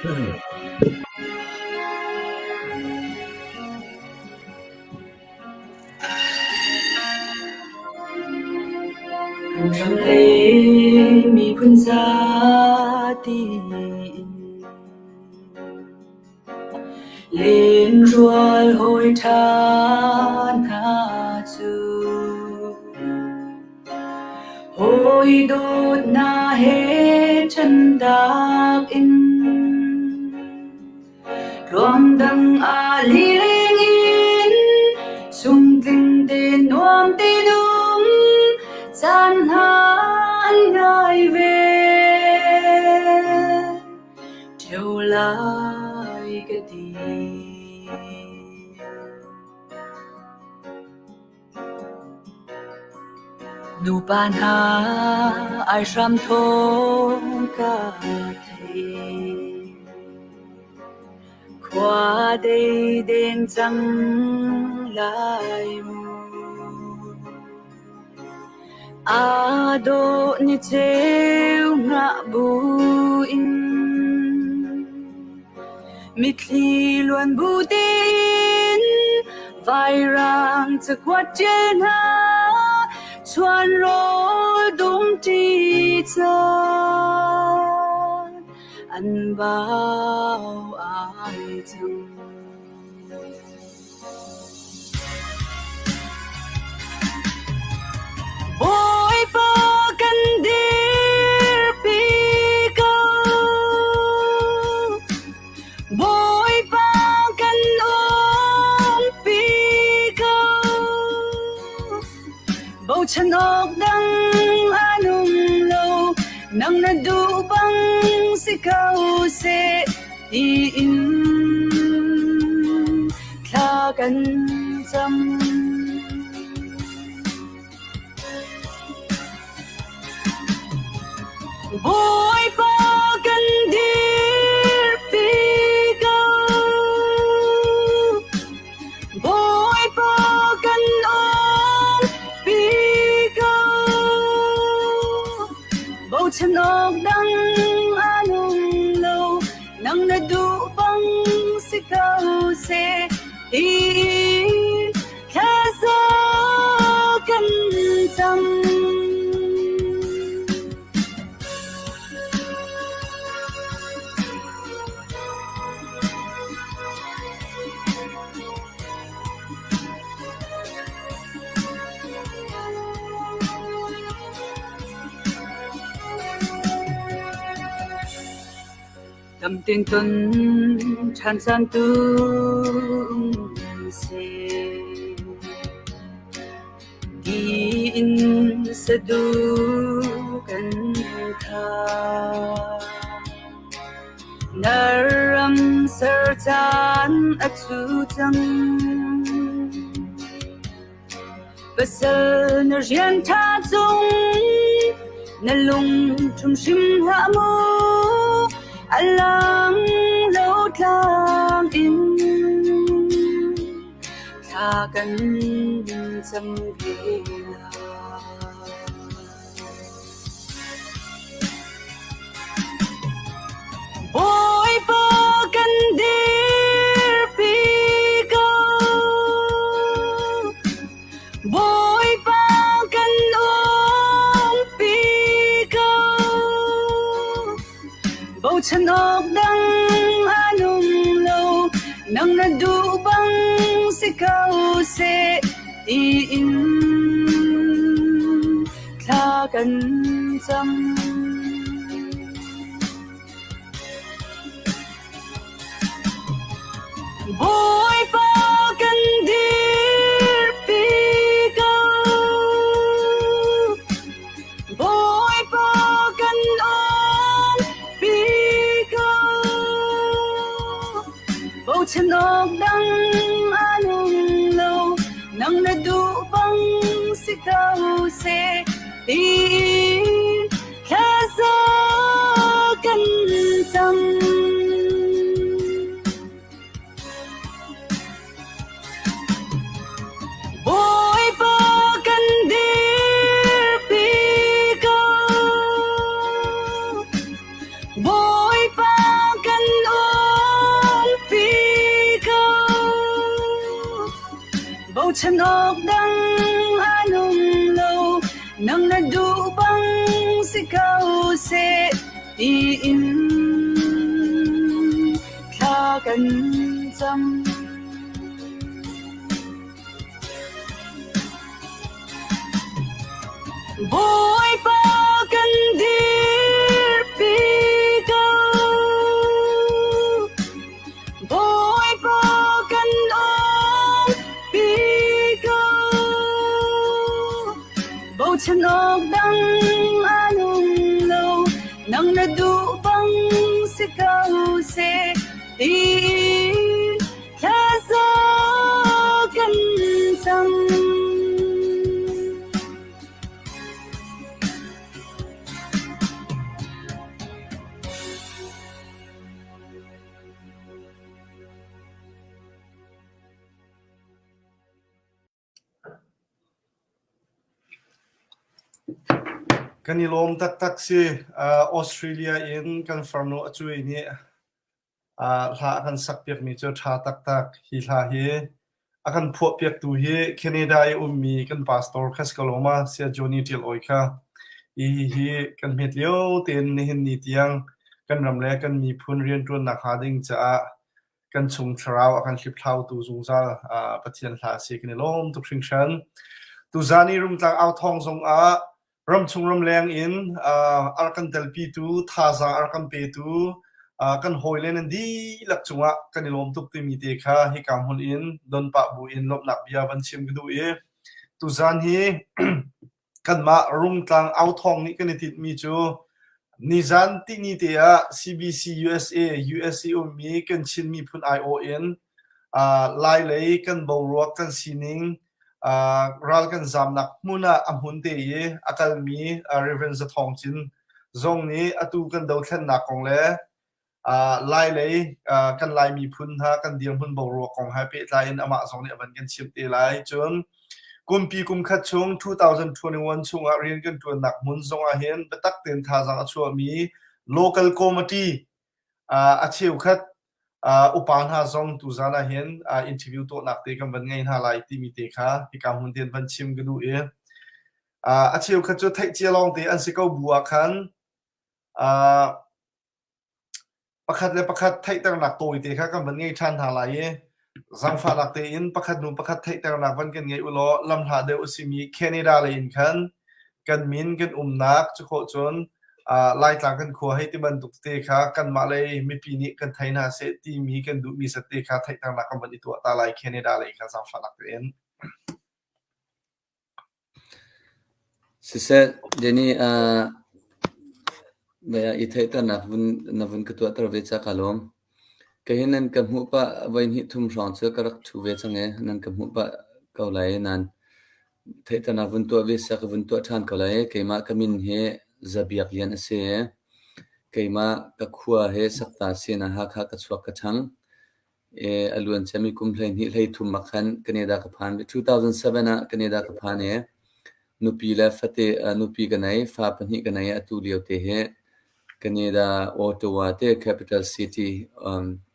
Kan ram le miphun zati in Lenrual hawi ṭha hna cu hawi dawt hna he ṭhentak in Ruangdang ah lileng in chungtling te nuam te dum caan hna an ngai ve. Ṭheo lai ka ti. Nupa hna aihram thawng ka thei. Khua dei deng cang lai mu. Aa dawh ni ceu ngah buin Mitthli luan bu tein vairang cakuat ṭial hna chuan rawl dum ṭi caan an bau ai cang. Bawipa kan dirpi ko. Bawipa kan umpi ko. Bochan awk dang an um lo, nang na duh bang si ko seh. Tiin thla kan cam. Bawipa kan dirpi ko. Bawipa kan umpi ko. Bochan awk dang an um lo. Nang na duh bang si ko seh tiin thlaza kan cam. Tamtin ton ṭhan caan tu um seh. Tiin sadu kan tha. Na ram ser caan a cu cang. Pasal na rian ṭha cung na lung ṭhum hrim hlah mu, a lang lo tlang in thla kan cam ve lai. Bawipa kan dirpi ko. Bawipa kan umpi ko. Bochan awk dang an um lo, nang na duh bang si ko seh tiin thla kan cam. Bawipa kan dirpi ko. Bawipa kan umpi ko. Bochan awk dang an um lo, nang na duh bang si ko seh tiin thlaza kan cam. Bawipa kan dirpi ko. Bawipa kan um. Bochan awk dang an um lo, nang na duh bang si ko seh tiin thla kan cam. Bawipa kan dirpi ko. Bawipa kan umpi ko. Bochan awk dang an um lo, nang na duh bang si ko seh tiin Thlaza kan cam. Kan i lawm taktak si. Australia in kan farnu a cui nih Hla a kan sakpiakmi cu a ṭha taktak. Hi hla hi a kan phuahpiaktu hi Canada i ummi kan pastor kha si ko lo ma? Saya Johnny Ṭial Awi kha. Hihi kan hmet lio tein nihin ni tiang kan ram le kan miphun rianṭuannak hnga ding caah kan chung thlarau a kan hliphlautu zungzal Pathian hla a si. Kan i lawm tuk hringhran. Tuzaan i Rungtlang authawng zongah Ramchung ramleng in a rak kan telpitu, thazaang a rak kan petu kan hawile nan dihlak cungah kan i lawm tuk timi te kha hika hmun in don pah buin lawmhnak bia van chim ka duh i tuzaan hi kanmah Rungtlang authawng nih kan i tinhmi cu nizan tihni te ah CBC USA USA ummi kan Chin miphun aiawh in Lai lei kan boruak kan sining Ral kan zaamnak hmun ah a hmun te i a kalmi Rev. Za Thawng Cin zong nih atu kan dothlennak kong le Lailei kan Lai miphun hna kan dirhmun boruak kong he pehtlai in amah zong nih a van kan chimh te lai. Cun kumpi kum khat chung 2021 chungah rian kan ṭuannak hmun zong ah hin biatak tein thazaang a chuahmi local committee A cheukhat upa hna zong tuzaan ah hin interview tuahnak te kan van ngei hna lai timi te kha hika hmun te in van chim ka duh i a cheukhat cu theih cia lawng te an si ko bu ah khan pakhat le pakhat theihternak tawi te kha kan van ngei ṭhan hna lai i Zaangfahnak tein pakhat hnu pakhat theihternak van kan ngei u law lamhla deuh a simi Canada lei in khan kan min kan umnak cu khawh cun Laitlang kan khua hei ti bantuk te kha kanmah lei mipi nih kan thei hna seh timi kan duhmi zat te kha theihternak kan van i tuah ta lai Canada lei kha zaangfahnak tein. Siseh, Danny, i theihternak na vun ka tuahter ve ca kaa lawm. Kei hi nan ka hmuh pah voihnih thum hrawng cu ka rak ṭhu ve cang i nan ka hmuh pah ko lai nain theihternak vun tuah ve seh ka vun tuah ṭhan ko lai. Keimah ka min hi Za Biak Lian a si i keimah ka khua hi Sakta sin ah Hakha ka chuak ka ṭhang. A luan ciami kum 12 hleithum ah khan Canada ka phan. 2007 ah Canada ka phan i nupi le fate nupi ka nei, fa pahnih ka nei. Atu lio te hi Canada Ottawa te capital city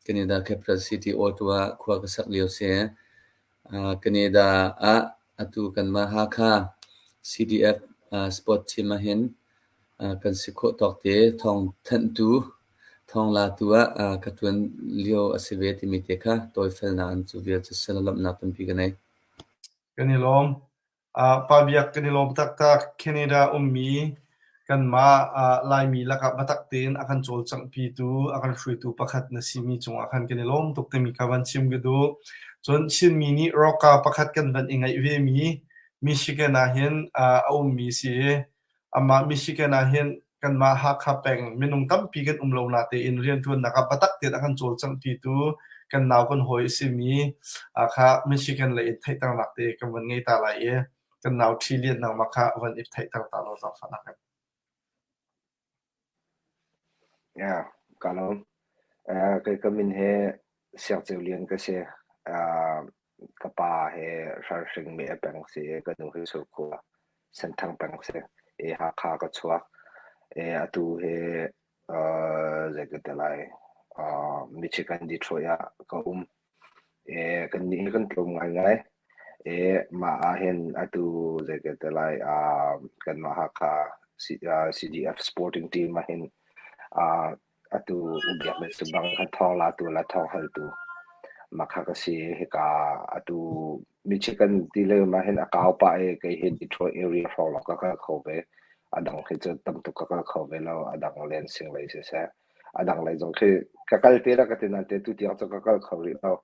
Canada capital city Ottawa khua ka sak lio si. Canada ah atu kanmah Hakha CDF sport team ah hin kan si khawh tawk te thawng thanhtu thawnglatu ah ka ṭuan lio a si ve timi te kha tawifelnak in cu vial cu lawmhnak tampi ka nei. Kan i lawm. Pa Biak kan i lawm taktak. Canada ummi kanmah Laimi lakah biatak tein a kan cawlcanghpitu, a kan hruaitu pakhat na simi cungah khan kan i lawm tuk timi kha van chim ka duh. Cun Chinmi nih roka pakhat kan van i ngeih vemi Michigan ah hin a ummi si i Amah Michigan ah hin kanmah Hakha peng minung tampi kan um lo natein rianṭuannak ah biatak tein a kan cawlcanghpitu kan nau kan hawi a simi kha Michigan lei in theihternak te kan van ngei ta lai i kan nau Ṭhi Lian nangmah kha van i theihter ta law zaangfahnak in. Yeah, ka lawm. Kei ka min hi Siangceu Lian ka si. Ka pa hi Hranhring Meh peng si i ka nu hi Surkhua Senthang peng si i Hakha ka chuak. I atu hi zei ka ti lai Michigan Detroit ah ka um. I kannih hi kan tlawm ngaingai. I mah ah hin atu zei kan ti lai kanmah Hakha CDF sporting team ah hin atu ubiak le subang kha thawng latu le thawng haltu mah kha ka si. Hika atu Michigan ti le mah hin a kau pah i kei hi Detroit area hrawng lawng ka kal kho ve. A dang hi cu tam tuk ka kal kho ve lo. A dang Lansing lei siseh, a dang lei zong khi ka kal te la ka ti nain te tu tiang cu ka kal kho rih lo.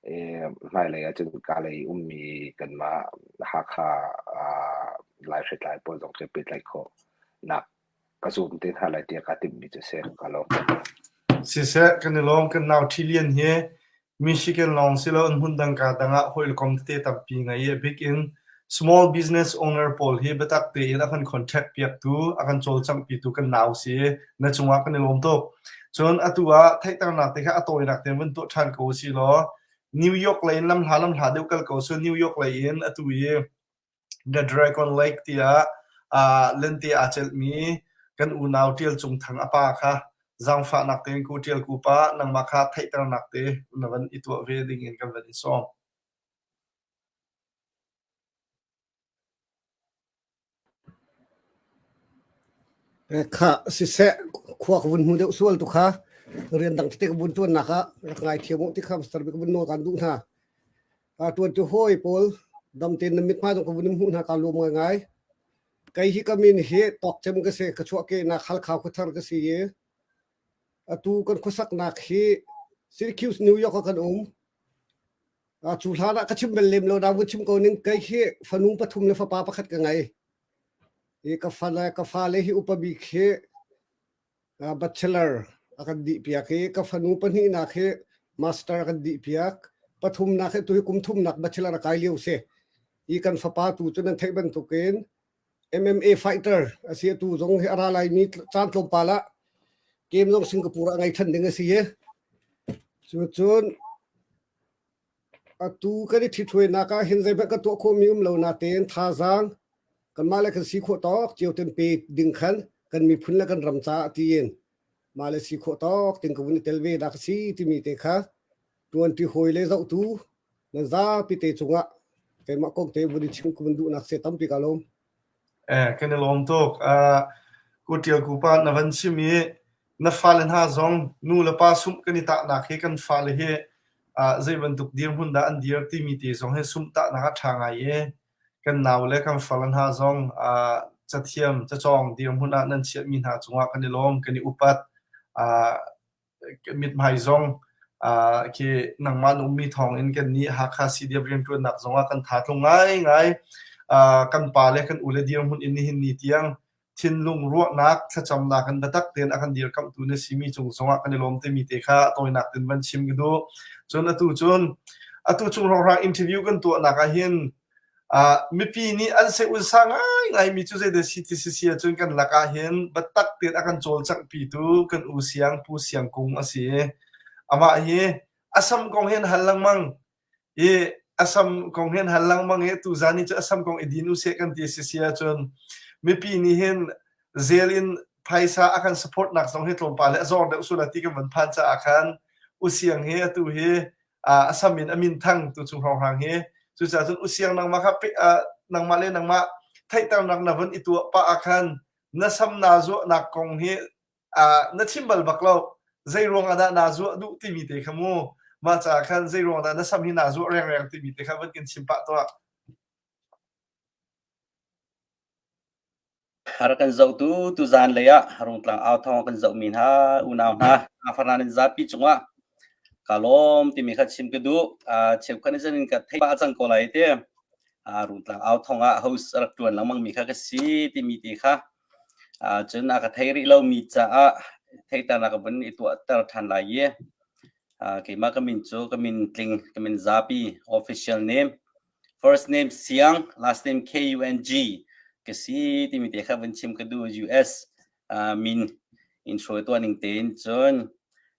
I hmailei ah cun Kalay ummi kanmah Hakha Laihritlai pawl zong khi pehtlaih khawhnak ka zum te hna lai tiah kaa timhmi cu a si. Ka lawm. Siseh, kan i lawm. Kan nau Ṭhi Lian hi Michigan lawng si loin hmundang kaa dang ah hawikom tete tampi ngei i a bik in small business owner pawl hi biatak tein a kan contact piaktu, a kan cawlcanghpitu kan nau si. Na cungah kan i lawm tuk. Cun atu ah theihternak te kha a tawinak tein vun tuah ṭhan ko usih law New York lei in lamhla lamhla deuh kal ko su New York lei in atu i The Dragon Lake tiah lente aa celhmi kan unau Ṭial Cung Thang a pa kha zaangfahnak tein ku Ṭial ku pa nangmah kha theihternak te na van i tuah ve ding in kan van in sawm. Khah siseh khua ka vun hmu deuh sual tu kha rian dang tete ka vun ṭuannak ah rak ngaithiam uh ti kha Mr. Bik ka vun nawl kaan duh hna. Ṭuan tu hawi pawl dam tein na mithmai zong ka vun in hmuh hna kaa lawm ngaingai. Kei hi ka min hi Tawkcem ka si, ka chuahkehnak Halkha khuathar ka si i atu kan khuasaknak hi Syracuse, New York ah kan um. Cu hlan ah ka chim bal lem lo, na vun chim ko ning kei hi fanu pathum le fapa pakhat ka ngei. Hi ka fale ka fale hi upa bik hi bachelor a kan dih piak i ka fanu pahnihnak hi master a kan dih piak. Pathumnak hi tu hi kum thumnak bachelor a kai lio si. Hi kan fapa tu cu nan theih bantukin MMA fighter a si atu zong hi a ra laimi caan tlawmpal ah game zong Singapore ah ngei than ding a si i cucun Atu kan i ṭhithruainak ah hin zeihmanh kan tuah khawhmi um lo natein thazaang kanmah le kan si khawh tawk cio ten pe ding khan kan miphun le kan ram caah tiin mah le si khawh tawk ting ka vun i tel ve dah ka si timi te kha ṭuanṭi hawi le zohtu nan zapi te cungah keimah kong te vun i chim ka vun duhnak se tampi ka lawm. Eh, kan i lawm tuk. Uh, Ku Ṭial Ku pa na van chim i na fale hna zong nu le pa sumh kan i tahnak hi kan fale hi uh, zei bantuk dirhmun dah an dir timi te zong hi sumh tahnak a ṭha ngai i kan nau le kan fale hna zong uh, cathiam cacawng dirhmun ah nan chiahmi hna cungah kan i lawm kan i upat uh, mithmai zong khi nangmah na ummi thawng in kan nih Hakha CDF rianṭuannak zongah kan tha tlung ngaingai. Kan pa le kan u le dirhmun in nihin ni tiang thinlung ruahnak thlacamnak in biatak tein a kan dirkamhtu na simi cung zongah kan i lawm timi te kha tawinak tin van chim ka duh. Cun atu cun atu chung hrawnghrang interview kan tuahnak ah hin Mipi nih an seh-unsa ngaingaimi cu zeidah si ti si ahcun kan lakah hin biatak tein a kan cawlcanghpitu kan u Siang Pu Siang Kung a si. Amah hi Assam kong hi an hal lengmang i Assam kong hi an hal lengmang i tuzan hi cu Assam kong i din usih kan ti si si ahcun mipi nih hin zel in phaisa a kan support nak zong hi tlawmpal le a zor deuh sual ti kan van phan caah khan U Siang hi atu hi a sam in a min thang tu chung hrawnghrang hi cucaah cun usiang nangmah kha nangmah le nangmah theihternak na vun i tuah pah ah khan na sam naa zuahnak kong hi na chim bal bak lo zei ruang ah dah naa zuah duh timi te kha mu mah caah khan zei ruang dah na sam hi naa zuah rengreng timi te kha van kan chim pah tuah. Har kan zohtu tuzaan lei ah Rungtlang au thawng kan zohmi hna unau hna farna nan zapi cungah ka lawm timi kha chim ka duh. Cheukhat nih cun ka theih pah cang ko lai te. Rungtlang au thawng ah host a rak ṭuan lengmang mi kha ka si timi ti kha cun a ka thei rih lomi caah theihternak ka vun i tuahter ṭhan lai i keimah ka min cu ka min tling ka min zapi official name First name Siang, last name K-U-N-G ka si timi te kha vun chim ka duh US uh, min in hruai tuah ning tein cun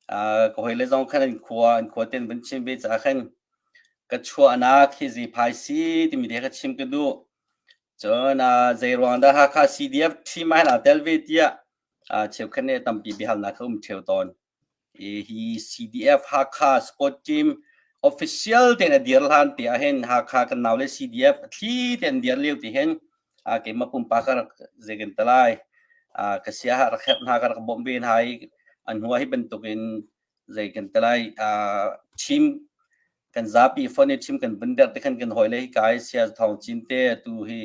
uh, ka hoi le zong khan an khua an khua ten vun chim ve ca khan ka chuahnak hi ziphai si timi te kha chim ka duh cun uh, zei ruang dah Hakha CDF team ah hin tel ve tiah uh, cheukhat nih tampi biahalnak kha um theu tawn hi CDF Hakha sport team. Official tein a dir hlan te ah hin Hakha kan nau le CDF a thli tein an dir lio ti hin keimah pumpak ka rak zeikan te lai. Ka sia rak herh hna ka rak bawmh ve hna i an hnu ah hi bantukin zei kan te lai chim kan zapi phone i chim kan vun der te khan kan hawi le hika i sia thawng cin te tu hi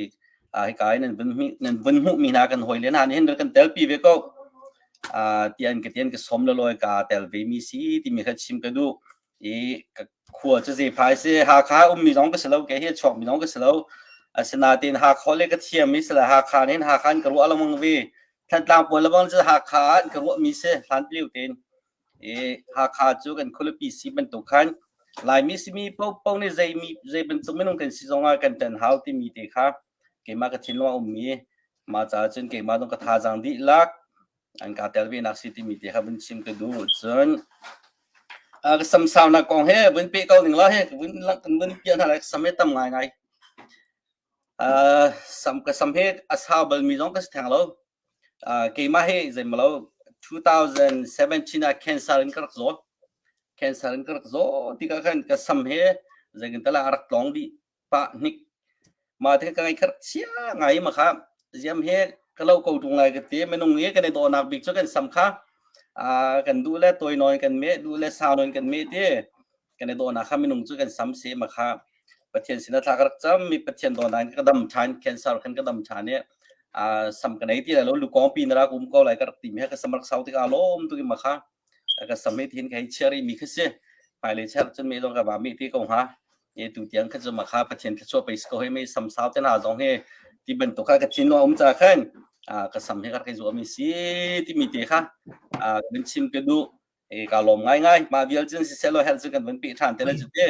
hika i nan vun nan vun hmuh mi hna kan hawi le hna nih hin kan telpi ve ko tian ka tian ka som le loi ka tel ve mi si timi kha chim ka duh i khua cu zei phai si Hakha ummi zong ka si lo ke hi chuak mi zong ka si lo asinain Hakha le ka thiam mi si le Hakha nih Hakha in ka ruah lengmang ve Thantlang pawl lebang cu Hakha in ka ruah mi si hlan pliu tein i Hakha cu kan khualipi si bantuk khan Laimi simi paohpaoh nih zei mi zei bantuk minung kan si zongah kan ṭan hau timi te kha keimah ka thinlung a ummi mah caah cun keimah zong ka thazaang dihlak an ka tel ve nak si timi te kha vun chim ka duh cun ka samsaunak kong he vun peh ko ning la he vun kan vun piah hna lai sam he tam ngai ngai sam ka sam he a sau bal mi zong ka si theng lo keimah hi zeimalo 2017 ah cancer in ka rak zaw cancer in ka rak zaw tikah khan ka sam he zeitin tala a rak tlong dih pah hnik mah te ka ngai khat chia ngai ma kha ziam he ka lo ko tung lai ka ti minung hi kan i dawhnak bik cu kan sam kha kan duh le toi nawn kan me duh le sau nawn kan me ti kan i dawhnak kha minung cu kan sam se ma kha Pathian sin thla ka rak cam mi Pathian dawhnak ka dam than cancer khan ka dam than i sam ka nei ti lai lo lukong pi na rak um ko lai ka rak ti mi ka sam rak sau tik a lom tu ma kha ka sam hi thin ka hei chia rih mi kha si hmailei cher cun me zong ka va mi ti ko hnga e tu tiang kha cu ma kha Pathian thluachuah pei si ko hei mei sam sau te hna zong hi ti bantuk kha ka thin um ca khan ka sam hi ka rak i zuam mi si ti mi te kha kan chim ka duh e ka lawm ngai ngai ma vial cun si selo hel cu kan van pi than te la cu te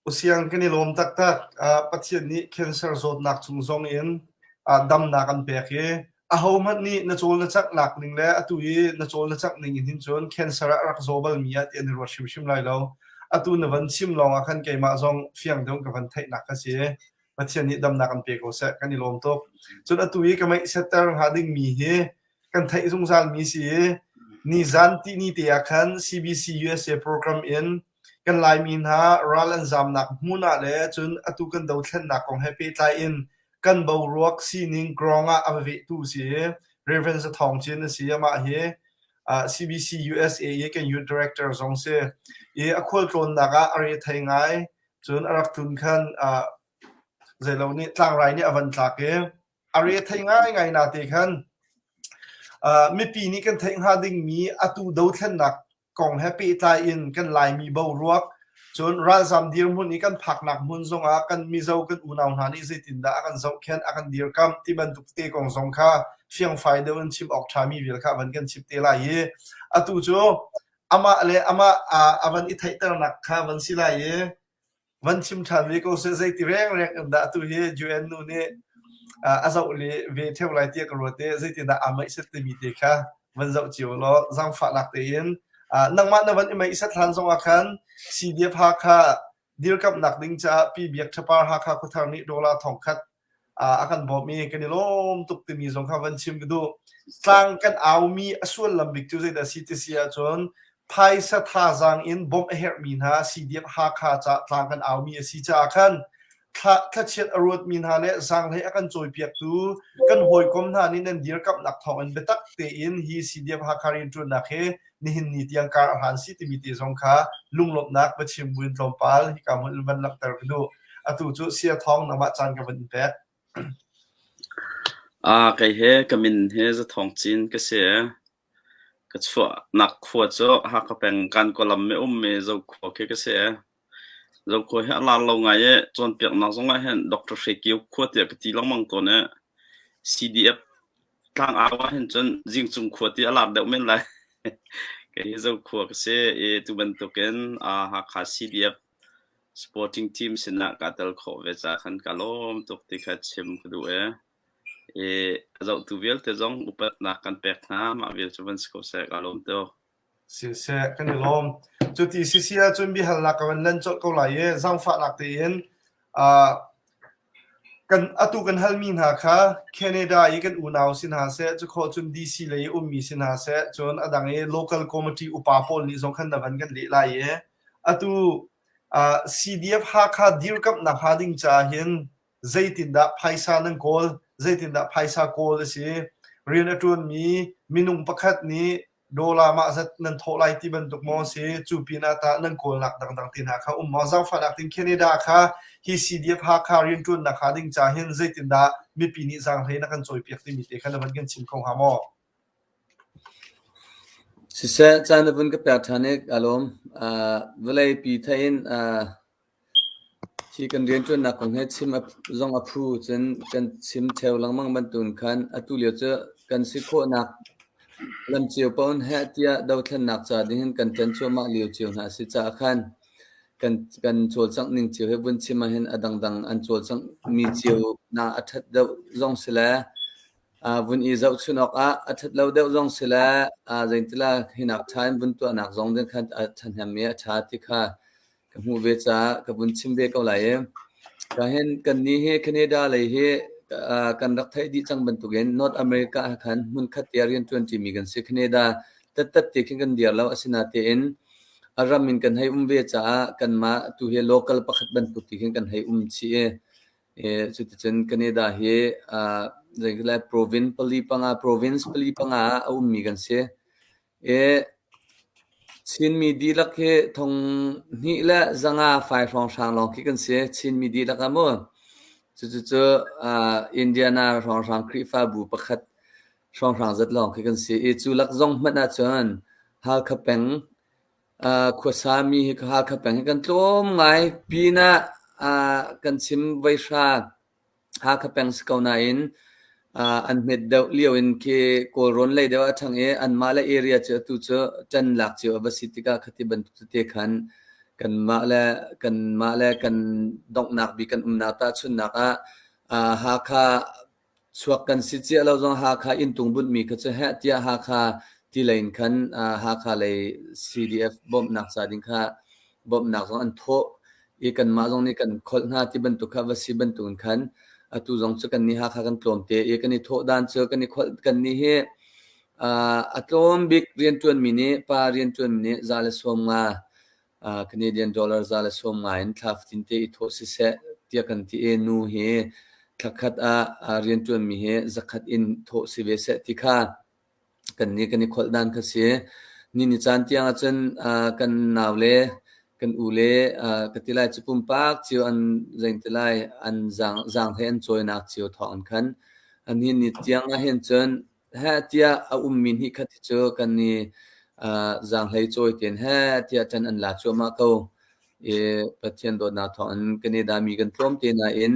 Usiang kan i lawm taktak. Pathian nih cancer zawtnak chung zong in damnak an pek i ahohmanh nih na cawl na caknak ning le atu i na cawl na cak ning in hin cun cancer ah rak zaw balmi ah ti an i ruat hrimhrim lai lo. Atu na van chim lawng ah khan keimah zong fiang deuh ka van theihnak ka si. Pathian nih damnak an pe ko seh. Kan i lawm tuk. Cun atu i ka meihsetter hnga dingmi hi kan theih zungzalmi si i nizan tihni te ah khan CBC USA program in Kan Laimi hna ral an zamnak hmun ah le cun atu kan dothlennak kong he pehtlai in kan boruak sining grong ah a va vehtu si i Reverend Za Thawng Cin a si. Amah hi CBC USA i kan youth director zong si. I a khualtlawnnak ah a re thei ngai. Cun a rak tlun khan zeilo nih tlangrai nih a van tlak i a re thei ngaingai nate khan mipi nih kan theih hnga dingmi atu dothlennak kong he pehtlai in kan Laimi boruak cun ralzam dirhmun i kan phaknak hmun zongah kan Mizo kan unau hna nih zeitindah a kan zohkhenh a kan dirkamh ti bantuk te kong zong kha fiangfai deuh in chim awk ṭhami vial kha van kan chim te lai i atu cu amah le amah a van i theihternak kha van si lai i Van chim ṭhan ve ko seh zeiti rengreng in dah atu hi UN nu nih a zoh le ve ṭheo lai tiah ka ruat i zeitindah aa meihset timi te kha van zoh cio law zaangfahnak tein nangmah na van i meihset hlan zongah khan CDF Hakha dirkamhnak ding caah Pi Biak Ṭha Par Hakha Khuathar nih dollar 1000 a kan bawmh i kan i lawm tuk timi zong kha van chim ka duh. Tlang kan aumi a sullam bik cu zeidah si ti si ahcun phaisa thazaang in bawmh a herhmi hna CDF Hakha ca tlang kan aumi a si caah khan thlachiat a ruatmi hna le zaanghlei a kan cawipiaktu kan hawikom hna nih nan dirkamhnak thawngin biatak tein hi CDF Hakha rianṭuannak hi nihin ni tiang kar a hlan si timi te zong kha lunglawmhnak va chim buin tlawmpal hika hmun van langhter ka duh. Atu cu sia thawng nangmah caan ka van in pek. Kei he ka min he Zathawng Cin ka si. Ka chuahnak khua cu Hakha peng Kankaw mi ummi Zokhua khi ka si. Zokhua hi a lar lo ngai i cawnpiaknak zong ah hin Dr. Hre Kio khua tiah ka ti lengmang tawn i CDF tlangau ah hin cun Zingcung khua ti a lar deuh men lai. Kei hi Zokhua ka si i tu bantukin Hakha CDF sporting team sinah kaa tel khawh ve caah khan ka lawm tuk ti kha chim ka duh i i a zohtu vialte zong upatnak kan pek hna. Mah vial cu van si ko seh, kaa lawm tuk. Siseh, kan i lawm. Cuti sisi ahcun biahalnak ka van lan colh ko lai i zaangfahnak tein uh, kan atu kan halmi hna kha Canada i kan unau si hna seh, cu khawh cun DC lei i ummi si hna seh, cun a dang i local committee upa pawl nih zong khan na van kan leh lai i Atu uh, CDF Hakha dirkamhnak hnga ding caah hin zeitindah phaisa nan kawl, zeitindah phaisa kawl a si, rian a ṭuanmi minung pakhat nih dollar mah zat nan thawh lai ti bantuk maw si, cu pinah tah nan kawlnak dangdang te hna kha um maw? Zaangfahnak tin Canada kha hi CDF Hakha rianṭuannak hnga ding caah hin zeitindah mipi nih zaanghlei na kan cawipiak timi te kha na van kan chim kho hnga maw? Siseh, caan na vun ka pek ṭhan i kaa lawm. Vawleipi theih in hi kan rianṭuannak kong hi chim zong a phu cun kan chim ṭheo lengmang bantukin khan atu lio cu kan si khawhnak lam cio paoh in heh tiah dothlennak ca ding hin kan ṭan cuahmah lio cio hna a si caah khan kan kan cawlcangh ning cio hi vun chim ahhin a dangdang an cawlcangh mi cio hna a ṭhat deuh zong si le Vun i zohchunh awkah a ṭhat lo deuh zong si le zeintila hinak ṭha in vun tuahnak zong ding khan a ṭhahnem i a ṭha ti kha ka hmuh ve caah ka vun chim ve ko lai i kahin kannih hi Canada lei hi kan rak theih dih cang bantukin North America ah khan hmunkhat te ah rianṭuan ṭimi kan si. Canada tattat te khin kan dir lo. Asinain a ram in kan hei um ve caah kanmah tu hi local pakhat bantuk ti khin kan hei um chih i Cuticun Canada hi province pali panga province pali panga ah a ummi kan si. Chinmi dihlak hi thong hnih le zanga fai hrawnghrang lawng khi kan si. Chinmi dihlak ah mu. Cucucu Indiana hrawnghrang Khrihfabu pakhat hrawnghrang zat lawng khi kan si. I cu lak zong hmanh ahcun Halkha peng Khuasami hi Hakha peng hi kan tlawm ngai. Pinah kan chim voihra Hakha peng si ko nain an hmet deuh lio in khi Kawlrawn lei deuh ah a ṭhang i anmah le area cu atu cu ṭan lak cio a va si tikah khati bantuk tete khan kanmah le kanmah le kan donghnak bik kan umnak tahchunhnak ah Hakha Chuak kan si cia lo zong Hakha inntung bunhmi kha cu heh tiah Hakha ti lei in khan Hakha lei CDF bawmhnak ca ding kha bawmhnak zong an thawh i kanmah zong nih kan kholh hna ti bantuk kha va si bantuk in khan atu zong cu kannih Hakha kan tlawm te i kan i thawh dan cu kan i kholh kannih hi a tlawm bik rianṭuanmi nih pa rianṭuanmi nih 150 Canadian dollar 150 in thla fatin te i thawh siseh tiah kan ti i nu hi thlakhat ah rianṭuanmi hi 100 in thawh si ve seh ti kha kan nih kan i kholh dan kha si. Ni ni caan tiang ahcun kan nau le kan u le ka ti lai cu pumpak cio an zein ti lai an zaang zaang hlei an cawinak cio thawng in khan ni ni tiang ah hin cun Heh tiah a ummi hnihkhat hi cu kan i zaanghlei cawi tein heh tiah ṭan an la cuahmah ko. I Pathian dawtnak thawngin Canada mi kan tlawm te nain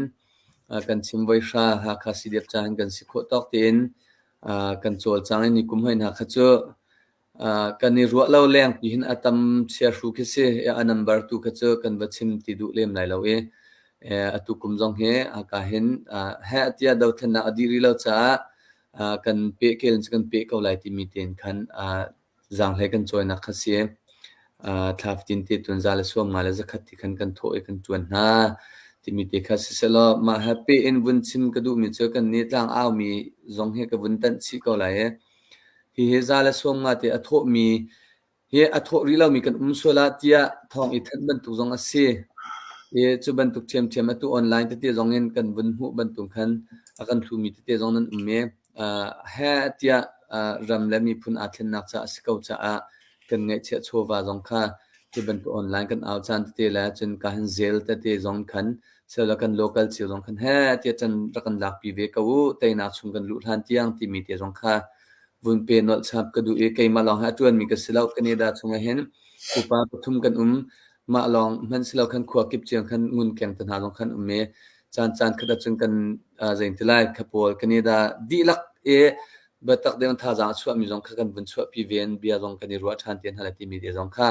kan chim voihra Hakha CDF ca hin kan si khawh tawk tein kan cawlcang i nikum hoi hna kha cu Kan i ruah lo lengpi hin a tam chiahru khi si. A number tu kha cu kan va chim ti duh lem lai lo i atu kum zong hi haka hin heh tiah dothlennak a dih rih lo caah kan peh kel in kan peh ko lai timi tein khan zaanghlei kan cawinak kha si. Thla fatin te tun 150 le 100 ti khan kan thawh i kan ṭuan hna timi te kha sisehlaw mah he peh in vun chim ka duhmi cu kan nih tlang aumi zong hi ka vun tanh chih ko lai i Hihi 150 te a thawhmi hi a thawh rih lomi kan um sual ah tiah thawng i thanh bantuk zong a si. I cu bantuk ṭhiamṭhiam atu online tete zong in kan vun hmuh bantuk khan a kan hlumi tete zong nan um i heh tiah ram le miphun aa thlennak caah a si ko caah kan ngeihchiah chawva zong kha hi bantuk online kan au caan tete le cun ka han zel tete zong khan sela kan local cio zong khan heh tiah can rak kan lakpi ve ko u teinak chung kan luh hlan tiang timi te zong kha vun pe nolh chap ka duh i keimah lawng hi a ṭuanmi ka si lo Canada chungah hin upa pathum kan um mah lawng hmanh si lo khan khua kip ciang khan ngun keng te hna zong khan um i caan caan khat ahcun kan zein ti lai kha pawl Canada dihlak i biatak deuh in thazaang a chuahmi zong kha kan vun chuahpi ve in bia zong kan i ruah ṭhan te hna le timi te zong kha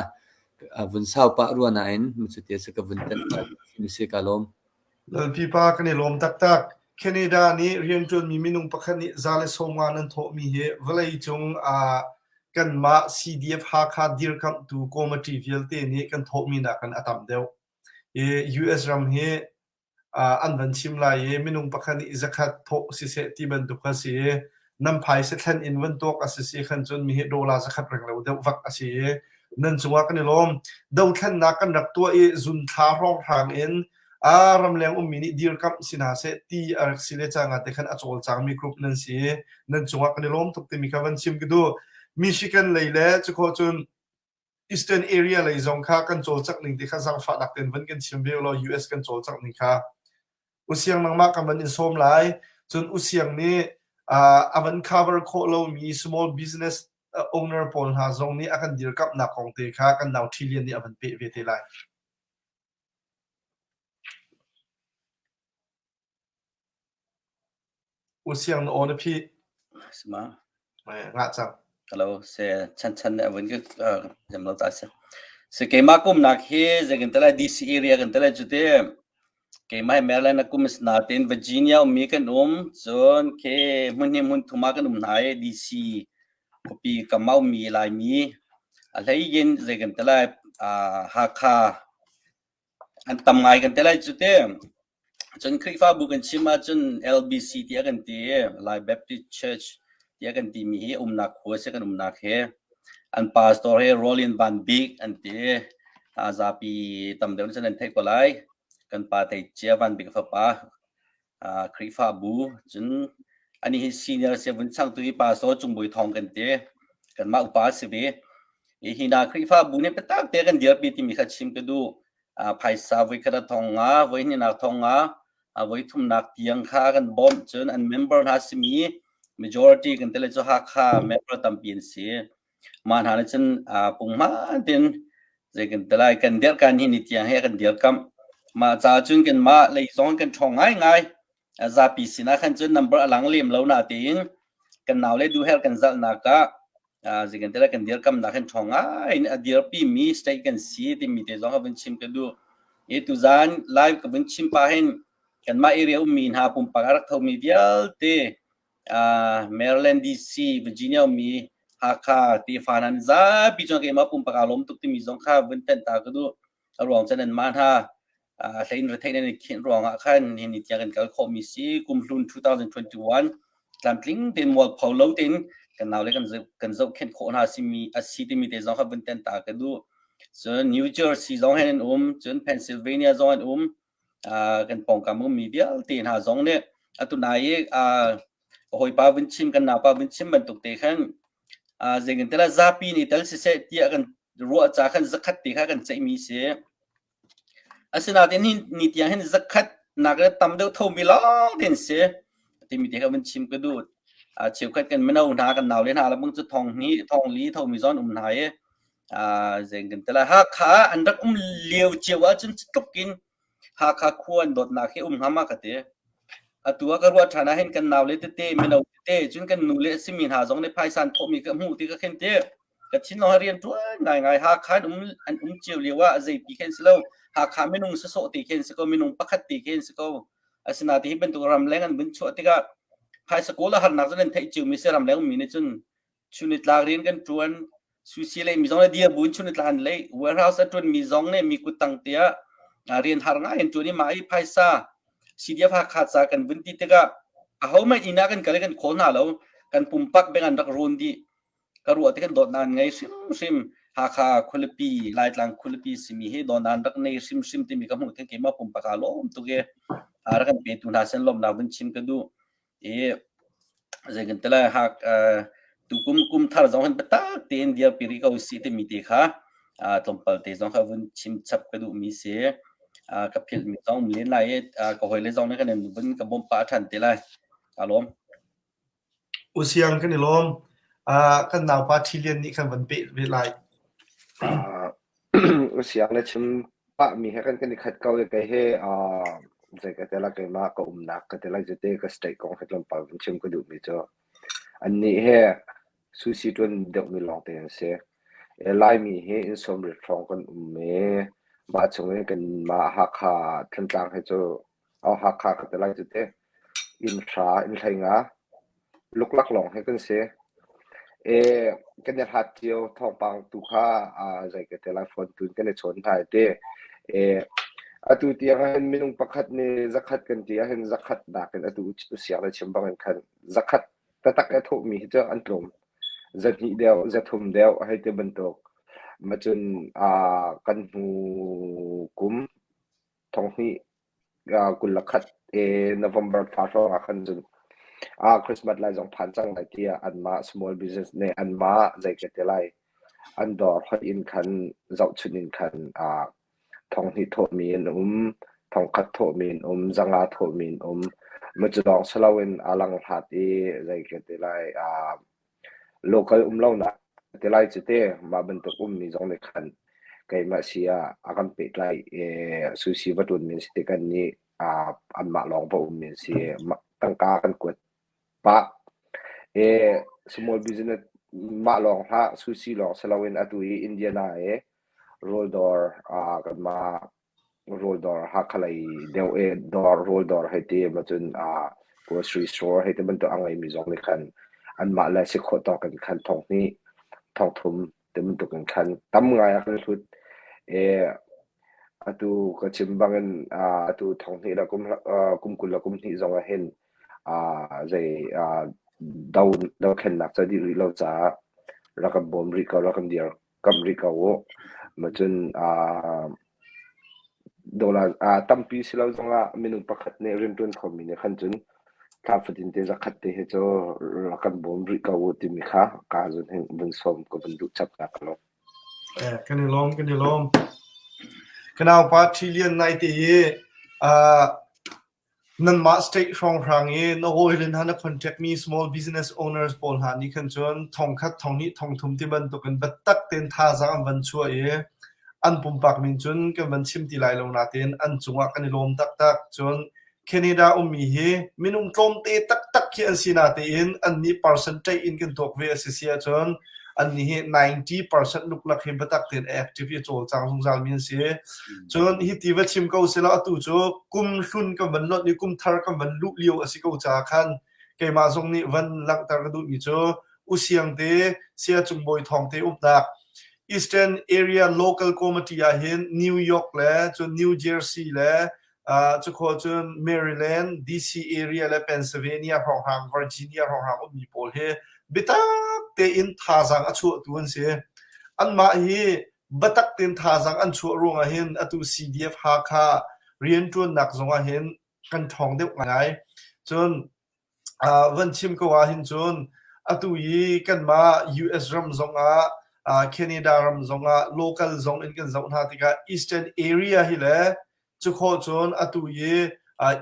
vun sau pah rua nain cuti a si ka vun tenh mi si ka lawm. Lalpipa kan i lawm taktak. Canada nih rianṭuanmi minung pakhat nih 150 nan thawhmi hi vawleicung ah kanmah CDF Hakha dirkamhtu committee vialte nih kan thawhmi nakin a tam deuh. I US ram hi an van chim lai i minung pakhat nih 100 thawh siseh ti bantuk kha si i nan phaisa thlen in van tuak a si si khan cun mi hi dollar 100 reng lo deuh vak a si i. Nan cungah kan i lawm. Dothlennak kan rak tuah i zunthla hrawnghrang in a ramleng ummi nih dirkamh si hna seh ti a rak si le canga te khan a cawlcangmi group nan si i nan cungah kan i lawm tuk timi kha van chim ka duh. Michigan lei le cukhawh cun Eastern area lei zong kha kan cawlcangh ning ti kha zaangfahnak tein van kan chim ve law US kan cawlcangh ning kha. Usiang nangmah kan van in sawm lai. Cun Usiang nih uh, a van cover khawh lomi small business owner pawl hna zong nih a kan dirkamhnak kong te kha kan nau Ṭhilian nih a van peh ve te lai. Usiang na aw na phih. Sima. Ngah cang. Hello, se chan chan ne avun ke jam lo ta se. Se keima kum nak hi zekin tala DC area kan tala chute keima hi Maryland na kum is na tin Virginia ummi kan um cun ke hmun hi hmun thuma kan um hna i DC khuapi kam a ummi Laimi a hlei in zei kan ti lai Hakha an tam ngai kan ti lai cu te. Cun Khrihfabu kan chim ahcun LBC tiah kan ti i Lai Baptist Church tiah kan timi hi umnak khua si kan umnak hi. An pastor hi Rollin Van Bik an ti i zapi tam deuh nih cun an theih ko lai. Kan pa Thei Cia Van Bik fapa Khrihfabu cun anih hi senior si vun changtu hi pastor Cung Bawi Thawng kan ti. Kanmah upa a si ve. Hi hna Khrihfabu nih biatak te kan dirpi timi kha chim ka duh. Phaisa voikhat a thong nga, voihnihnak thong nga, voithumnak tiang kha kan bawmh cun an member hna simi majority kan tele cu Hakha member tampi an si. Mah hna nih cun punghman tein zei kan ti lai kan dirhkan hi ni tiang he kan dirkamh. Mah caah cun kanmah lei zong kan ṭhawng ngaingai. Zapi sinah khan cun number a lang lem lo na tiin kan nau le duhherh kan zalhnak ah zei kan ti lai kan dirkamnak hin ṭhawng ngai in a dirpi mi state kan si timi te zong ka vun chim ka duh. I tuzaan live ka vun chim pah hin kanmah area ummi hna pumpak a rak thomi vialte Maryland DC, Virginia ummi Hakha tefa hna zapi cun keimah pumpak aa lawm tuk timi zong kha vun tenh ta ka duh. A ruang cu nan mah hna hlein retheih nan i khinh ruangah khan hi ni tiang kan kal khawhmi si. Kum hlun 2021 tlamtling tein mualpho lo tein kan naule kan kan zohkhenh khawh hna simi a si timi te zong kha vun tenh ta ka duh. Cun New Jersey zong hin an um, cun Pennsylvania zong an um. kan pawngkam ummi vialte hna zong nih atu nai i hawipa vun chim kan naupa vun chim bantuk te khan zeitin tela zapi nih tel siseh tiah kan ruah ca khan zakhat te kha kan ceihmi si. Asinain hi ni tiang hin zakhat nak le tam deuh thomi lawng te an si timi te kha vun chim ka duh. Cheukhat kan mino hna kan naule hna le bang cu thong hnih thong li thomi zawn um hna i Zeng kan ti lai. Hakha an rak um lio cio ahcun tluk in Hakha khua an dawtnak hi um hnga ma ka ti. Atu ah ka ruah ṭhan ahhin kan naule tete, mino tete, cun kan nule a simi hna zong nih phaisa an thawhmi ka hmuh ti ka khin ti. Ka thinlung ah rian ṭuan ngaingai. Hakha an um, an um cio lio ah zeipi khin si lo. Hakha minung sawsawh te khin si ko, minung pakhat te khin si ko. Asinain hi bantuk ramleng an vun chuah tikah phaisa kawl a harnak cu nan theih ciomi si ramleng ummi nih cun chunitlak rian kan ṭuan sushi lei mi zong le dir buin chunitlak an lei warehouse a ṭuan mi zong nih mi kuttang tiah rian har ngai in ṭuan i mah i phaisa CDF Hakha ca kan vun ti tikah ahohmanh inn ah kan kal i kan khawl hna lo kan pumpak beng an rak rawn dih ka ruah ti kan dawtnak an ngei hrimhrim Hakha khualipi Laitlang khualipi simi hi dawtnak an rak nei hrimhrim timi ka hmuh tik keimah pumpak aa lawm tuk i rak kan petu hna sin lawmhnak vun chim ka duh i zei kan ti lai hak tukum kum thar zong hin biatak tein dirpi rih ko si timi te kha tlawmpal te zong kha vun chim chap ka duhmi si ka philhmi zong um len lai i ka hawile zong nih kan in vun ka bawmh pah ṭhan te lai ka lawm Usiang kan i lawm kan naupa Ṭhilian nih khan van peh ve lai Usiang na chim pahmi he kan kan i khat ko i kei he zei ka te la keimah ka umnak ka te lai zete ka state kong he tlawmpal vun chim ka duhmi cu annih he sushi ṭuan deuhmi lawngte an si. Laimi hi inn sawmriat hrawng kan um i mah chung i kanmah Hakha Thantlang he cu Hakha ka ti lai cu teh. Inn hra, inn hlei nga, luklak lawng he kan si. E, kan i hlat cio thawngpang tu kha zei ka ti lai phone tun kan i chawn hna ti. E, atu tiang ahhin minung pakhat nih zakhat kan ti ahhin zakhat nakin atu siang le chim bangin khan zakhat taktak a thawhmi hi cu an tlawm. Zahnih deuh, zathum deuh hei ti bantuk. Macun uh, kan hnu kum thonghnih 21 November thla hrawng ah khan cun Christmas lai zong phan cang lai tiah anmah small business nih anmah zei ka ti lai an dawr hoih in khan zohchun in khan thonghnih thawhmi an um, thongkhat thawhmi an um, zanga thawhmi an um. Macu lawng si loin a lang hlat i zei ka ti lai Local um lonak ti lai cu te mah bantuk ummi zong nih khan keimah si ah a kan pehtlai i sushi va ṭun mi si ti kan nih anmah lawng va um mi si tangka kan kuat pah. I small business mah lawng hlah sushi lawng si loin atu i Indiana i rawl dawr kanmah Rawl dawr Hakha lei deuh i dawr rawl dawr hei ti cun grocery store hei ti bantuk a ngeimi zong nih khan anmah le si khawh tawk in khan thonghnih thongthum ti bantuk in khan tam ngai a kan hlut. I atu ka chim bangin atu thonghnih le kum kum 20 le kum hnih zong ah hin zei do dothlennak ca dih rih lo caah rak kan bawm rih ko rak kan dir kamh rih ko u. Macun dollar tampi si lo zongah minung pakhat nih rianṭuan khomi nih khan cun thla fatin te zakhat te hi cu rak kan bawm rih ko u timi kha ka zun hin vun sawm ka vun duh chap hna ka lawm. Eh, kan i lawm, kan i lawm. Ka naupa Trillion nai te hi Nanmah state hrawnghrang i na hawile hna na contact mi small business owners pawl hna nih khan cun thongkhat, thonghnih, thongthum ti bantukin biatak tein thazaang an van chuah i an pumpak min cun kan van chim ti lai lo nain an cungah kan i lawm taktak. Cun Canada ummi hi minung tlawmte taktak khi an si natein annih percentage in kan tuak ve a si si ahcun annih hi 90% luklak hi biatak tein active i a cawlcang zungzal mi an si. Cun hiti va chim ko sila atu cu kum hlun kan van lonh i kum thar kan van luh lio a si ko caah khan keimah zong nih van langhter ka duhmi cu Usiang te Sia Cung Bawi Thawng te umnak Eastern Area Local Committee ah hin New York le cun New Jersey le Cukhua cun Maryland, DC area le Pennsylvania hrawnghrang, Virginia hrawnghrang ummi pawl hi biatak tein thazaang a chuahtu an si. Anmah hi biatak tein thazaang an chuah ruangah hin atu CDF Hakha rianṭuannak zongah hin kan ṭhawng deuh ngaingai. Cun van chim ko ahhin cun atu i kanmah US ram zongah Canada ram zongah local zong in kan zoh hna tikah Eastern area hi le Cukhawh cun atu i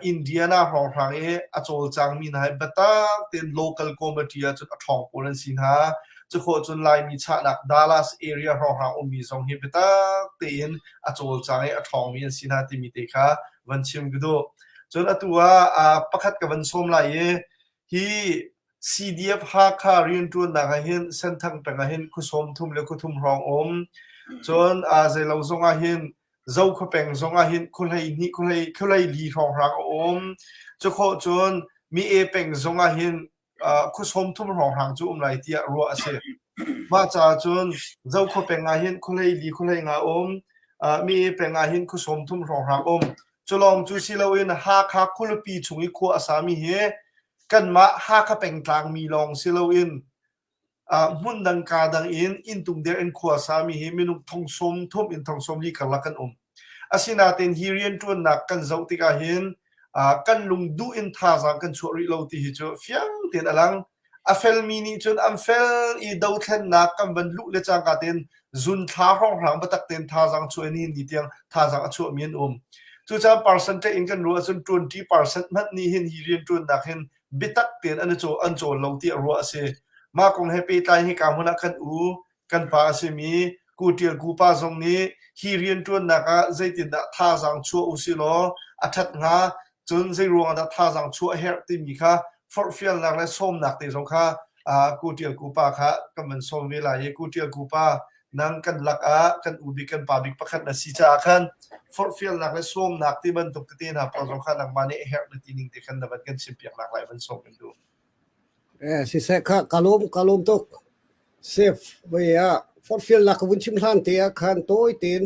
Indiana hrawnghrang i a cawlcangmi hna hi biatak tein local committee ahcun a ṭhawng pawl an si hna. Cukhawh cun Laimi chahnak Dallas area hrawnghrang ummi zong hi biatak tein a cawlcang i a ṭhawngmi an si hna timi te kha van chim ka duh. Cun atu ah pakhat ka van sawm lai i hi CDF Hakha rianṭuannak ah hin Senthang peng ah hin khua 30 le khua thum hrawng um. Cun zeilo zong ah hin Zokhua peng zongah hin khuahlei khuahlei khuahlei hrawnghrang a um. Cukhawh cun Mi-e peng zongah hin khua 30 hrawnghrang cu um lai tiah ruah a si. Mah caah cun Zokhua peng ah hin khuahlei li khuahlei nga um. Mi-e peng ah hin khua 30 hrawnghrang um. Culawng cu si loin Hakha khualipi chung i khua a sami hi kanmah Hakha pengtlang mi lawng si loin Hmundang kaa dang in inntung der in khua sami hi minung thong 30 in thong 40 karlak kan um. Asinain hi rianṭuannak kan zoh tikah hin kan lung duh in thazaang kan chuah rih lo ti hi cu fiang tein a lang. A felmi nih cun an fel i dothlennak kan van luh le cangka tein zunthla hrawnghrang biatak tein thazaang chuah in nihin ni tiang thazaang a chuahmi an um. Cucaah percentage in kan ruah ahcun 20% hmanh nih hin hi rianṭuannak hin biatak tein an cawl an cawl lo tiah ruah a si. Mah kong he pehtlai hi ka hmun ah kan u kan pa a simi Ku Ṭial Ku pa zong nih hi rianṭuannak ah zeitindah thazaang chuah u si law a ṭhat hnga cun zei ruangah dah thazaang chuah a herh timi kha forhfialnak le sawmnak te zong kha Ku Ṭial Ku pa kha kan van sawm ve lai i Ku Ṭial Ku pa nang kan lak ah kan u bik kan pa bik pakhat na si caah khan forhfialnak le sawmnak ti bantuk tete hna pawl zong kha nangmah nih a herh na ti ning te khan na van kan chimpiak nak lai van sawm kan duh. Eh siseh kha ka lawm ka lawm tuk. Sef voi ah forhfialnak ka vun chim hlan te ah khan tawi tein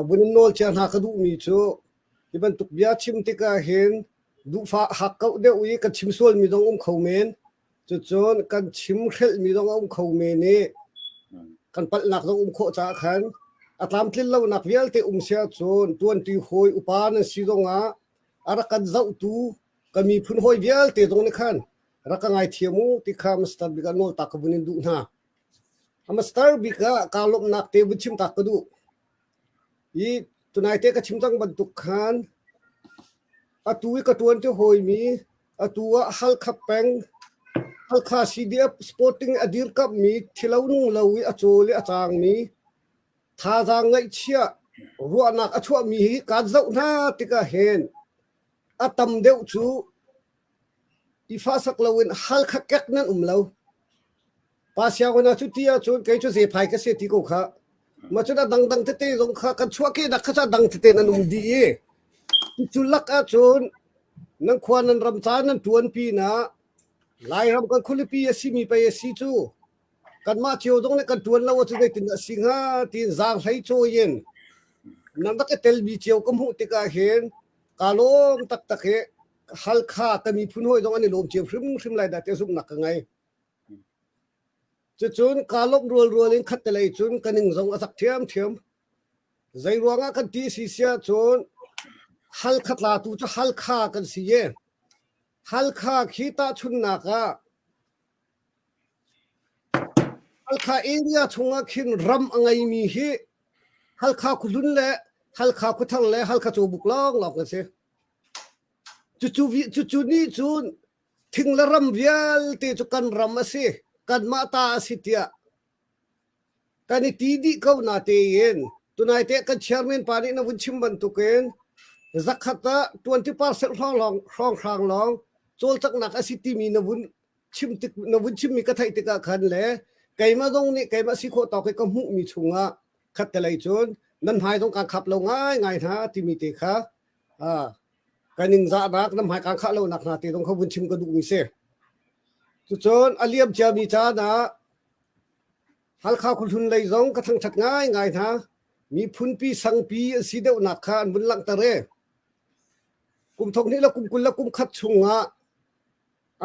vun in nawl cia hna ka duhmi cu hi bantuk bia chim tikah hin duhfah hak kauh deuh i kan chim sualmi zong um kho men. Cucun kan chim hrelhmi zong a um kho men i. Kan palhnak zong um khawh caah khan a tlamtlin lonak vialte um sia cun tuanti hawi upa nan si zongah a rak kan zohtu kan miphun hawi vialte zong nih khan rak ka ngaithiam u ti kha Mr. Bik ah nawl ta ka vun in duh hna. Mr. Bik ah kaa lawmhnak te vun chim ta ka duh. I tunai te ka chim cang bantuk khan atu i ka tuan ti hawimi atu ah Halkha peng Halkha CDF Sporting a dirkamhmi thilo nung lo i a cawl i a caangmi thazaang ngaihchiah ruahnak a chuahmi hi kaan zoh hna tikah hin a tam deuh cu i fahsak loin Halkha kek nan um lo. Pa sianginn ah cu ti ahcun kei cu zephai ka si ti ko kha. Mah cun a dangdang tete zong kha kan chuahkehnak kha cu a dang tete nan um dih i cu lak ahcun nan khua nan ram ca nan ṭuan pinah Lairam kan khualipi a simi pei a si cu kanmah cio zong nih kan ṭuan lo ahcun zeitin a si hnga tiin zaanghlei cawi in nan rak i telmi cio ka hmuh tikah hin kaa lawm taktak i Halkha ka miphun hawi zong an i lawm cio hrimhrim lai dah tiah zumhnak ka ngei. Cucun kaa lawmh rualrual in khattelei cun ka ning zong a zak ṭhiamṭhiam. Zeiruangah kan ti si siah cun Halkha tlatu cu Halkha kan si i Halkha khi tahchunhnak ah Halkha area chungah khin ram a ngeimi hi Halkha khuhlun le Halkha khuathar le Halkha cawbuk lawnglawng kan si. Cucu, cucu nih cun thing le ram vialte cu kan ram a si, kanmah ta a si tiah kan i ti dih ko na tein tunai te kan chairman pa nih na vun chim bantukin zakhat ah 20% hrawng hrawng lawng cawlcanghnak a si timi na vun chim tik na vun chimmi ka theih tikah khan le keimah zong nih keimah si khawh tawk i ka hmuhmi chungah khat te lei cun nan hmai zong kaan khap lo ngai ngai hna timi te kha kan ningzahnak na hmai kaan khah lonak hna te zong kha vun chim ka duhmi si. Cucun a liam ciami caan ah Halkha khuahlun lei zong ka thangṭhat ngaingai hna. Miphunpi sangpi an si deuhnak kha an vun langhter i kum thong hnih le kum 20 le kum khat chungah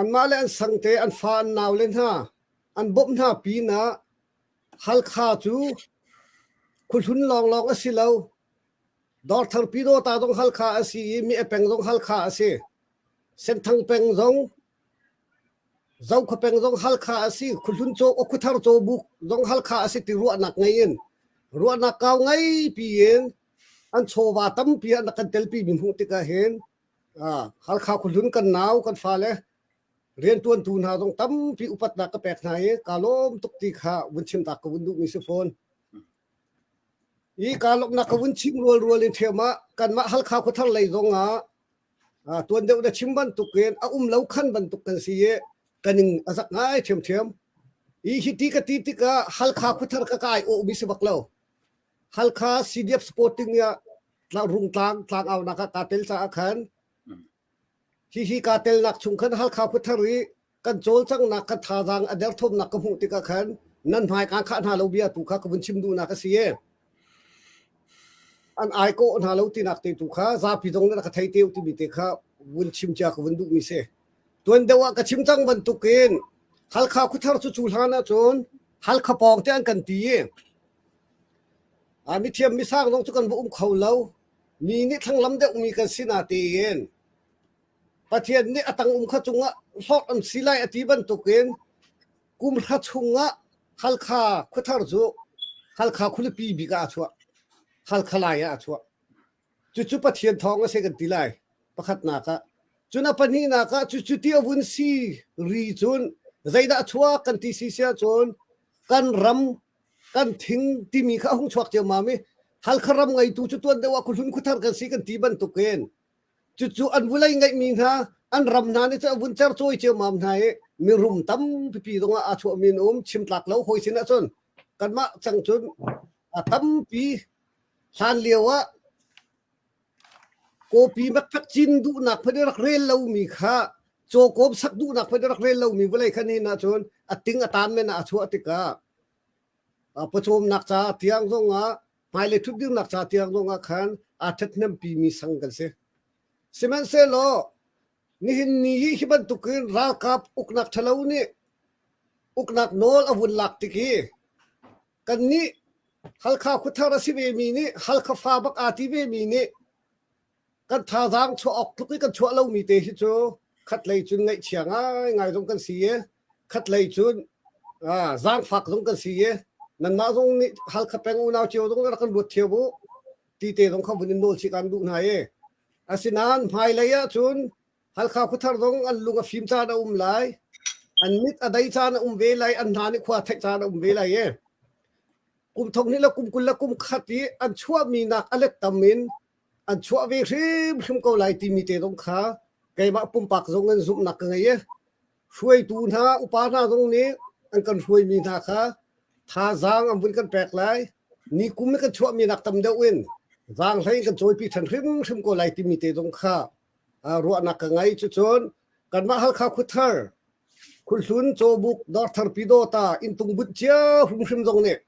anmah le an sangte an fa an nau le hna an bawmh hna pinah Halkha cu khuahlun lawnglawng a si lo. Dawrthar Pyidawta zong Halkha a si i Mi Peng zong Halkha a si. Senthang peng zong Zokhua peng zong Halkha a si. Khuahlun caw Khuathar Cawbuk zong Halkha a si ti ruahnak ngei in ruahnak kau ngeipi in an chawva tampi an rak kan telpi mi hmuh tikah hin Halkha khuahlun kan nau kan fale riantuantu hna zong tampi upatnak ka pek hna i kaa lawm tuk ti kha vun chim ta ka vun duhmi si fawn. Hi kaa lawmhnak ka vun chim rualrual in ṭhiam ah kanmah Halkha khuathar lei zong ah tuan deuh na chim bantukin a um lo khan bantuk kan si i ka ning a zak ngai ṭhiamṭhiam. Hi hiti ka ti tikah Halkha khuathar ka kai awhmi si bak lo. Halkha CDF Sporting ah Rungtlang tlangaunak ah kaa tel caah khan Hihi kaa telnak chung khan Halkha khuathar i kan cawlcanghnak kan thazaang a derthawmnak ka hmuh tikah khan nan hmai kaan khah hna lo bia tu kha ka vun chim duhnak a si e. An ai kawh hna lo tinak te tu kha zapi zong nih ka thei te timi te kha vun chim cia ka vun duhmi si. Tuan deuh ah ka chim cang bantukin Halkha khuathar cu cu hlan ahcun Halkha pawng te an kan ti i mithiam misang zong cu kan va um kho lo. Mi nih thlanglam deuhmi kan si na tiin Pathian nih a tang um kha cungah hlawt an si lai a ti bantukin kum hra chungah Halkha khuathar cu Halkha khualipi bik ah a chuah. Halkha lai ah a chuah. Cucu Pathian thawng a si kan ti lai. Pakhatnak ah. Cun a pahnihnak ah cucu ti a vun si ri cun zeidah a chuak kan ti si siah cun kan ram kan thing timi kha a hung chuak ciammam i Halkha ram ngeitu cu tuan deuh ah khuhlun khuthar kan si kan ti bantukin cucu an vulei ngeihmi hna an ram hna nih cun a vun cercawi ciammam hna i mirum tampipi zong ah aa chuahmi an um chim tlak lo hawi sin ahcun kanmah cang cun a tampi hlan lio ah Kawpi makfek cin duhnak hmanh i rak rel lomi kha cawkawm sak duhnak hmanh i rak rel lomi vawlei kha nihin ahcun a ting a tan men ah a chuah tikah pawcawmnak ca tiang zongah hmailei ṭhutdirnak ca tiang zongah khan aa ṭhathnempi sang kan si. Sihmanhsehlaw nihin ni hi hi bantukin ralkap uknak ṭhalo nih uknak nawl a vun lak tik i. Kannih Halkha khuathar a si vemi nih Halkha fa bak aa ti vemi nih kan thazaang chuah awk tluk i kan chuah lomi te hi cu khatlei cun ngaihchia ngaingai zong kan si i khatlei cun zaangfak zong kan si i nanmah zong nih Halkha peng unau cio zong rak kan ruat thiam u ti te zong kha vun in nawl chih kan duh hna i asinain hmailei ah cun Halkha khuathar zong an lung a fim caan a um lai an mit a dei caan a um ve lai an hna nih khua theih caan a um ve lai i kum thong hnih le kum 20 le kum khat i an chuahmi nak a let tam in an chuah ve hrimhrim ko lai timi te zong kha keimah pumpak zong in zumhnak ka ngei i hruaitu hna upa hna zong nih an kan hruaimi hna kha thazaang an vun kan pek lai ni kum i kan chuahmi nak tam deuh in zaanghlei in kan cawipi ṭhan hrimhrim ko lai timi te zong kha ruahnak ka ngei. Cucun kanmah Halkha khuathar Khuhlun Cawbuk Dawrthar Pyidawta inntung bunh cio hrimhrim zong nih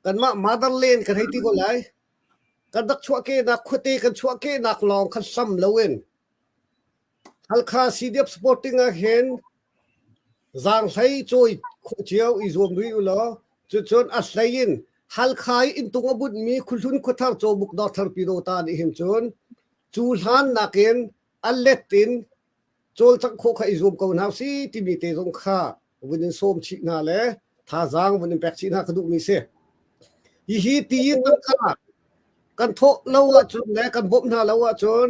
kanmah motherland kan hei ti ko lai. Kan rak chuahkehnak khuate kan chuahkehnak lawng khan hlam loin Halkha CDF Sporting ah hin zaanghlei cawi khawh cio i zuam rih u law cucun a hlei in Halkha i inntung a bunhmi Khuhlun Khuathar Cawbuk Dawrthar Pyidawta nih hin cun cu hlan nakin a let in cawlcangh khawh kha i zuam ko hna si timi te zong kha vun in sawm chih hna le thazaang vun in pek chih hna ka duhmi si. Hihi ti tangka kan thawh lo ahcun le kan bawmh hna lo ahcun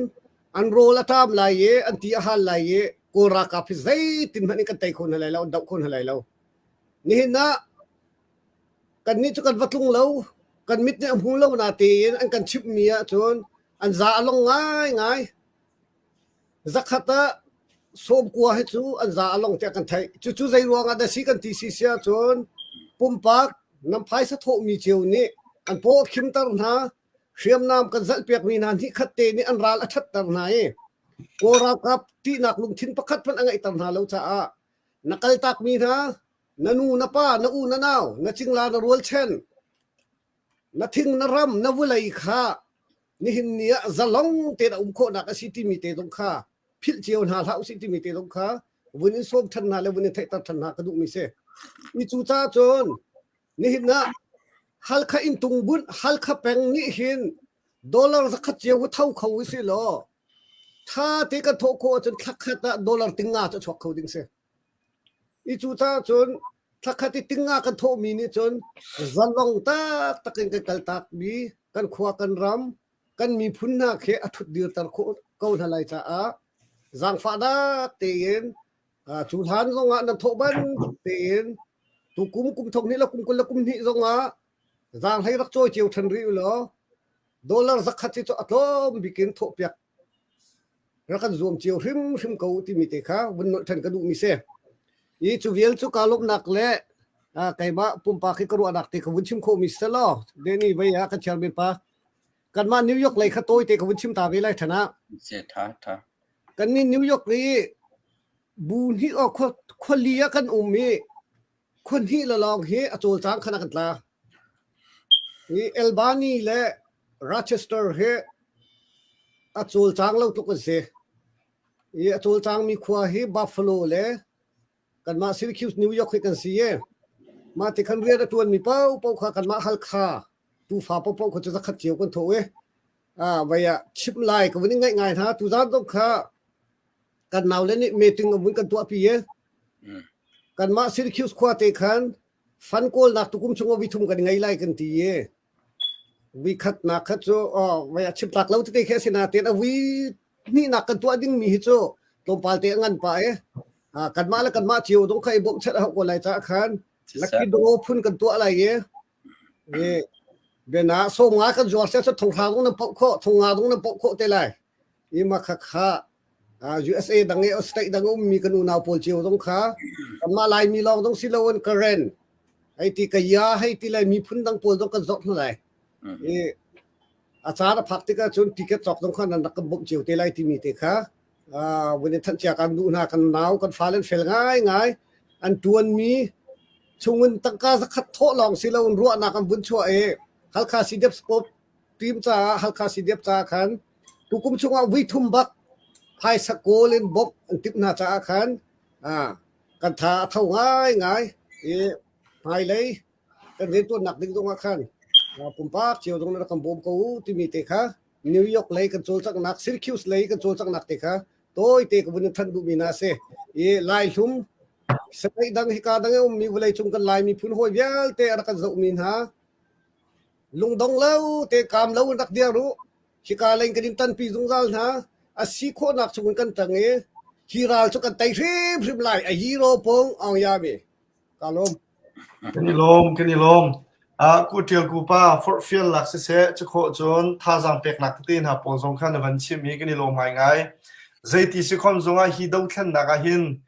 an rawl a ṭam lai i an ti a hal lai i Kawl ralkap hi zeitin hmanh in kan tei kho hna lai lo, an doh kho hna lai lo. Nihin ah kannih cu kan va tlung lo, kan mit nih a hmu lo na tein an kan chimhmi ahcun an za a long ngaingai. Zakhat ah sawmkua hi cu an za a long tiah kan theih. Cucu zei ruangah dah si kan ti si si ahcun pumpak nan phaisa thawhmi cio nih an paw a khimter hna, hriamnam kan zalhpiakmi hna hnihkhat te nih an ral a ṭhatter hna i Kawl ralkap ṭihnak lungthin pakhat hmanh a ngeihter hna lo caah na kaltakmi hna na nu na pa na u na nau na cingla na rualchan na thing na ram na vulei kha nihin ni ah zalong tein a um khawhnak a si timi te zong kha philh cio hna hlah usih timi te zong kha vun in sawm than hna le vun in theihter than hna ka duhmi si. I cu caah cun nihin ah Halkha inntung bunh Halkha peng nih hin dollar zakhat cio hu tho kho u si law tha te kan thawh khawh ahcun thla khat ah dollar tinga cu chuak kho ding si. I cu caah cun thlakhat i tinga kan thawhmi nih cun zalong taktak in kan kaltakmi kan khua kan ram kan miphun hna khi a ṭhut dirter khawh ko hna lai caah zaangfahnak tein cu hlan zongah nan thawh bantuk tein tukum kum thong hnih le kum 20 le kum hnih zongah zaanghlei rak cawi cio ṭhan rih u law dollar zakhat hi cu a tlawm bik in thawhpiak rak kan zuam cio hrimhrim ko timi te kha vun nolh ṭhan ka duhmi si. I cu vial cu kaa lawmhnak le keimah pumpak hi ka ruahnak te ka vun chim khawhmi si law Danny vei ah kan chairman pa kanmah New York lei kha tawi te ka vun chim ta ve lai ṭhan ah. Tha tha. Kan nih New York i bu hnih o khuali ah kan um i khua hnih le lawng hi a cawlcang khan a kan tla. Hi Albany le Rochester hi a cawlcang lo tluk an si. I a cawlcangmi khua hi Buffalo le kanmah Syracuse, New York hi kan si i mah ti khan rian a ṭuanmi paohpaoh kha kanmah Halkha tufa paohpaoh kha cu zakhat cio kan thawh i ah vai ah chimh lai ka vun i ngaih ngai hna. Tuzaan zong kha kan naule nih meeting a vun kan tuahpi i kanmah Syracuse khua te khan fan kawlnak tukum chung ah vithum kan ngei lai kan ti i vi khatnak kha cu vai a chim tlak lo tete khi a si nain a vui hnihnak kan tuah dingmi hi cu tlawmpal te a ngan pah i kanmah le kanmah cio dong kha i bawmhchanh a hau ko lai caah khan lucky draw phun kan tuah lai i i bena sawm nga kan zuar sia cu thonghra dong nan poh khawh thong nga dong nan poh khawh te lai i ma kha kha USA dang i state dang ummi kan unau pawl cio zong kha kanmah Laimi lawng zong si loin Karen hei ti kaya hei ti lai miphun dang pawl zong kan zorh hna lai. I a caan a phak tikah cun ticket cawk zong kha nan rak kan bawmh cio te lai timi te kha vun in thanh cia kan duh hna kan nau kan fale an fel ngai ngai an tuanmi chungin tangka zakhat thawh lawng si loin ruahnak an vun chuah i Halkha CDF Sport team caah Halkha CDF caah khan tukum chungah vui thum bak phaisa kawl in bawmh an timh hna caah khan kan tha a tho ngaingai i hmailei. Kan riantuannak ding zong ah khan pumpak cio zong na kan bawm ko u timi te kha New York lei kan cawlcanghnak Syracuse lei kan cawlcanghnak te kha tawite ka vun in thanh duhmi hna a si. I Laihlum state dang hika dang i ummi vawleicung kan Lai miphun hawi vialte a rak kan zohmi hna lungdong lo te kaam lo in rak dir u. Hika lei kan in tanpi zungzal hna. A si khawhnak chung in kan tang i hi ral cu kan tei hrimhrim lai. A hero pung Aung Yami. Ka lawm. Kan i lawm, kan i lawm. Ah, ku ṭial ku pa forhfial lak siseh, cukhawh cun thazaang peknak tete hna pawl zong kha na van chim i kan i lawm ngaingai. Zeiti si khom zongah hi dothlennak ah hin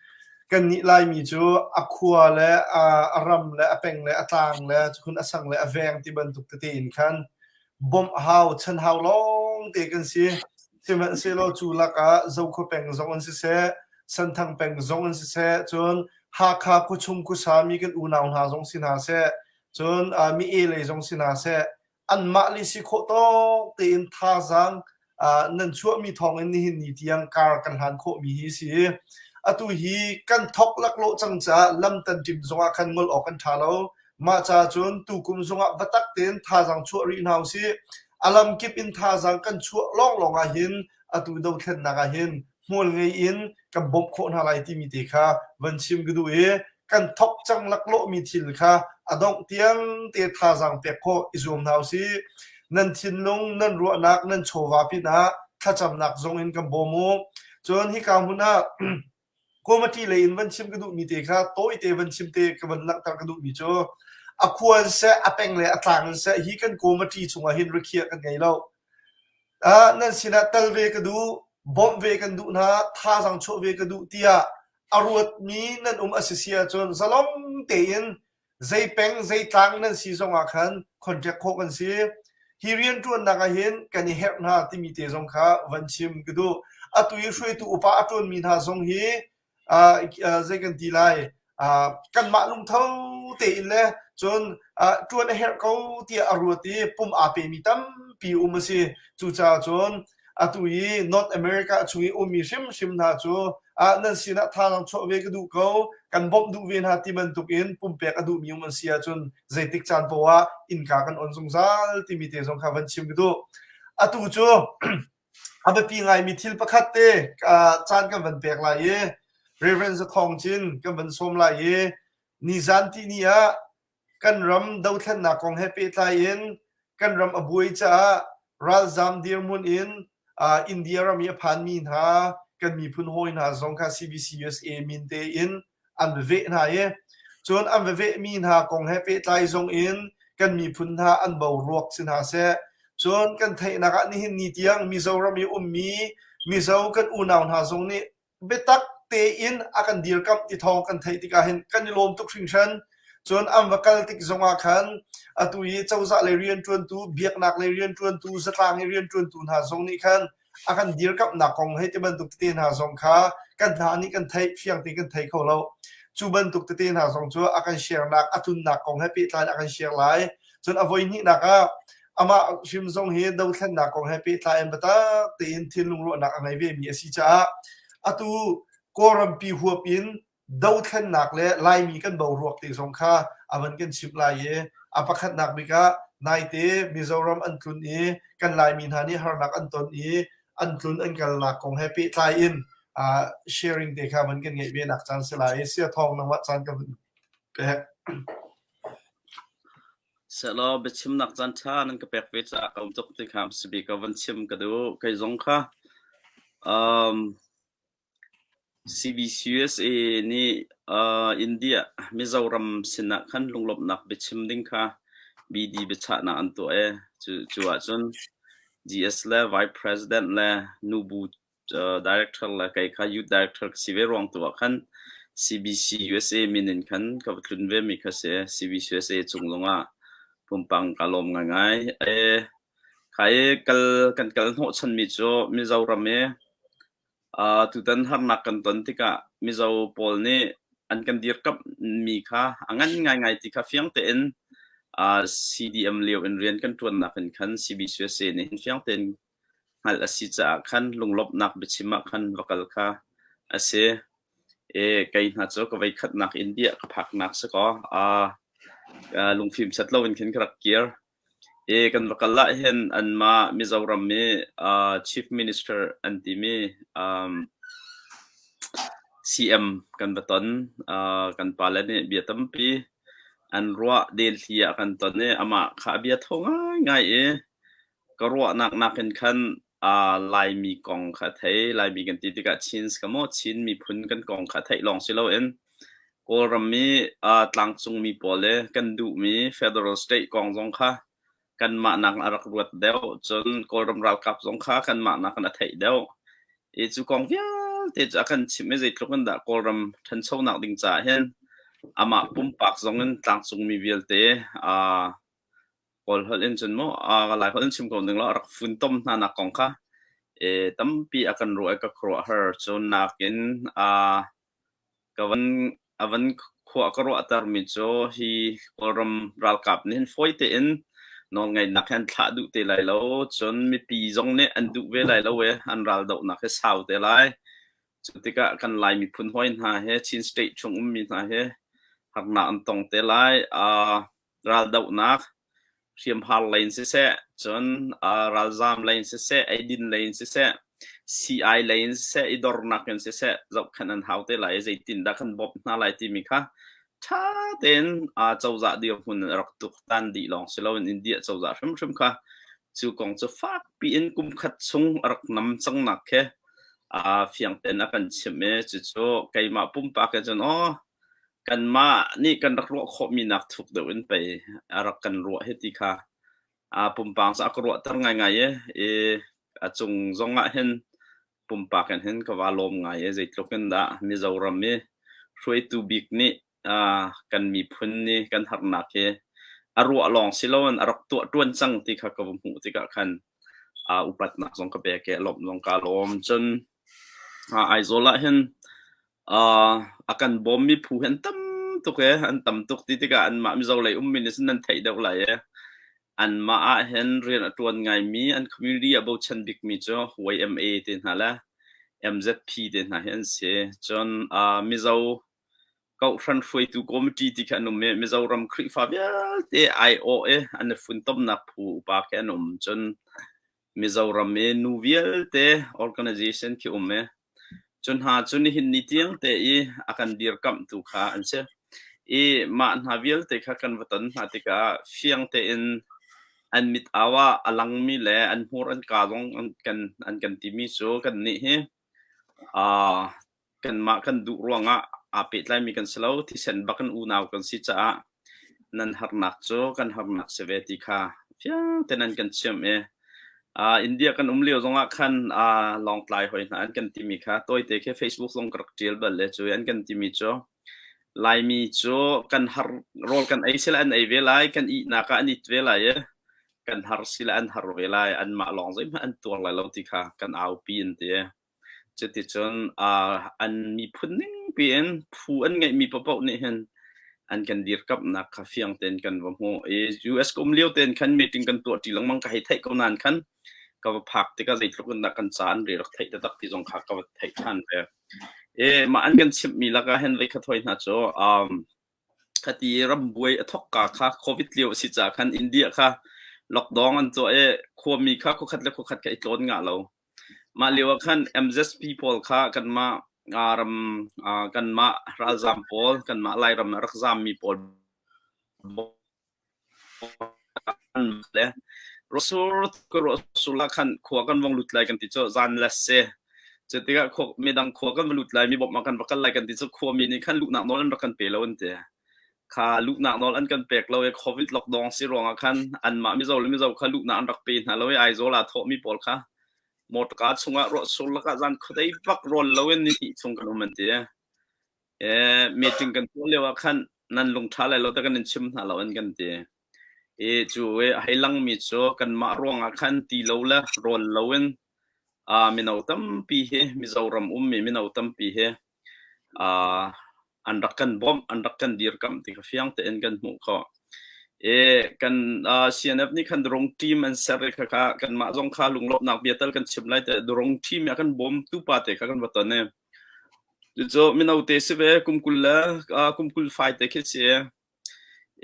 kannih Laimi cu a khua le a, a ram le a peng le a tlang le cukhun a sang le a veng ti bantuk tete in khan bawmh hau, chan hau lawng te kan si. Sihmanhsehlaw cu lakah Zokhua peng zong in siseh, Senthang peng zong in siseh, cun Hakha khuachung khuasa mi kan unau hna zong si hna seh, cun uh, mi-e lei zong si hna seh, anmah le si khawh tawk tein thazaang uh, nan chuahmi thawngin nihin ni tiang kar kan hlan khawhmi hi si. Atu hi kan thok laklawh cang caah lam tanṭim zongah khan ngol awk kan ṭha lo. Mah ca cun tukum zongah biatak tein thazaang chuah rih hna usih. A lamkip in thazaang kan chuah lawnglawng ahhin atu dothlennak ahhin hmual ngei in kan bawmh khawh hna lai timi te kha van chim ka duh i kan thok cang laklawhmi thil kha a dongh tiang te thazaang pek khawh i zuam hna usih. Nan thinlung, nan ruahnak, nan chawva pinah thlacamnak zong in kan bawm u. Cun hika hmun ah Committee lei in van chim ka duhmi te kha tawite van chim te ka van langhter ka duhmi cu a khua in seh, a peng le a tlang in seh hi kan committee chungah hin rikhiah kan ngei lo. Ah, nan sinah tel ve ka duh, bawmh ve kan duh hna, thazaang chuah ve ka duh tiah a ruatmi nan um a si si ahcun zalong tein zei peng zei tlang nan si zongah khan contact khawh kan si. Hi rianṭuannak ah hin kan i herh hna timi te zong kha van chim ka duh. Atu i hruaitu upa a ṭuanmi hna zong hi uh, zei kan ti lai uh, kanmah lungtho tein le cun uh, ṭuan a herh ko tiah a ruat i pum aa pemi tampi um a si. Cucaah cun atu i North America chung i ummi hrimhrim hna cu ah nan sinah thazaang chuah ve ka duh ko kan bawmh duh ve hna ti bantuk in pumpek a duhmi um an si ahcun zeitik caan poah ah innka kan on zungzal timi te zong kha van chim ka duh. Atu cu a biapi ngaimi thil pakhat te caan kan van pek lai i Reverend Zathawng Cin kan van sawm lai i nizan tihni ah Kan ram dothlennak kong he pehtlai in kan ram a buai caah ralzam dirhmun in India ram i a phanmi hna kan miphun hawi hna zong kha CBCUSA min tein an va veh hna i cun an va vehmi hna kong he pehtlai zong in kan miphun hna an boruak si hna seh cun kan theihnak ah nihin ni tiang Mizoram i ummi Mizo kan unau hna zong nih biatak tein a kan dirkamh ti thawng kan theih tikah hin kan i lawm tuk hringhran. Cun an va kal tik zongah khan atu i cozah lei rianṭuantu, biaknak lei rianṭuantu, zatlang i rianṭuantu hna zong nih khan a kan dirkamhnak kong hei ti bantuk tete hna zong kha kan hna nih kan theih fiang tein kan thei kho lo. Cu bantuk tete hna zong cu a kan share-nak, a tlunnak kong he pehtlai in a kan share lai. Cun a voi hnihnak ah amah hrim zong hi dothlennak kong he pehtlai in biatak tein thinlung ruahnak a ngei vemi a si caah atu Kawlrampi huap in dothlennak le Laimi kan boruak te zong kha a van kan chimh lai i a pakhatnak bik ah naite Mizoram an tlun i kan Laimi hna nih harnak an ton i an tlun an kalnak kong he pehtlai in uh, sharing te kha van kan ngeih ve nak caan si lai i sia thawng nangmah caan ka van pek. Sehlaw biachimnak caanṭha nan ka pek ve caah ka um tuk ti kha hmasabik ka van chim ka duh. Kei zong kha um, CBCUSA nih uh, India Mizoram sinah khan lunglawmhnak biachim ding kha BD biachahnak an tuah i cu, cu ahcun GS le Vice President le nubu director le kei kha youth director ka si ve ruang tu ah khan CBC USA min in khan ka va tlun ve mi kha si. CBC USA cung zong ah pumpang ka lawm ngaingai. E, kha i kal kan kal hnawhchan mi cu Mizoram i uh, tutan harnak kan ton tikah Mizo pawl nih an kan dirkamh mi kha a ngan ngaingai ti kha fiang tein uh, CDM lio in rian kan ṭuannak in khan CBC USA nih hin fiang tein hngalh a si caah khan lunglawmhnak biachim ah khan va kal kha a si. I kei hna cu ka voikhatnak India ka phaknak si kaw, aa. Lungfim set loin khin ka rak kir. I kan va kal ahhin anmah Mizoram i Chief Minister an timi CM kan va ton. Kan pale nih bia tampi an ruah. Delhi ah kan ton i amah kha a bia thaw ngaingai i ka ruahnak nakin khan Laimi kong kha a thei. Laimi kan ti tikah Chins ka maw Chin miphun kan kong kha a theih lawng si loin Kawlram i tlangcungmi pawl le kan duhmi federal state kong zong kha kanmah nakin a rak ruat deuh. Cun Kawlram ralkap zong kha kanmah nakin a theih deuh. I cu kong vialte cu a kan chimh i zeitluk in dah Kawlram ṭhanchonak ding caah hin amah pumpak zong in tlangcungmi vialte Kawl holh in cun maw Lai holh in chim ko ning law a rak funtom hna nak kong kha tampi a kan ruah i ka khuaruahhar. Cun nakin Ka van a van khua ka ruahtermi cu hi Kawlram ralkap nih hin fawi tein nawlngeihnak hi an thlah duh te lai lo. Cun mipi zong nih an duh ve lai lo i an raldohnak hi sau te lai. Cu tikah kan Lai miphun hawi hna he Chin State chung ummi hna he harnak an tong te lai. Uh, raldohnak hriamhar lei in siseh, cun ralzaam lei in siseh, eidin lei in siseh, sii lei in siseh, i dornak in siseh, zohkhenh an hau te lai i zeitindah kan bawmh hna lai timi kha ṭha tein cozah dirhmun in a rak tuaktan dih lawng si loin India cozah hrimhrim kha cu kong cu fakpi in kum khat chung a rak nam cangnak khi fiang tein a kan chimh i cucu keimah pumpak in cun aw Kanmah nih kan rak ruah khawhmi nak thuk deuh in pei a rak kan ruah hi ti kha pumpang cu a ka ruahter ngaingai i, i a cung zong ah hin pumpak in hin ka va lawm ngai i zeitluk in dah Mizoram i hruaitu bik nih kan miphun nih kan harnak hi a ruah lawng si loin a rak tuah ṭuan cang ti kha ka va hmuh tikah khan upatnak zong ka pek i lawmh zong kaa lawm. Cun Aizawl ah hin A kan bawmmi phu hi an tam tuk ee. An tam tuk ti tikah anmah Mizo lei ummi nih cun nan theih deuh lai ee. Anmah ahhin rian a ṭuan ngaimi an community a bochan bikmi cu YMA te hna le MZP te hna hi an si. Cun Mizo kohhran hruaitu committee ti khi an um i Mizoram Khrihfa vialte aiawh i an i funtomnak phu upa khi an um. Cun Mizoram i nu vialte organization khi um i cu hna cu nihin ni tiang te i a kan dirkamhtu kha an si. I mah hna vialte kha kan va ton hna tikah fiang tein an mit au ah a langmi le an hmur an kaa zong an kan an kan timi cu kannih hi aa kanmah kan duh ruangah aa pehtlaimi kan si lo, thisen bak in unau kan si caah nan harnak cu kan harnak si ve ti kha fiang tein an kan chimh i uh, India kan um lio zongah khan uh, Lawngtlai hoi hna an kan timi kha tawite khi Facebook zong ka rak ṭial bal le cu an kan timi cu Laimi cu kan har rawl kan ei sila an ei ve lai kan ihnak ah an it ve lai i kan har sila an har ve lai anmah lawng zeihmanh an tuar lai lo ti kha kan aupi an ti. Cuticun an miphun ning piin phu an ngeihmi paohpaoh nih hin an kan dirkamhnak kha fiang tein kan va hmuh. I US ka um lio tein khan meeting kan tuah ṭi lengmang ka hei theih ko nain khan ka va phak tikah zeitluk in dah kan ca an re rak theih taktak ti zong kha ka va theih ṭhan ve. I mah an kan chimhmi lakah hin voikhat hoi hna cu um, Khati rambuai a thawkka kha COVID lio a si caah khan India kha lockdown an tuah i khuami kha khuakhat le khuakhat kha i tlawn ngah lo. Mah lio ah khan MZP pawl kha kanmah ram kanmah ralzaam pawl kanmah Lairam a rak zaammi pawl le ruahsur ruahsur ah khan khua kan vong lut lai kan ti cu zan le si. Cu tikah khua midang khua kan va lut lai mi bawmh ah kan va kal lai kan ti cu khuami nih khan luhnak nawl an rak kan pe lo an ti. Kha luhnak nawl an kan pek lo i COVID lockdown si ruangah khan anmah Mizo le Mizo kha luhnak an rak pe hna lo i Aizawl aa thawhmi pawl kha motorka chungah ruahsur lakah zan khuadei bak rawl loin ni hnih chung kan um an ti. Meeting kan tuah lio ah khan nan lung ṭha lai lo te kan in chim hna lo an kan ti. I cu i a hei langmi cu kanmah ruangah khan ti lo le rawl loin mino tampi hi Mizoram ummi mino tampi hi an rak kan bawmh, an rak kan dirkamh ti kha fiang tein kan hmuh khawh. I kan CNF nih khan Durong team an ser i khakha kanmah zong kha lunglawmhnak bia tal kan chim lai te Durong team i a kan bawmtu pa te kha kan va ton i cucu mino te si ve kum 20 le kum 20 fai te khi si.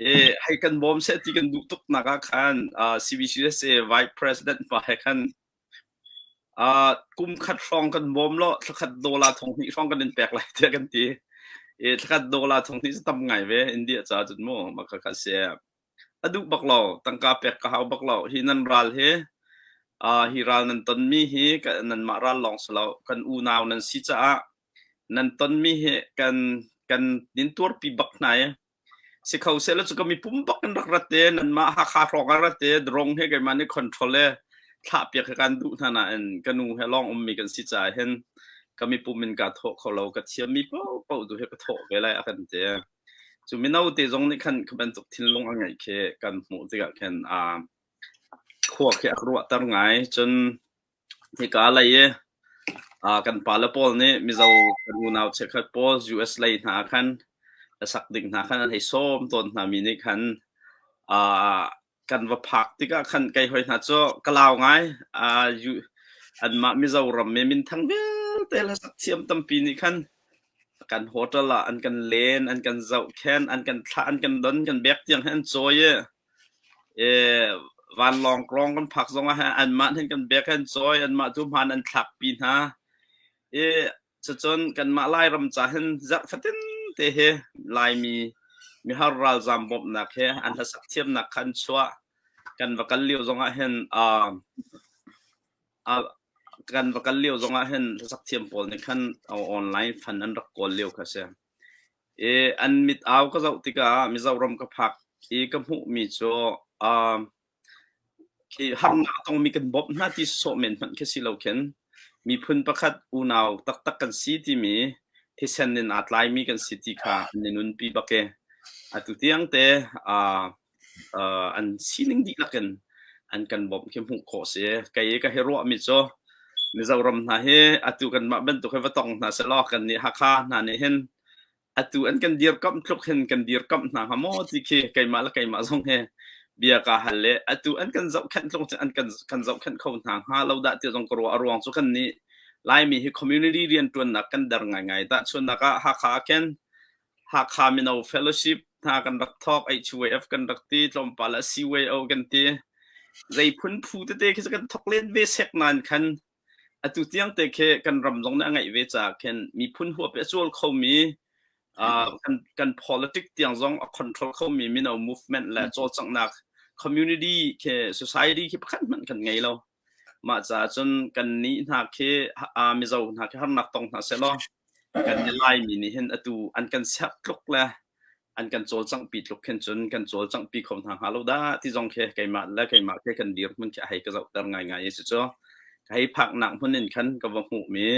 I hei kan bawm seh ti kan duh tuk nak ah khan uh, CBCUSA Vice President pa he khan uh, kum khat hrawng kan bawm lo thlakhat dollar thong hnih hrawng kan in pek lai tiah kan ti. I thlakhat dollar thong hnih cu tam ngai ve India ca cun mu mah kha kha si. A duh bak lo tangka pek ka hau bak lo hi nan ral hi uh, hi ral nan tonmi hi nanmah ral lawng si lo kan unau nan si caah nan tonmi hi kan kan nin tuarpi bak hna i Si kho sehlaw cu ka mipum bak in rak rat te nanmah Hakha hrawng ah rat te drone he keimah nih control le thlahpiak he kan duh hna nain ka nu he lawng ummi kan si caah hin ka mipum in kaa thawh kho lo ka thiammi paohpaoh tu he ka thawh ve lai a kan ti. Cu mino te zong nih khan kha bantuk thinlung a ngeih khi kan hmuh tikah khin aa khua khi a ka ruahter ngai. Cun Hika lei i kan pale pawl nih Mizo kan unau cheukhat pawl US lei hna ah khan hlasak ding hna khan an hei sawm tawn hna mi nih khan kan va phak tikah khan kei hoi hna cu ka lau ngai. Anmah Mizoram mi minthang vialte hlasak thiam tampi nih khan kan hotel ah an kan len, an kan zohkhenh, an kan thlah, an kan don, kan bek tiang hi an cawi i Vanlawng lawng kan phak zongah anmah hin kan bek an cawi, anmah tu hmaan an thlakpi hna. I cucun kanmah Lairam ca hin zarh fatin te hi Laimi mihar ralzaam bawmhnak he an hlasak thiamnak kha an chuah. Kan va kal lio zongah hin uh, uh, kan va kal lio zongah hin hlasak thiam pawl nih khan online fund an rak kawl lio kha si. I an mit au ka zoh tikah Mizoram ka phak i ka hmuhmi cu uh, khi harnak a tongmi kan bawmh hna ti sawsawh men hmanh khi si lo khin miphun pakhat unau taktak kan si timi thisen in aa tlaimi kan si ti kha an i nunpi bak i atu tiang te uh, uh, an sining dihlak in an kan bawmh khi hmuh khawh si. Kei ka hi ruahmi cu Mizoram hna hi atu kanmah bantuk hi va tong hna sehlaw kannih Hakha hna nih hin atu an kan dirkamh tluk hin kan dirkamh hna hnga maw ti khi keimah le keimah zong hi bia kaa hal le atu an kan zohkhenh tluk cun an kan kan zohkhenh kho hna hnga lo dah ti zong ka ruah. A ruang cu kannih Laimi hi community rianṭuannak kan der ngaingai. Tahchunhnak ah Hakha ah khin Hakha Mino Fellowship hna kan rak thawk, HYF kan rak ti, tlawmpal ah CYO kan ti. Zei phun phu tete khi cu kan thawk len ve sek nain khan atu tiang te khi kan ram zong nih a ngeih ve caah khin miphun huap i a cual khomi uh, kan, kan politic tiang zong a control khomi mino movement le cawlcanghnak community khi society khi pakhat hmanh kan ngei lo. Mah caah cun kan nih hna khi uh, Mizo hna khi harnak tong hna sehlaw kan i Laimi nih hin atu an kan serh tluk le an kan cawlcanghpi tluk khin cun kan cawlcanghpi kho hna hnga lo dah ti zong khi keimah le keimah khi kan dirhmun khi a hei ka zohter ngaingai i cucu ka hei phaknak hmun in khan ka va hmuhmi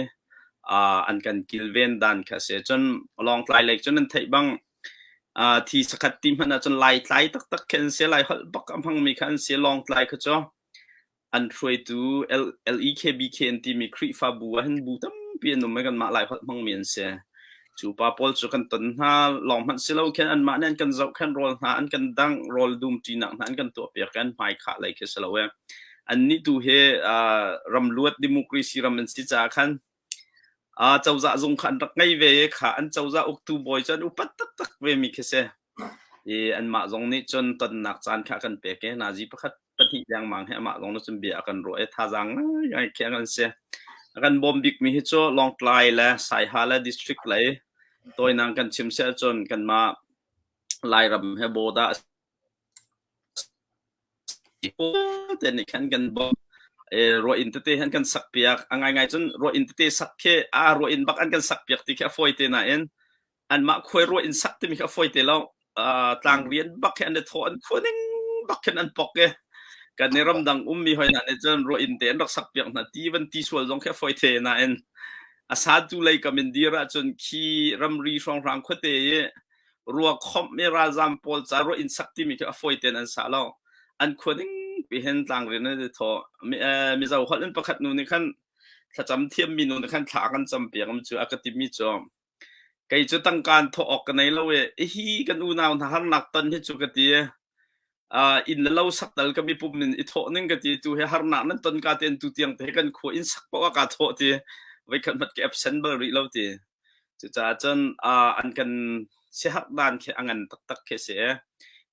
uh, an kan kilven dan kha a si. Cun Lawngtlai lei cun an theih bang uh, thi sakhat ti hmanh ahcun Laitlai taktak khi an si, Lai holh bak a hmangmi kha an si. Lawngtlai kha cu an hruaitu LEKBK an timi Khrihfabu ah hin bu tampi an um i kanmah Laiholh hmangmi an si. Cu pa pawl cu kan ton hna lawng hmanh si lo khin anmah nih an kan zohkhenh rawl hna an kan dangh rawl dumṭinak hna an kan tuahpiak i an hmai khah lei khi si lo e. Annih tu hi uh, ram luat democracy ram an si caah khan uh, cozah zung kha an rak ngei ve i kha an cozah uktu bawi cu an upat taktak ve mi khi si. I anmah zong nih cun tonnak caan kha a kan pek i nazi pakhat pahnih lengmang hi amah zong nih cun bia a kan ruah i thazaang ngaingai khi an si. A kan bawm bikmi hi cu Lawngtlai le Saiha le district lei tawinak kan chim si ahcun kanmah Lairam he border a te nih khan kan bawmh. Ruah inn tete han kan sak piak. A ngaingai cun ruah inn tete sak khi a ruah inn bak an kan sak piak ti khi a fawi te nain anmah khuai ruah in sak timi kha a fawi te lo. Uh, tlang rian bak khi an i thawh an khua ning bak khin an pok i kan i ramdang ummi hoi hna nih cun ruah inn te an rak sak piak hna ti van ti sual zong khi a fawi te nain a satu lei kam in dir ahcun khi ramri hrawnghrang khuate i rua khomh mi ralzam pawl ca ruah inn sak timi khi a fawi tein an sa lo an khua ning pi hin tlang rian an i thawh Mizo holh in pakhat nu nih khan thlacam thiammi nu nih khan thla kan cam piak cu a ka timi cu Kei cu tangka in thawh awk ka nei lo i hi kan unau hna harnak ton hi cu ka ti. Uh, inn le lo sak tal ka mipum in i thawh ning ka ti tu hi harnak nan ton ka ten tu tiang te kan khua inn sak paoh ah kaa thawh ti voikhat hmat ka absent bal rih lo ti. Cucaah cun uh, an kan siaherh dan khi a ngan taktak khi si.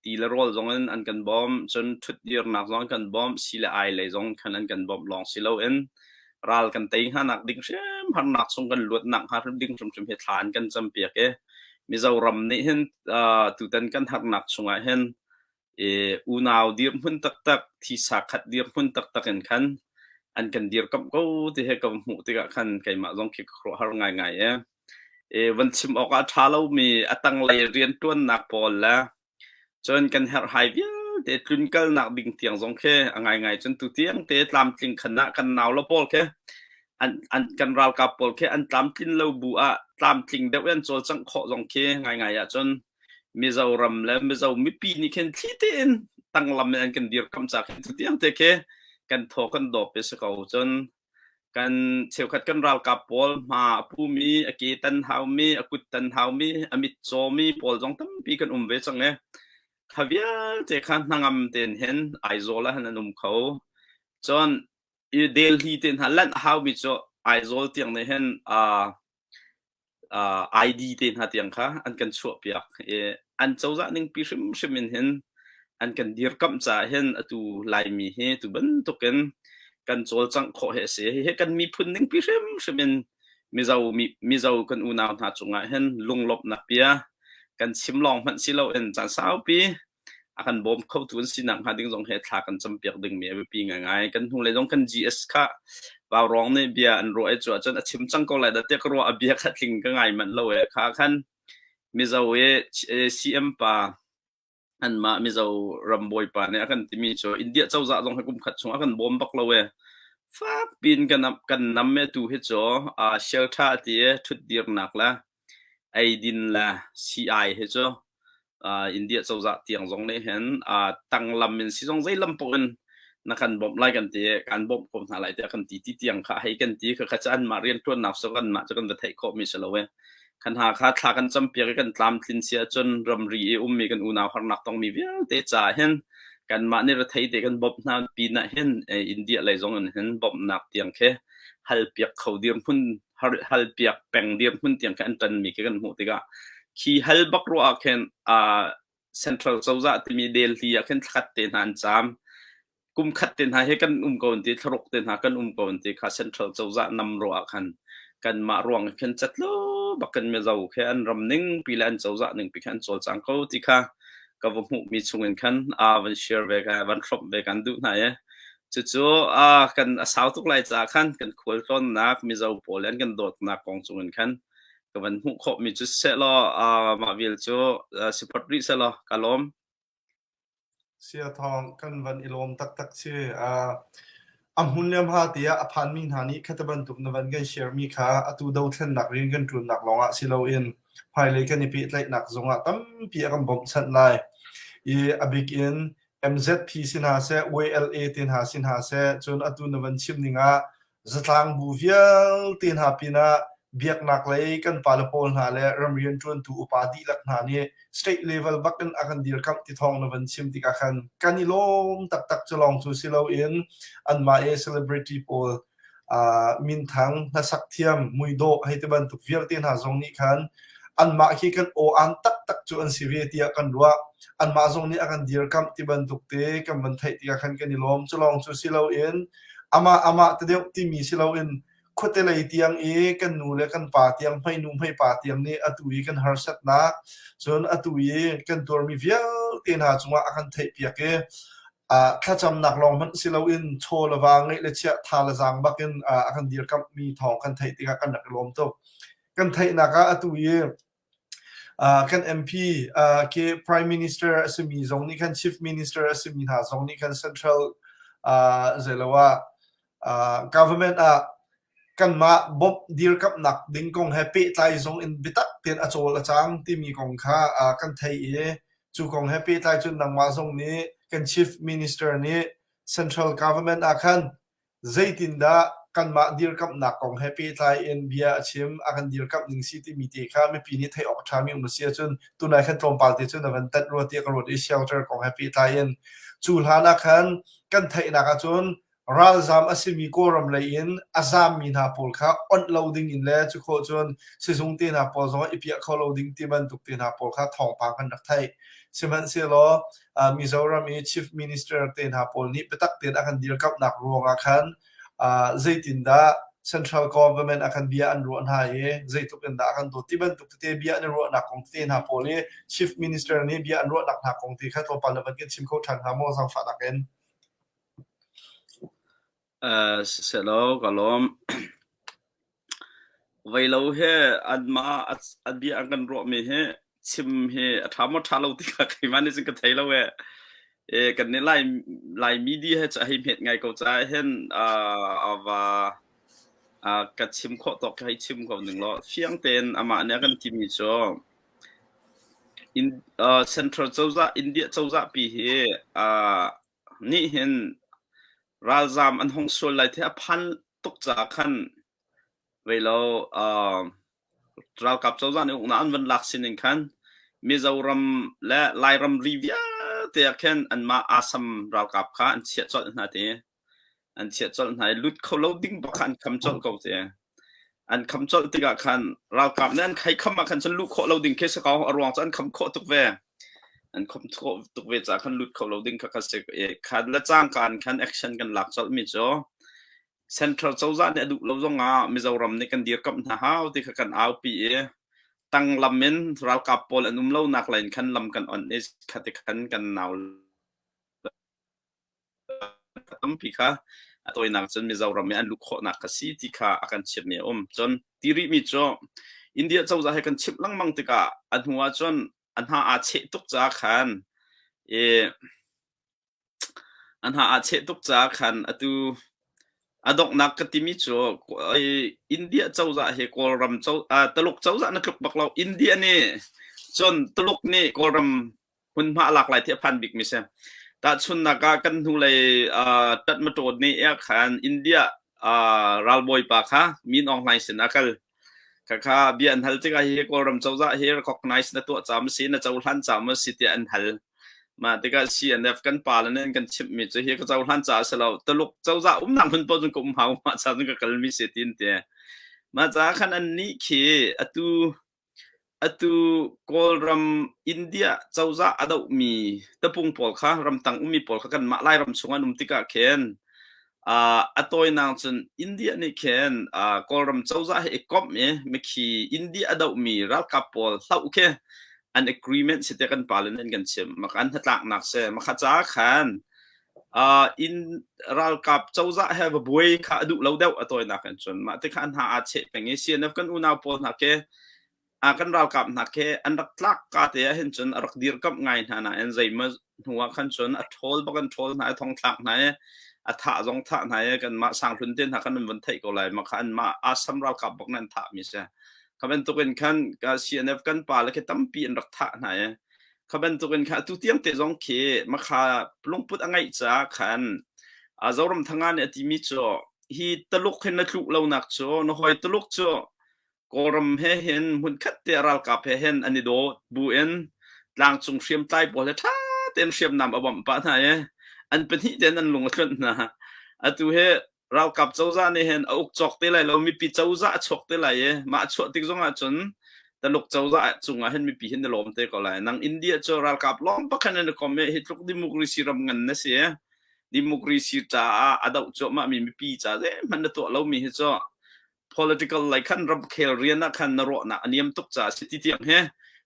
Ti le rawl zong in an kan bawmh, cun ṭhutdirnak zong an kan bawmh, si le ai lei zong khan an kan bawmh lawng si loin ral kan tei hnganak ding hrim harnak chung kan luatnak hnga hrim ding hrimhrim hi thla an kan campiak i Mizoram nih hin uh, tutan kan harnak chungah hin i unau dirhmun taktak, thisa khat dirhmun taktak in khan an kan dirkamh ko ti he ka hmuh tikah khan keimah zong khi ka khuaruahhar ngaingai e. I van chim awk ah a ṭha lomi a tanglei rianṭuannak pawl le cun kan herhhai vialte tlunkalnak ding tiang zong khi a ngaingai cun tutiang te tlamtling khan ah kan naule pawl khi an, an kan ralkap pawl khi an tlamtlin lo bu ah tlamtling deuh in an cawlcangh khawh zong khi ngaingai ahcun Mizoram le Mizo mipi nih khin thli tein tanglam in an kan dirkamh ca khin tutiang te khi kan thaw kan dawp i si ko cun Kan cheukhat kan ralkap pawl hma a pumi, a ke tan haumi, a kut tan haumi, a mit cawmi pawl zong tampi kan um ve cang i kha vialte kha hnangam tein hin Aizawl ah hin an um kho. Cun i Delhi te hna lanh a haumi cu Aizawl tiang nih hin uh, uh, ID te hna tiang kha an kan chuahpiak i an cozah ningpi hrimhrim in hin an kan dirkamh caah hin atu Laimi hi tu bantukin kan cawlcangh khawh hi a si. Hihi kan miphun ningpi hrimhrim in Mizo Mizo kan unau hna cungah hin lunglawmhnak bia kan chim lawng hmanh si loin caan saupi a kan bawm khotu an sinak hnga ding zong he thla kan campiak dingmi a biapi ngaingai. Kan hnulei zong kan GS kha Vaurawng nih bia an ruah i cu ahcun a chim cang ko lai dah tiah ka ruah a bia kha tling ka ngai manh lo e kha khan Mizo i CM pa anmah Mizo ram bawipa nih a kan timi cu India cozah zong hi kum khat chung a kan bawm bak lo e fak piin kan kan nam e tu hi cu shelter ti i ṭhutdirnak le eidin le sii-ai hi cu India cozah tiang zong nih hin tanglam in sizong zei lam paoh in na kan bawmh lai kan ti kan bawmh ko hna lai tiah kan ti ti tiang kha hei kan ti kha kha cu anmah rianṭuannak cu kanmah cu kan va theih khawhmi si lo e. Kan ha kha thla kan campiak i kan tlamtlin si ahcun ramri i ummi kan unau harnak tongmi vialte caah hin kanmah nih rethei te kan bawmh hna pinah hin India lei zong in hin bawmhnak tiang khi halpiak kho dirhmun halpiak peng dirhmun tiang khi an ṭanmi khi kan hmuh tikah khi hal bak ruah ah khin Central cozah timi Delhi ah khin thlakhat te hna an caam. Kum khat te hna hi kan um ko an ti, thlaruk te hna kan um ko an ti kha Central cozah nam ruah ah khan kanmah ruang khin catlo bak in Mizo khi an ram ning pi le an cozah ning pi kha an cawlcang ko ti kha ka va hmuhmi chung in khan van share ve ka van hrawmh ve kan duh hna i Cucu kan a sau tuk lai caah khan kan khualtlawnnak Mizo pawl le an kan dawtnak kong cungin khan ka van hmuh khawhmi cu sisehlaw mah vial cu si phot rih sehlaw ka lawm. Sia Thawng, kan van i lawm taktak si. A hmun le hma tiah a phanmi hna nih khata bantuk na van kan share mi kha atu dothlennak rian kan ṭuannak lawngah si loin hmailei kan i pehtlaihnak zongah tampi a kan bawmhchanh lai. I a bik in MZP si hna seh, YLA te hna si hna seh, cun atu na van chim ning ah zatlang bu vialte hna pinah biaknak lei kan pale pawl hna le ramrian ṭuantu upa dihlak hna nih state level bak in a kan dirkamh ti thawng na van chim tikah khan kan i lawm taktak cu lawng cu si loin anmah i celebrity pawl minthang hlasak thiam muidawh hei ti bantuk vialte hna zong nih khan anmah khi kan aw-aan taktak cu an si ve tiah kan ruah. Anmah zong nih a kan dirkamh ti bantuk te kan van theih tikah khan kan i lawm. Cu lawng cu si loin amah amah te deuh timi si loin khuate lei tiang i kan nu le kan pa tiang hmeinu hmeipa tiang nih atu i kan harsatnak cun atu i kan tuarmi vialte hna cungah a kan theihpiak i thlacamnak lawng hmanh si loin chaw le va ngeih le chiah tha le zaang bak in a kan dirkamhmi thawng kan theih tikah kan rak i lawm tuk. Kan theihnak ah atu i kan MP ke Prime Minister a simi zong nih khan Chief Minister a simi hna zong nih khan Central zeilo ah government ah kanmah bawmh dirkamhnak ding kong he pehtlai zong in biatak tein a cawl a cang timi kong kha kan theih i cu kong he pehtlai cun nangmah zong nih kan Chief Minister nih Central Government ah khan zeitindah kanmah dirkamhnak kong he pehtlai in bia a chim a kan dirkamh ning si timi te kha mipi nih theih awk a ṭhami um a si ahcun tunai khan tlawmpal te cun a van tanh rua tiah ka ruat i shelter kong he pehtlai in cu hlan ah khan kan theihnak ahcun Ralzaam a simi Kawlram lei in a zaammi hna pawl kha onh lo ding in le cu khawh cun sizung te hna pawl zong i piah kho lo ding ti bantuk te hna pawl kha thawngpang kan rak theih. Sihmanhsehlaw Mizoram i Chief Minister te hna pawl nih biatak tein a kan dirkamhnak ruangah khan zeitindah central government ah khan bia an ruah hna i zeitluk in dah a kan dawt ti bantuk tete bia an i ruahnak kong tete hna pawl i Chief Minister nih bia an ruahnak hna kong te kha tlawmpal na van kan chim kho ṭhan hnga maw zaangfahnak in? Siselaw ka lawm. Veilo he anmah a bia an kan ruahmi hi chim hi a ṭha maw ṭha lo ti kha keimah nih cun ka thei lo ee. Kan nih Lai Lai media he cu a hei hmet ngai ko caah hin a va ka chim khawh tawk khi hei chim ko ning law fiang tein amah nih a kan timi cu in Central cozah India cozah pi hi nih hin ralzaam an hung sual lai ti a phan tuk caah khan veilo ralkap cozah nih uknak an van lak sining khan Mizoram le Lairam ri vialte ah khin anmah Assam ralkap kha an chiah colh hna ti. An chiah colh hna i lut kho lo ding bak kha an kham colh ko ti. An kham colh tikah khan ralkap nih an khai kham ah khan cun luh khawh lo ding khi si ko. A ruang cu an kham khawh tuk ve. An kham khawh tuk ve caah khan lut kho lo ding kha kha si. Khan le cangka in khan action kan lak colh mi cu Central cozah nih a duh lo zongah Mizoram nih kan dirkamh hna hau ti kha kan aupi i tanglam in ralkap pawl an um lonak lei in khan lam kan on i khati khan kan nau tampi kha a tawinak cun Mizoram i an luh khawhnak kha si ti kha a kan chimhmi a um. Cun ti rihmi cu India cozah he kan chimh lengmang tikah a hnu ah cun a hna aa cheh tuk caah khan i A hna aa cheh tuk caah khan atu a donghnak ka timi cu India cozah hi Kawlram co Tuluk cozah na tluk bak lo. India nih cun Tuluk nih Kawlram hmunhma a lak lai ti a phan bikmi si. Tahchunhnak ah kan hnulei Tatmataw nih ah khan India ralbawipa kha Min Aung Hlaing sin ah kal. Khakha bia an hal tikah hi Kawlram cozah hi recognize na tuah caam a si, na cohlan caam a si tiah an hal. Mah tikah CNF kan pa le nih an kan chimhmi cu hi ka cohlan caah a si lo. Tuluk cozah umnak hmun paoh cun ka um hau mah ca cun ka kalmi si ti an ti. Mah caah khan annih khi atu Atu Kawlram India cozah a dohmi tapung pawl kha ramtang ummi pawl kha kanmah Lairam chung an um tikah khin a tawinak cun India nih khin Kawlram cozah he i komh i mikhi India a dohmi ralkap pawl hloh khi an agreement si tiah kan pale nih an kan chimh. Maka an hnatlaknak si. Maka caah khan inn ralkap cozah he va buai kha a duh lo deuh a tawinak in cun mah ti kha an hna aa cheh peng i CNF kan unau pawl hna ke a kan ralkap hna ke an rak tlak ka te ah hin cun a rak dirkamh ngai hna nain zeimaw hnu ah khan cun a ṭhawl bak an ṭhawl hna i thong thlak hna i a thah zong thah hna i kanmah sanghlun te hna kan an von theih ko lai ma kha anmah Assam ralkap bak nan thah mi si kha bantukin khan CNF kan pa le khi tampi an rak thah hna i Kha bantukin kha atu tiang te zong khi makha lungput a ngeih caah khan Zoramthanga nih a timi cu hi Tuluk hin na tluh lonak cu na hawi Tuluk cu Kawlram he hin hmunkhat te ralkap he hin an i dawt bu in tlangcung hriamtlai pawl he ṭha tein hriamnam a bawmh pah hna i an pahnih tein an lung a tlunh hna. Atu hi ralkap cozah nih hin a uk cawk te lai lo mipi cozah a chuak te lai i mah a chuah tik zong ah cun Taluk cozah cungah hin mipi hin na lawm te ko lai nang India cu ralkap lawng pakhat in kom i hi tluk democracy ram ngan na si democracy caah a doh cuahmah mi mipi ca zeihmanh na tuah lomi hi cu political lei khan ramkhel rian ah khan na ruahnak a niam tuk caah si ti tiang hi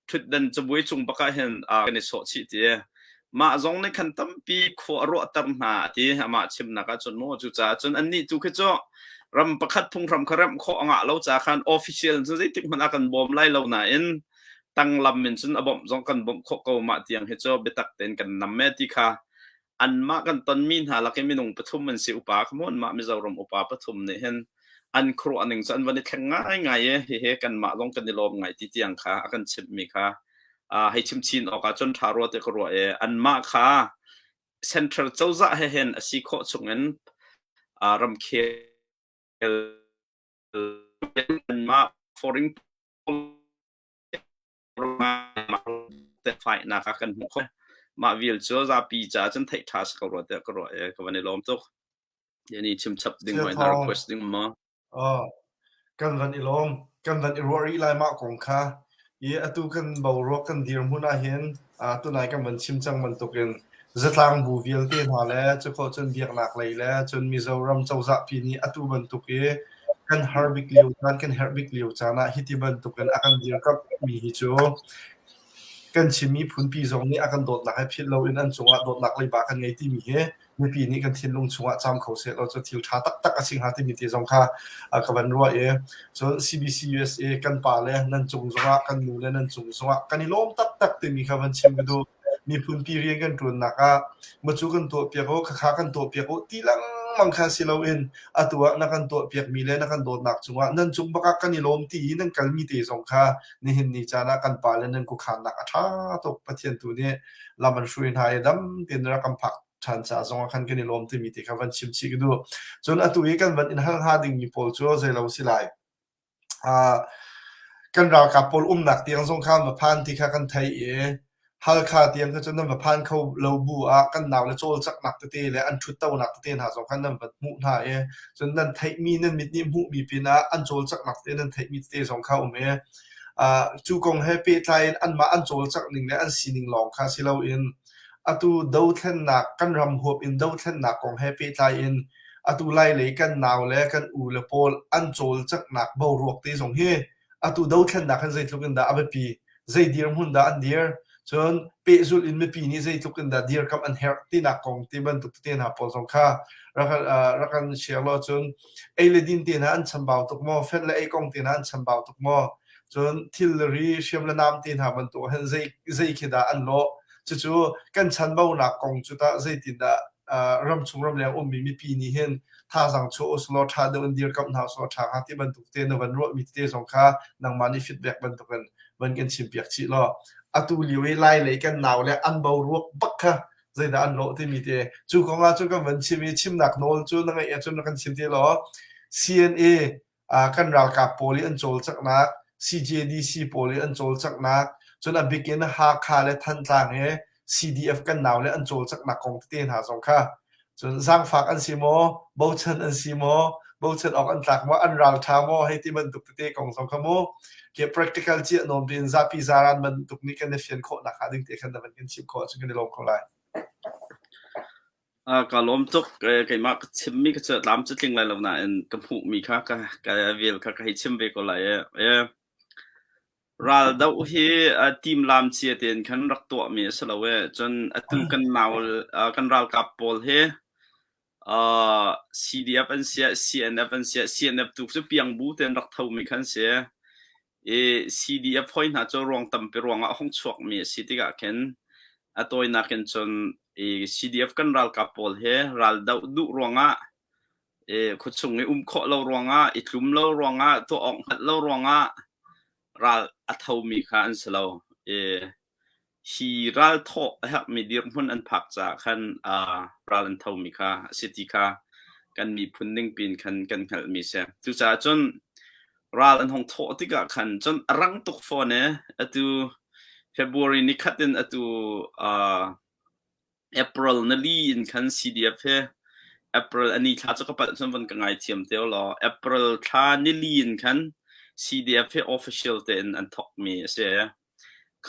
ṭhutdan cabuai cung bak ah hin kan i sawh chih ti mah zong nih khan tampi khua a ruahter hna ti amah chimnak ah cun maw cucaah cun annih tu khi cu ram pakhat phunghram kha remh khawh a ngah lo ca khan official cun zeitik hmanh ah kan bawm lai lo nain tanglam in cun a bawmh zong kan bawmh khawh ko mah tiang hi cu biatak tein kan nam e ti kha anmah kan tonmi hna lak i minung pathum an si upa kha maw anmah Mizoram upa pathum nih hin an khuaruah ning cu an van i thleng ngaingai i hihi kanmah zong kan i lawm ngai ti tiang kha a kan chimhmi kha hei chim chin awk ah cun ṭha rua te ka ruah i anmah kha central cozah he hin a si khawh chungin ramkhel anmah foreign fainak ah kan hmuh khawh. Mah vial cu zapi caah cun theih ṭha si ko rua tiah ka ruah i ka van i lawm tuk. Yani chim chap ding hoi na request ding ma? Oh, kan van i lawm. Kan van i ruah rih lai mah kong kha. I atu kan boruak kan dirhmun ah hin. Tunai kan van chim cang bantukin zatlang bu vialte hna le cukhawh cun biaknak lei le cun Mizoram cozah pi nih atu bantuk i kan har bik lio caan, kan herh bik lio caan ah hiti bantukin a kan dirkamh mi hi cu kan Chin miphunpi zong nih a kan dawtnak he philh loin an cungah dawtnak leiba kan ngei timi hi mipi nih kan thinlung chungah caam kho seh law cu thil ṭha taktak a si hnga timi te zong kha ka van ruah i cun CBC USA kan pa le nan cung zongah kan nu le nan cung zongah kan i lawm taktak timi kha van chim ka duh. Miphunpi rian kan ṭuannak ah macu kan tuahpiak u, khakha kan tuahpiak u ti lengmang kha si loin atu ah na kan tuahpiakmi le na kan dawtnak cungah nan cung bakah kan i lawm ti i nan kalmi te zong kha nihin ni caan ah kan pa le nan khuakhannak a ṭha tuk. Pathian tu nih lam an hruai hna i dam tein rak kan phak ṭhan ca zongah khan kan i lawm timi te kha van chim chih ka duh. Cun atu i kan van in hal hnga dingmi pawl cu zeilo si lai. Uh, kan ralkap pawl umnak tiang zong kha va phan ti kha kan thei i Halkha tiang kha cun nan va phan kho lo bu ah kan nau le cawlcanghnak tete le an ṭhuttonak tete hna zong khan nan van hmuh hna i cun nan theihmi nan mit nih hmuhmi pinah an cawlcanghnak tete nan theihmi tete zong kha um i uh, cu kong he pehtlai in anmah an cawlcangh ning le an sining lawng kha si loin atu dothlennak kan ram huap in dothlennak kong he pehtlai in atu lai lei kan nau le kan u le pawl an cawlcanghnak boruak te zong hi atu dothlennak hin zeitluk in dah a biapi zei dirhmun dah an dir cun pehzulh in mipi nih zeitluk in dah dirkamh an herh tinak kong ti bantuk tete hna pawl zong kha rak rak kan share law cun ei le din te hna an chambau tuk maw fenh le ei kong te hna an chambau tuk maw cun thil le ri hriam le nam te hna bantuk hin zei zei khi dah an lawh cucu kan chanbaunak kong cu tah zeitindah ramchung ramleng ummi mipi nih hin thazaang chuah usilaw ṭha deuh in dirkamh hna usilaw ṭha hnga ti bantuk te na van ruahmi tete zong kha nangmah nih feedback bantukin van kan chimpiak chih law atu lio i lai lei kan nau le an boruak bak kha zeidah an lawh timi te cu kong ah cun kan van chim i chimnak nawl cu na ngeih ahcun na kan chim te law CNA kan ralkap pawl i an cawlcanghnak, CJDC pawl i an cawlcanghnak, cun a bik in Hakha le Thantlang i CDF kan nau le an cawlcanghnak kong tete hna zong kha cun zaangfak an si maw, bochan an si maw, bochan awk an tlak maw, an ralṭha maw, hei ti bantuk tete kong zong kha mu ke practical ciah nawn tein zapi zaran bantuk nih kan i fian khawh nakhnga ding te khan na van kan chim khawh ahcun kan i lawm ko lai. Kaa lawm tuk. Keimah ka chimmi kha cu tlam cu tling lai lo nain ka hmuhmi kha ka ka vel kha ka hei chim ve ko lai i. Raldoh hi timlam cia tein khan rak tuahmi a si lo i cun atu kan nau kan ralkap pawl hi CDF an si ah CNF an si ah CNF tu cu piangbu tein rak thomi kha an si. I CDF hoi hna cu ruang tampi ruangah a hung chuakmi a si tikah khin a tawinak in cun i CDF kan ralkap pawl hi raldoh duh ruangah i khuachung i um khawh lo ruangah i tlum lo ruangah tuah awk hngalh lo ruangah ral a thomi kha an si lo. I Hi ralthawh a herhmi dirhmun an phak caah khan ral an thomi kha a si ti kha kan miphun ningpi in khan kan hngalhmi a si. Cucaah cun ral an hung thawh tikah khan cun a rang tuk fawn i atu February nikhat in atu April nali in khan CDF hi April a ni thla cu ka palh cun van ka ngaithiam te law April thla nili in khan CDF hi official tein an thawkmi a si.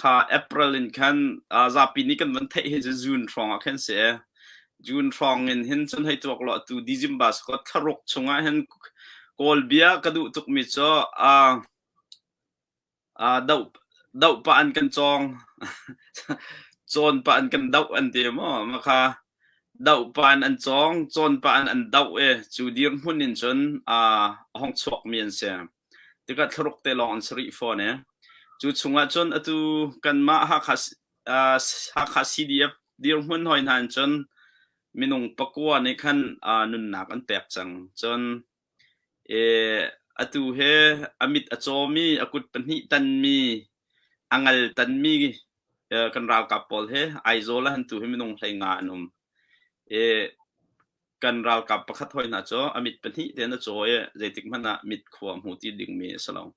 Kha April in khan zapi nih kan van theih hi cu June hrawng ah khan si. June hrawng in hin cun hei tuak law atu December sakaw thlaruk chungah hin Kawl bia ka duh tukmi cu doh doh pah an kan cawng cawn pah an kan doh an ti maw mah kha doh pah in an cawng cawn pah in an doh i cu dirhmun in cun a hong chuakmi an si. Tikah thlaruk te lawng an si rih fawn i cu chungah cun atu kanmah Hakha Hakha CDF dirhmun hoi hna in cun minung pakua nih khan nunnak an pek cang. Cun atu hi a mit a cawmi, a kut pahnih tanmi, a ngal tanmi kan ralkap pawl hi Aizawl ah tu hi minung 15 an um. Kan ralkap pakhat hoi hna cu a mit pahnih tein a caw i zeitik hmanh ah mit khua hmu ti dingmi a si lo.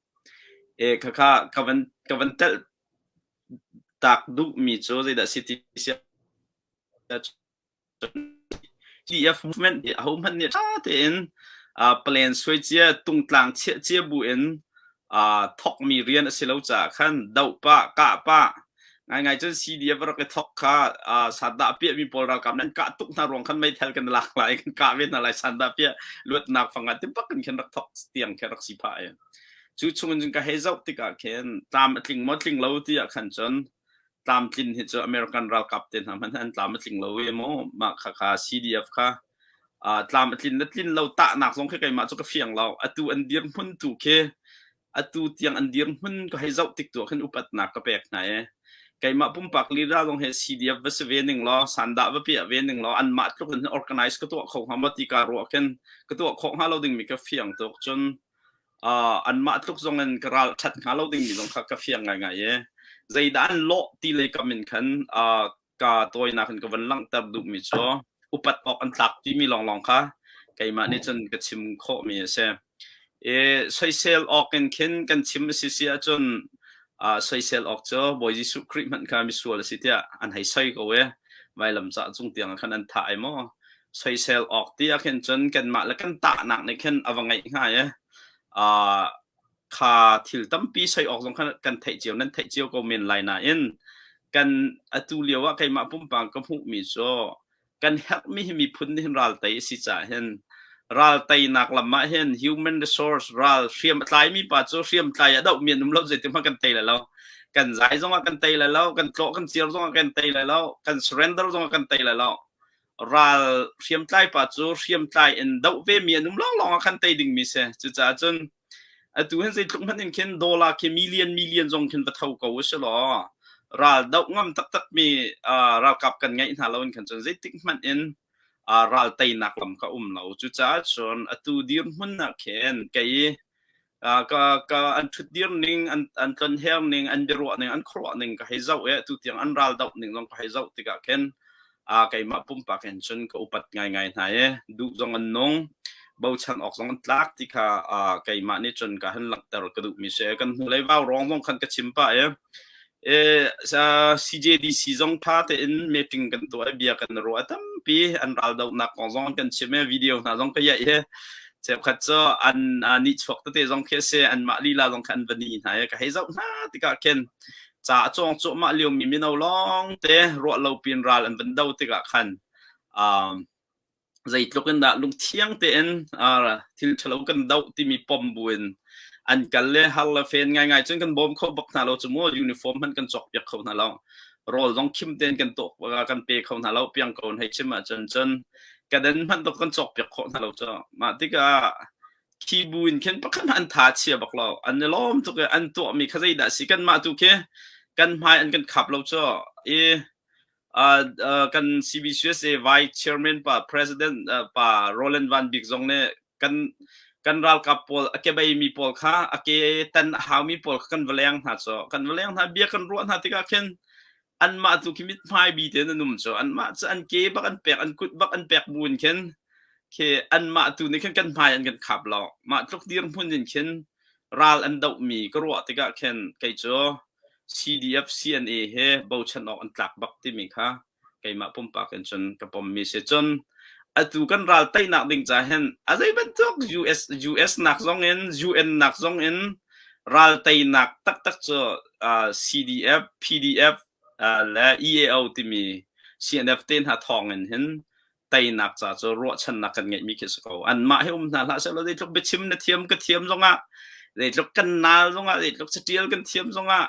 E khakha ka van ka van telh tak duhmi cu zeidah si ti si TF movement hi ahohmanh nih ṭha tein plan suai cia tungtlang chiah cia bu in thawkmi rian a si lo caah khan doh pah kah pah. Ngaingai cun CDF rak i thok kha sandah a piahmi pawl ralkap nan kah tuk hna ruang khan meithal kan lak lai kan kah ve hna lai sandah piah luatnak fang ah tipak in khin rak thok tiang khin rak si phah i cu chung in ka hei zoh tikah khin tlam a tling maw tling lo ti ah khan cun tlamtlin hi cu American ralkap te hna hmanh an tlam a tling lo i maw mah kha kha CDF kha tlam a tlin le tlin lo tahnak zong khi keimah cu ka fiang lo atu an dirhmun tu khi atu tiang an dirhmun ka hei zoh tik tu ah khin upatnak ka pek hna i keimah pumpak lila zong he CDF va si ve ning law sandah va piah ve ning law anmah tluk in organize ka tuah kho hnga maw ti ka ruah khin ka tuah khawh hnga lo dingmi ka fiang tuk cun uh, anmah tluk zong in ka ral ṭhat hnga lo dingmi zong kha ka fiang ngaingai i zeidah an lawh ti lei kam in khan uh, ka tawinak in ka van langhter duhmi cu upat awk an tlak timi lawnglawng kha keimah nih cun ka chim khawhmi a si. I soisel awk in khin kan chim a si si ahcun uh, soisel awk cu Bawi Jesuh Khrih hmanh kha misual a si tiah an hei soi ko i vailam cah cung tiang ah khan an thah ai maw. Soisel awk ti ah khin cun kanmah le kan tahnak nih khin a va ngeih hnga i uh, kha thil tampi soi awk zong kha kan theih cio nan theih cio ko men lai nain kan atu lio ah keimah pumpak ka hmuhmi cu kan herhmi hi miphun nih hin ral tei a si caah hin ral teinak lam ah hin human resource ral hriam a tlaimi pa cu hriam tlai a dohmi an um lo zeitin hmanh kan tei lai lo kan zai zong ah kan tei lai lo kan tlawh kan ciar zong ah kan tei lai lo kan surrender zong ah kan tei lai lo ral hriamtlai pa cu hriamtlai in doh ve mi an um lawnglawng ah khan tei dingmi si cucaah cun atu hin zeitluk hmanh in khin dollar khi million million zong khin va tho ko u si law ral doh ngam taktak mi ralkap kan ngeih hna lo in khan cun zeitik hmanh in ral teinak lam kha um lo cucaah cun atu dirhmun ah khin kei ka ka an ṭhutdir ning an an tlonher ning an biaruah ning an khuaruah ning ka hei zoh i atu tiang an ral doh ning zong ka hei zoh tikah khin keimah pumpak in cun ka upat ngaingai hna i duh zong an nung bochan awk zong an tlak ti kha keimah nih cun ka han langhter ka duhmi si kan hnulei vau rong zong khan ka chim pah i CJDC zong ṭha tein meeting kan tuah i bia kan ruah tampi an raldohnak kong zong kan chim i video hna zong ka iaih i cheukhat cu an nihchuak tete zong khi a si anmah lila zong kha an va ni hna i ka hei zoh hna tikah khin ca a cawng cuahmah liomi mino lawng te ruah lo pin ral an van do tikah khan zeitluk in dah lungthiang tein thil ṭhalo kan doh timi pom buin an kal le har le fen ngaingai cun kan bawm kho bak hna lo cu mu uniform hmanh kan cawk piak kho hna lo rawl zong khim tein kan tuak kan pe kho hna lo piang ko hei chim ahcun cun kaden hmanh tuk kan cawk piak khawh hna lo cu mah tikah khi bu in khin pakhat hmanh an tha chia bak lo an i lawm tuk i an tuahmi kha zeidah si kanmah tu khi kan hmai an kan khap lo cu i kan CBCUSA Vice Chairman pa President pa Roland Van Bik zong nih kan kan ralkap pawl a kebei mi pawl kha a ke tan a hau mi pawl kha kan va leng hna cu kan va leng hna bia kan ruah hna tikah khin anmah tu khi mithmai bi tein an um cu anmah cu an ke bak an pek an kut bak an pek bu in khin khi anmah tu nih khin kan hmai an kan khap lo mah tluk dirhmun in khin ral an doh mi ka ruah tikah khin kei cu CDF CNA he bochan awk an tlak bak timi kha keimah pumpak in cun ka pommi si. Cun atu kan ral teinak ding ca hin a zei bantuk US US nak zong in UN nak zong in ral teinak taktak cu uh, CDF PDF uh, le EAO timi CNF te hna thawng in hin teinak ca cu ruahchannak kan ngeihmi khi si ko. Anmah hi um hna hlah sehlaw zeitluk biachim na thiam ka thiam zongah zeitluk kan naal zongah zeitluk catial kan thiam zongah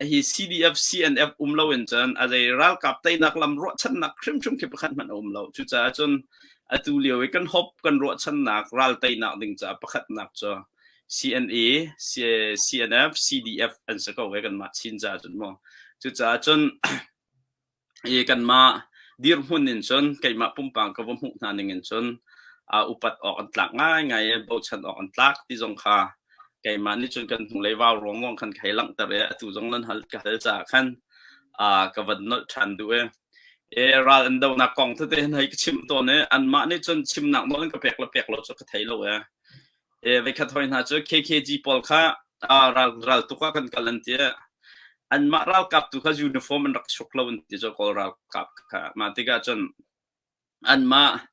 hi CDF CNF um lo in cun a zei ralkap teinak lam ruahchannak hrimhrim khi pakhat hmanh a um lo. Cucaah cun atu lio i kan hope kan ruahchannak ral teinak ding caah pakhatnak cu CNA, CNF, CDF an si ko he kanmah Chin caah cun mu. Cucaah cun i kanmah dirhmun in cun keimah pumpak ka va hmuh hna ning in cun uh, upat awk an tlak ngaingai i bochan awk an tlak ti zong kha keimah nih cun kan hnulei vau ruang zong khan ka hei langhter i atu zong nan hal ka hal caah khan uh, ka van nolh ṭhan duh i e ral an donak kong tete hin hei ka chim tawn i anmah nih cun chimnak nawl an ka pek le pek lo cu ka thei lo e E voikhat hoi hna cu KKG pawl kha ral ral tuk ah kan kal an ti. Anmah ralkap tu kha uniform an rak suk lo an ti cu Kawl ralkap kha. Mah tikah cun anmah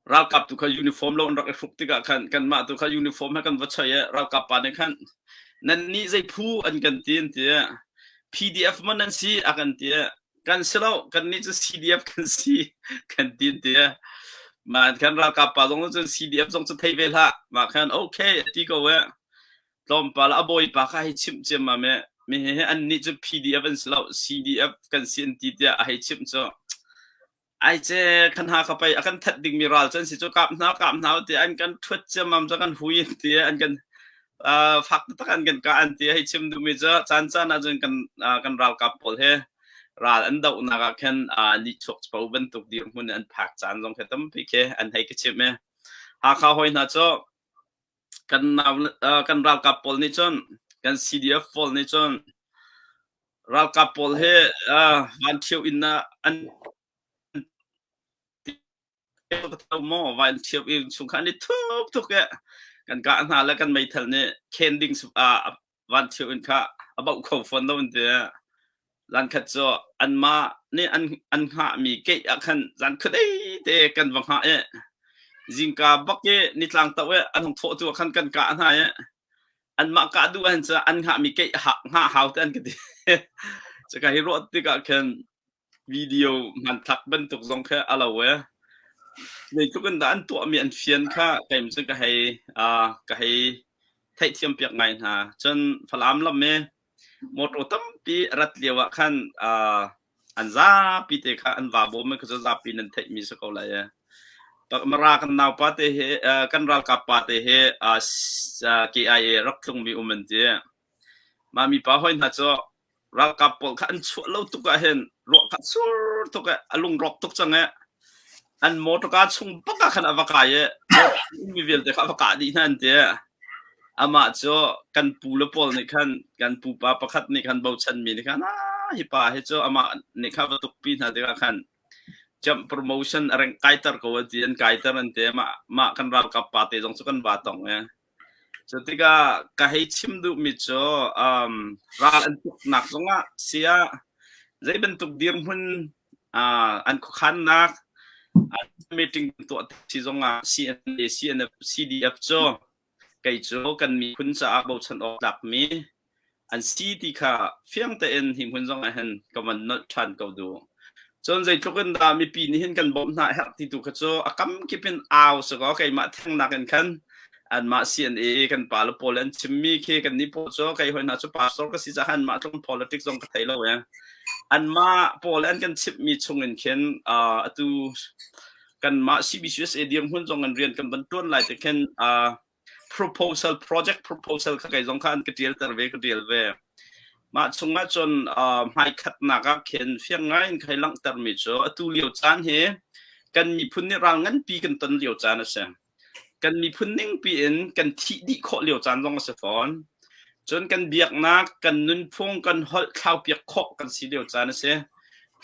ralkap tu kha uniform lo an rak i hruk tikah khan kanmah tu kha uniform he kan va choi i ralkap pa nih khan nan nih zei phu an kan ti an ti. PDF maw nan si a kan ti. Kan si lo, kan nih cu CDF kan si kan ti an ti. Mah kan ralkap pa zong cun CDF zong cu thei ve hlah. Mah khan okay a ti ko eh. Tlawmpal a bawipa kha hei chimh ciammam eh. Mi hi an nih cu PDF an si lo, CDF kan si an ti tiah a hei chimh cu. Ai ce kan ha ka pei a kan that dingmi ral cu an si cu kap hna kap hna ti an kan thuat ciammam cu kan hui an ti an kan uh, fak taktak an kan kah an ti hei chim duhmi cu caan caan ahcun kan uh, kan ralkap pawl he ral an dohnak ah khan uh, nihchuak po bantuk dirhmun an phak caan zong khi tampi khi an hei ka chim e Hakha hoi hna cu kan nau uh, kan ralkap pawl nih cun kan CDF pawl nih cun ralkap pawl he uh, van ṭhio in an maw van ṭhio in chung kha an i thup tuk e kan kah hna le kan meithal nih khen ding uh, van ṭhio in kha a bauh kho fawn lo an ti. Zankhat cu anmah nih an an hngahmi keih ah khan zankhat ei te kan va hngah i zingka bak i nitlang to i an hung thawh tu ah khan kan kah hna i anmah kah duh ahhin cu an hngahmi keih hngah hau te an ka ti. Cuka hi ruah tikah khin video hmanthlak bantuk zong khi a lo i zeitluk in dah an tuahmi an fian kha keim cu ka hei uh, ka hei theihthiam piak ngai hna. Cun Falam lam i Motor tampi rat lio ah khan uh, an zapi te kha an va bawm kha cu zapi nan theihmi si ko lai. Mara kan naupa te he uh, kan ralkap pa te he uh, KIA rak tlungmi um an ti. Mah mi pa hoi hna cu ralkap pawl kha an chuah lo tuk ah hin ruah kha sur tuk eh a lungrawk tuk cang eh an motorka chung bak ah khan a va kai i mi vialte kha a va kah dih hna an ti. Amah cu kan pu le pawl nih khan kan pupa pakhat nih khan bochanmi nih khan ah hi pa hi cu amah nih kha va tukpi hna tikah khan jump promotion a reng kaiter ko an ti an kaiter an ti mah mah kan ralkap pa te zong cu kan va tong e cu tikah ka hei chim duhmi cu um, ral an tuknak zongah sia zei bantuk dirhmun uh, an khuakhannak meeting tuah si zongah CNA CNF CDF cu kei cu kan miphun caah bochan awk tlakmi an si ti kha fiang tein hi hmun zong ah hin ka van nolh ṭhan ko duh. Cun zeitluk in dah mipi nih hin kan bawmh hna a herh ti tu kha cu a kam kip in au si kaw keimah thengnak in khan anmah CNA kan pa le pawl an chimmi khi kan nih pawl cu kei hoi hna cu pastor ka si caah anmah tlung politics zong ka thei lo e. Anmah pawl an kan chimhmi chung in khin uh, atu kanmah CBCUSA dirhmun zong an rian kan van ṭuan lai te khin uh, proposal project proposal kha kei zong kha an ka ṭialter ve ka ṭial ve. Mah chungah cun uh, hmaikhatnak ah khin fiang ngai in khai langhtermi cu atu lio caan hi kan miphun nih ral nganpi kan ton lio caan a si. Kan miphun ningpi in kan thih dih khawh lio caan zong a si fawn. Cun kan biaknak, kan nunphung, kan holh thlaupiak khawh kan si lio caan a si.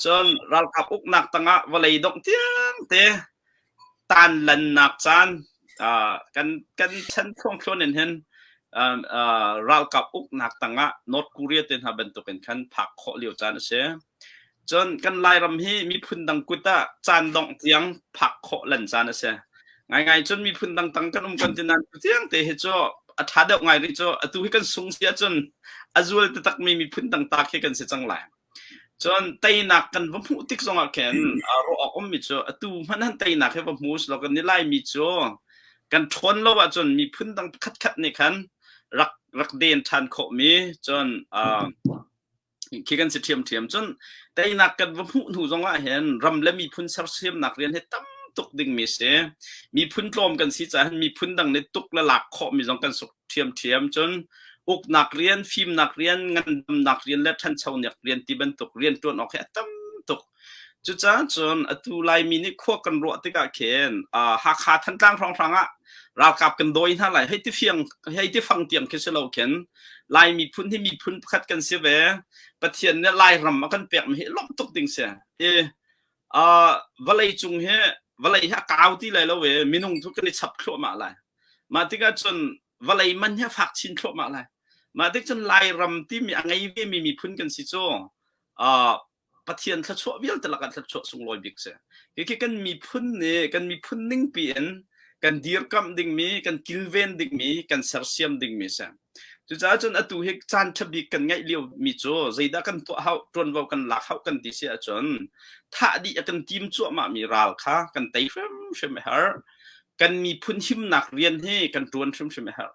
Cun ralkap uknak tangah vawlei dongh tiang te tanlannak caan uh, kan kan chan thluangthluan in hin uh, uh, ralkap uknak tangah North Korea te hna bantukin khan phak khawh lio caan a si. Cun kan Lairam hi miphun dang kut ah caan dongh tiang phak khawh lan caan a si. Ngaingai cun miphun dang tang kan um kan ti nain tiang te hi cu a ṭha deuh ngai rih cu atu hi kan sung si ahcun a zual takmi miphun dang ta khi kan si cang lai. Cun teinak kan va hmuh tik zongah khin ruah awk ummi cu atu hmanh han teinak hi va hmu usih law kan i Laimi cu kan ṭhawn lo ahcun miphun dang pakhatkhat nih khan rak rak den ṭhan khawhmi cun uh, khi kan si ṭhiamṭhiam. Cun teinak kan va hmuh hnu zongah hin ram le miphun sersiamnak rian hi tam tuk dingmi si. Miphun tlawm kan si caah hin miphun dang nih tuk le lak khawhmi zong kan suk ṭhiamṭhiam. Cun uknak rian, fimnak rian, ngandamnak rian le ṭhanchonak rian ti bantuk rian ṭuan awk hi a tam tuk. Cucaah cun atu Laimi nih khua kan ruah tikah khin uh, Hakha Thantlang hrawnghrang ah ralkap kan dawi hna lai hei ti fiang hei ti fang tiang khi si lo khin Lai miphun hi miphun pakhat kan si ve. Pathian nih Lairam a kan pekmi hi lawmh tuk ding si. I uh, vawlei cung hi vawlei hi a kau ti lai lo i minung cu kan i chap thluahmah lai. Mah tikah cun vawlei man hi a fak chin thluahmah lai. Mah tik cun Lairam timi a ngei ve mi miphun kan si cu uh, Pathian thluachuah vialte lakah thluachuah sunglawi bik si. Hikhi kan miphun nih kan miphun ningpi in kan dirkamh dingmi, kan kilven dingmi, kan sersiam dingmi si. Cucaah cun atu hi caan ṭha bik kan ngeih lio mi cu zeidah kan tuah hau, ṭuanvo kan lak hau kan ti si ahcun thah dih a kan tim cuahmah mi ral kha kan tei hrimhrim a herh. Kan miphun himnak rian hi kan ṭuan hrimhrim a herh.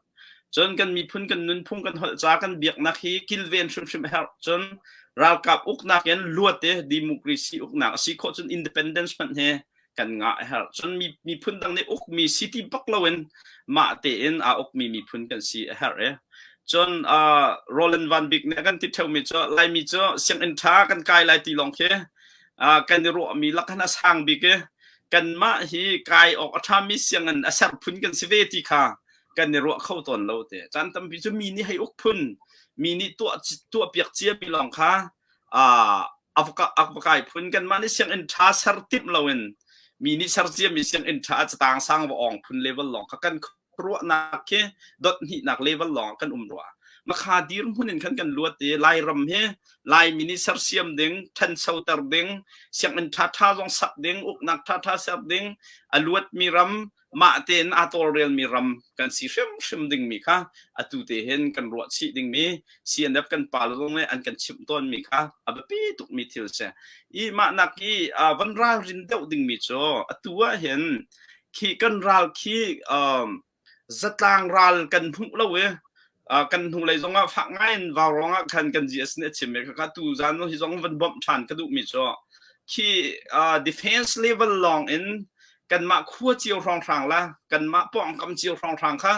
Cun kan miphun, kan nunphung, kan holh ca, kan biaknak hi kilven hrimhrim a herh. Cun ralkap uknak in luat i democracy uknak a si khawh cun independence hmanh hi kan ngah a herh. Cun miphun dang nih ukmi si ti bak loin mah tein aa ukmi miphun kan si a herh i cun uh, Roland Van Bik nih a kan ti ṭheumi cu Laimi cu sianginn ṭha kan kai lai ti lawng khi uh, kan i ruahmi lak khan a sang bik i kanmah hi kai awk a ṭhami sianginn a ser phun kan si ve ti kha kan i ruah kho tawn lo te. Caan tampi cu mi nih hei uk phun, mi nih tuah tuahpiak ciami lawng kha uh, a va kai phun kanmah nih sianginn ṭha ser timh loin mi nih ser ciami sianginn ṭha catang sang va awng phun level lawng kha kan ruahnak khi dot hnihnak level lawng kan um rua makha dirhmun in khan kan luat i Lairam hi Laimi nih sersiam ding ṭhanchoter ding sianginn ṭhaṭha zong sak ding uknak ṭhaṭha ser ding a luatmi ram mah tein aa tawlrelmi ram kan si hrimhrim dingmi kha atu te hin kan ruah chih dingmi CNF kan pa zong nih an kan chimh tawnmi kha a biapi tukmi thil si. I mah nak i van ralrin deuh dingmi cu atu ah hin khi kan ral khi um, zatlang ral kan hmuh lo i kan hnulei zongah fak ngai in vaurawng ah khan kan GS nih a chim i khakha tu zan hi zong van bawmh ṭhan ka duhmi cu khi defense level lawng in kanmah khua cio hrawnghrang la kanmah pawngkam cio hrawnghrang kha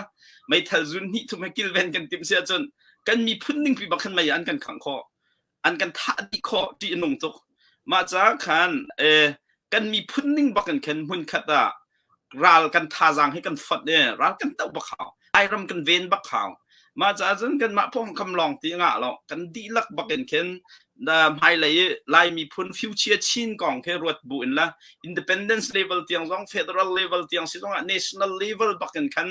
meithal zun hnih thum he kilven kan timh si ahcun kan miphun ningpi bak khan mei an kan khangh khawh an kan thah dih khawh ṭih a nung tuk mah caah khan kan miphun ning bak in khan hmun khat ah ral kan thazaang hi kan fonh i ral kan doh bak hau Lairam kan ven bak hau mah caah cun kanmah pawngkam lawng ti ngah lo kan dihlak bak in khin hmailei i Lai miphun future Chin kong khi ruat bu in la independence level tiang zong federal level tiang si zong ah national level bak in khan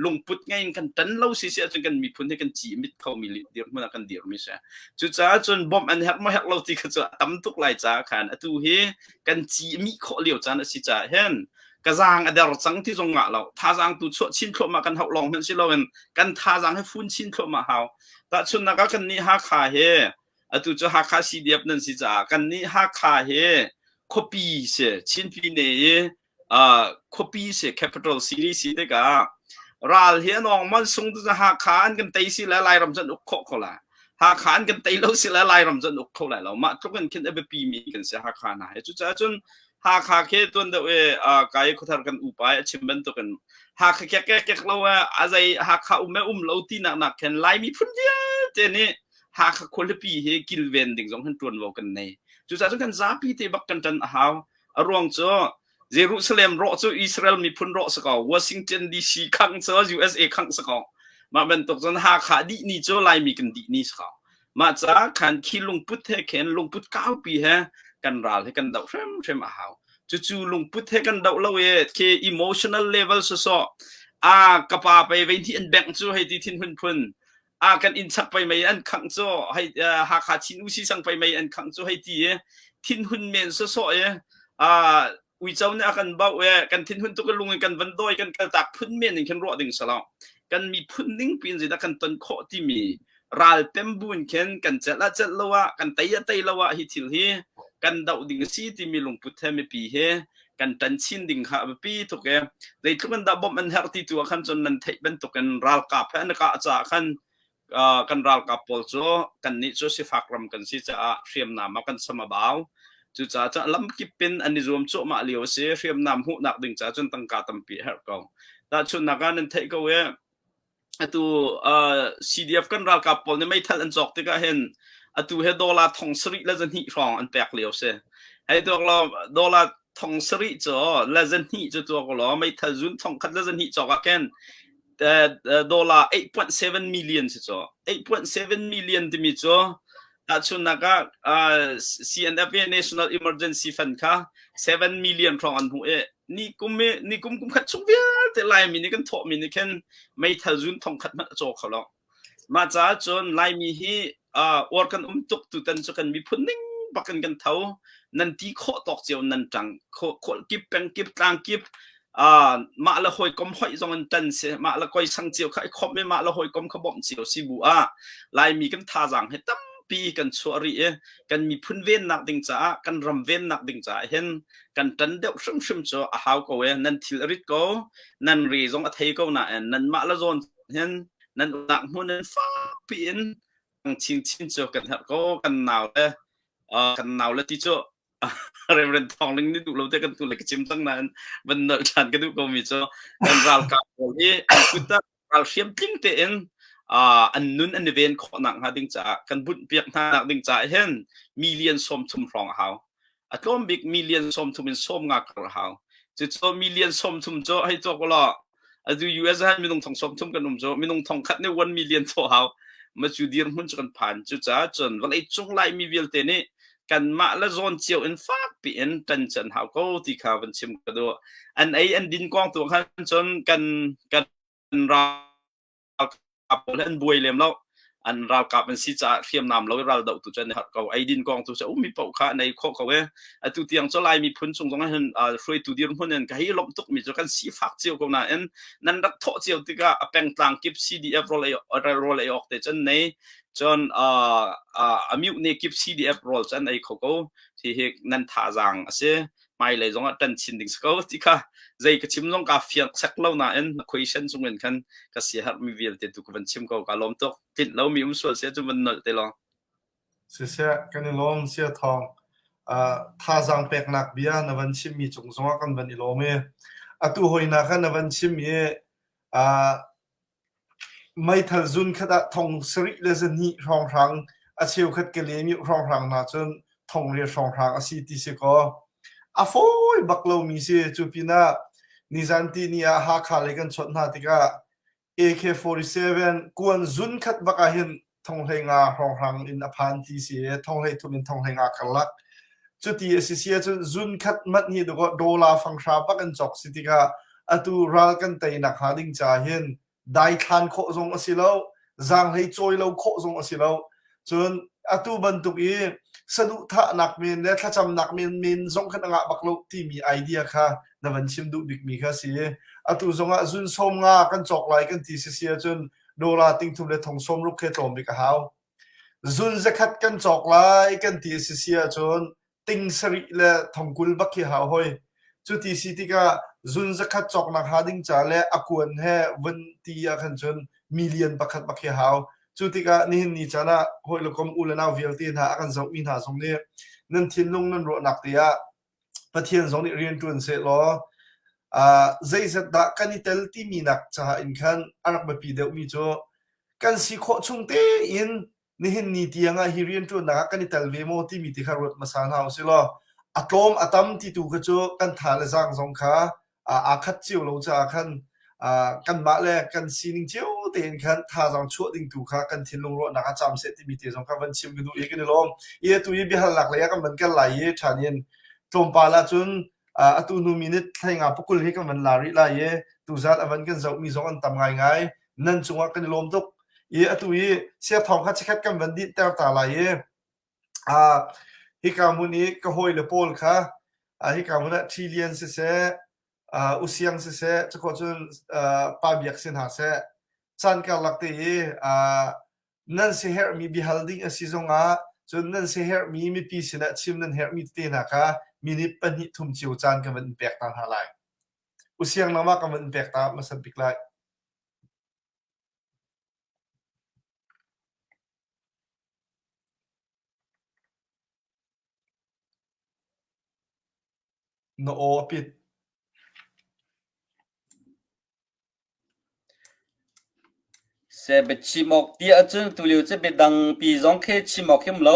lungput ngei in kan tan lo si si ahcun kan miphun hi kan ci mit kho mi dirhmun ah kan dir mi si cucaah cun bawmh an herh maw herh lo ti kha cu a tam tuk lai caah khan atu hi kan ci mi khawh lio caan a si caah hin ka zaang a der cang ti zong ngah lo thazaang tu chuah chin thluahmah kan hauh lawng hmanh si loin kan thazaang hi fun chin thluahmah hau tahchunhnak ah kan nih Hakha hi atu cu Hakha CDF nan si caah kan nih Hakha hi khuapi si Chinpi ne i khuapi si capital city si tikah ral hi an ong man sung tu Hakha an kan tei si le Lairam cun uk khawh ko la Hakha an kan tei lo si le Lairam cun uk kho lai lo mah tluk in khin a biapi mi kan si Hakha hna hi cucaah cun Hakha khi tuan deuh i kai khuathar kan upa a chim bantukin Hakha kek kek kek lo a zei Hakha um e um lo ti nak nak khin Laimi phun vialte nih Hakha khualipi hi kilven ding zong hin ṭuanvo kan nei cucaah cun kan zapi te bak kan ṭan a hau A ruang cu Jerusalem rawh cu Israel miphun rawh si ko. Washington DC khang cu USA khang si ko. Mah bantuk cun Hakha dih ni cu Laimi kan dih ni si ko. Mah ca khan khi lungput he khin lungput kaupi he kan ral he kan doh hrimhrim a hau. Cucu lungput he kan doh lo i khi emotional level sawsawh a ka pa pei vei hi an bengh cu hei ti thinhun phun a kan inn chak pei mei an khangh cu hei Hakha Chin Usi sang pei mei an khangh cu hei ti i thinhun men sawsawh i uico nih a kan bauh i kan thinhun tuk i lung in kan van dawi kan kaltak phun men in khin ruah ding si lo kan miphun ning piin zeidah kan ton khawh timi ral pem bu in khin kan celh ah celh lo ah kan tei ah tei lo ah hi thil hi kan doh ding a si timi lungput he mipi he kan ṭan chin ding kha a biapi tuk i zeitluk in dah bawmh an herh ti tu ah khan cun nan theih bantukin ralkap he an i kah caah khan kan ralkap pawl cu kannih cu sifak ram kan si caah hriamnam ah kan sam a bau. Cucaah cun lamkip in an i zuam cuahmah lio a si. Hriamnam hmuhnak ding caah cun tangka tampi a herh ko. Tahchunhnak ah nan theih ko i atu CDF kan ralkap pawl nih meithal an cawk tikah hin atu he dollar thong sarih le zahnih hrawng an pek lio si. Hei tuak law dollar thong sarih cu le zahnih cu tuak law meithal zun thong khat le zahnih cawk ah khin dollar 8.7 million si cu 8.7 million timi cu tahchunnak ah CNF National Emergency Fund kha 7 million hrawng an hmuh i ni kum i ni kum kum khat chung vialte Laimi nih kan thawhmi nih khin meithal zun thong khat hmanh a caw kho lo. Mah caah cun Laimi hi uar kan um tuk tutan cu kan miphun ning bak in kan tho nan ti khawh tawk cio nan ṭang khual kip peng kip tlang kip. Mah le hawikom hoih zong in ṭan si, mah le koi sang cio kha i khawmh i mah le hawikom kha bawmh cio si bu ah Laimi kan thazaang hi tampi kan chuah rih i kan miphun vennak ding caah kan ram vennak ding caah hin kan ṭan deuh hrimhrim cu a hau ko e. Nan thil a rit ko, nan re zong a thei ko nain nanmah le zawn hin nan umnak hmun in fakpi in chinchin cu kan herh ko. Kan nau le kan nau le ti cu Reverend Thawng Ling nih duh lo te kan tu le ka chim cang nain van nolh ṭhan ka duh ko mi cu kan ralkap pawl hi an kut ah ralhriam tling tein an nun an i ven khawh nak hnga ding caah kan bunh piak hna nak ding caah hin million 30 hrawng a hau. A tlawm bik million 30 in 50 kar a hau. Cucu million 30 cu hei cawk ulaw Atu US ah minung thong 30 kan um cu minung thong khat nih 1 million thawh hau. Ma cu dirhmun cu kan phan. Cucaah cun vawlei cung Laimi vialte nih kanmah le zawn cio in fakpi in ṭan can hau ko ti kha van chim ka duh. An ei an din kong tu khan cun kan kan ralkap pawl an buai lem lo. An ralkap an si caah hriamnam lo i raldoh tu cu an i harh ko. Eidin kong tu cu ummi paoh kha an ei khawh ko i atu tiang cu Lai miphun chung zong hin hruaitu dirhmun in ka hei lawmh tukmi cu kan sifak cio ko nain nan rak thawh cio tikah a pengtlang kip CDF rawl ei rawl ei awk te cun nei cun a mute ne kip CDF rawl cu an ei kho ko. Hi hi nan thazaang a si. Hmailei zong ah ṭan chin ding si ko ti kha zei ka chim zong kaa fiang sek lo nain na question cung in khan ka siaherhmi vialte tu ka van chim ko. Kaa lawm tuk. Tlinh lomi um sual sia cu van nolh te law. Siseh, kan i lawm sia thawng. Uh, thazaang peknak bia na van chimmi cung zongah kan van i lawm i atu hoina kha na van chim i uh, Meithal zun khat ah thong sarih le zahnih hrawnghrang a cheukhat Kalaymyo hrawnghrang hna cun thong riat hrawnghrang a si ti si kaw a fawi bak lomi si. Cu pinah nizan tihni ah Hakha lei kan chawnh hna tikah AK-47 kuan zun khat bak ah hin thong 15 hrawnghrang in a phan ti si i thong 13 in thong 15 karlak. Cuti a si si ahcun zun khat manh hi dawkaw dollar fanghra bak in cawk si tikah atu ral kan teinak hnga ding ca hin daithlan khawh zong a si lo, zaanghlei cawi lo khawh zong a si lo. Cun atu bantuk i saduhthahnak men le thlacamnak men men zong khan a ngah bak lo timi idea kha na van chim duh bikmi kha si. Atu zongah zun sawm nga kan cawk lai kan ti si si ahcun dollar ting thum le thong sawm ruk khi tlawm bik a hau. Zun zakhat kan cawk lai kan ti a si si ahcun ting sarih le thong 20 bak khi hau hoi. Cu ti si tikah zun zakhat cawknak hnga ding ca le a kuan he vun ti ah khan cun million pakhat bak khi hau. Cu tikah nihin ni caan ah hawi le kom u le nau vialte hna a kan zohmi hna zong nih nan thinlung nan ruahnak te ah Pathian zong nih rian ṭuan sehlaw uh, zeizat dah kan i tel timi nak caah in khan a rak biapi deuhmi cu kan si khawh chung tein nihin ni tiang ah hi rianṭuannak ah kan i tel ve maw timi ti kha ruat hmasa hna usih law a tlawm a tam ti tu kha cu kan tha le zaang zong kha aa khat cio lo caah khan kanmah le kan sining cio tein khan thazaang chuah ding tu kha kan thinlung ruahnak ah caam seh timi te zong kha van chim ka duh i kan i lawm. I atu i biahalnak lei ah kan van kal lai i ṭhan in tlawmpal ahcun atu hnu minute 15 pakul hi kan van la rih lai i tuzan a van kan zohmi zong an tam ngaingai. Nan cungah kan i lawm tuk. I atu i siathawng kha chikkhat kan van dinhter ta lai i hika hmun i ka hawile pawl kha hika hmun ah Ṭhilian siseh, Usiang siseh, cukhawh cun Pa Biak si hna seh, caan karlak te i nan siaherhmi biahal ding a si zongah cun nan siaherhmi mipi sinah chim nan herhmi tete hna kha minute pahnih thum cio caan ka van in pek ta hna lai. Usiang nangmah ka van in pek ta hmasat bik lai. Na aw a pit. Se biachim awk ti ahcun tulio cu biadang pi zong khi chim awk him lo.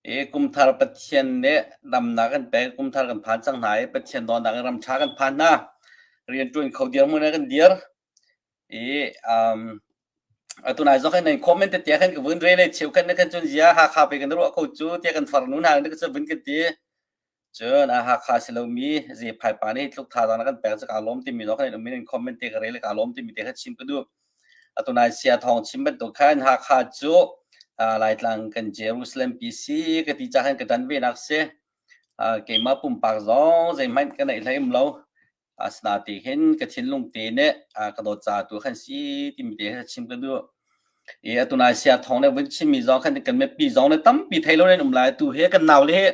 I kumthar Pathian nih damnak kan pek, kumthar kan phan cang hna i Pathian dawtnak in ram ṭha kan phan hna. Rianṭuan kho dirhmun ah kan dir. I um, atu nai zong khan nan comment te khan ka vun rel i cheukhat na khan cun zia Hakha pe kan ruah ko cu tiah kan farnu hna na ka vun kan ti. Cun a Hakha si lomi Zephai pa nih tluk thazaang na kan pek cu kaa lawm timi zong khan um in comment te ka rel i kaa lawm timi te kha chim ka duh. Atu nai sia thawng chim bantuk khan Hakha cu Laitlang kan Jerusalem pi si ka ti ca khan ka ṭan ve nak si. Keimah pumpak zong zeihmanh ka neih hlei um lo. Asinain hin ka thinlung te nih ka dawt ca tu khan si timi te kha chim ka duh. I atu nai sia thawng le vun chimmi zong khan kan mipi zong le tampi thei lo in um lai tu he kan nau le he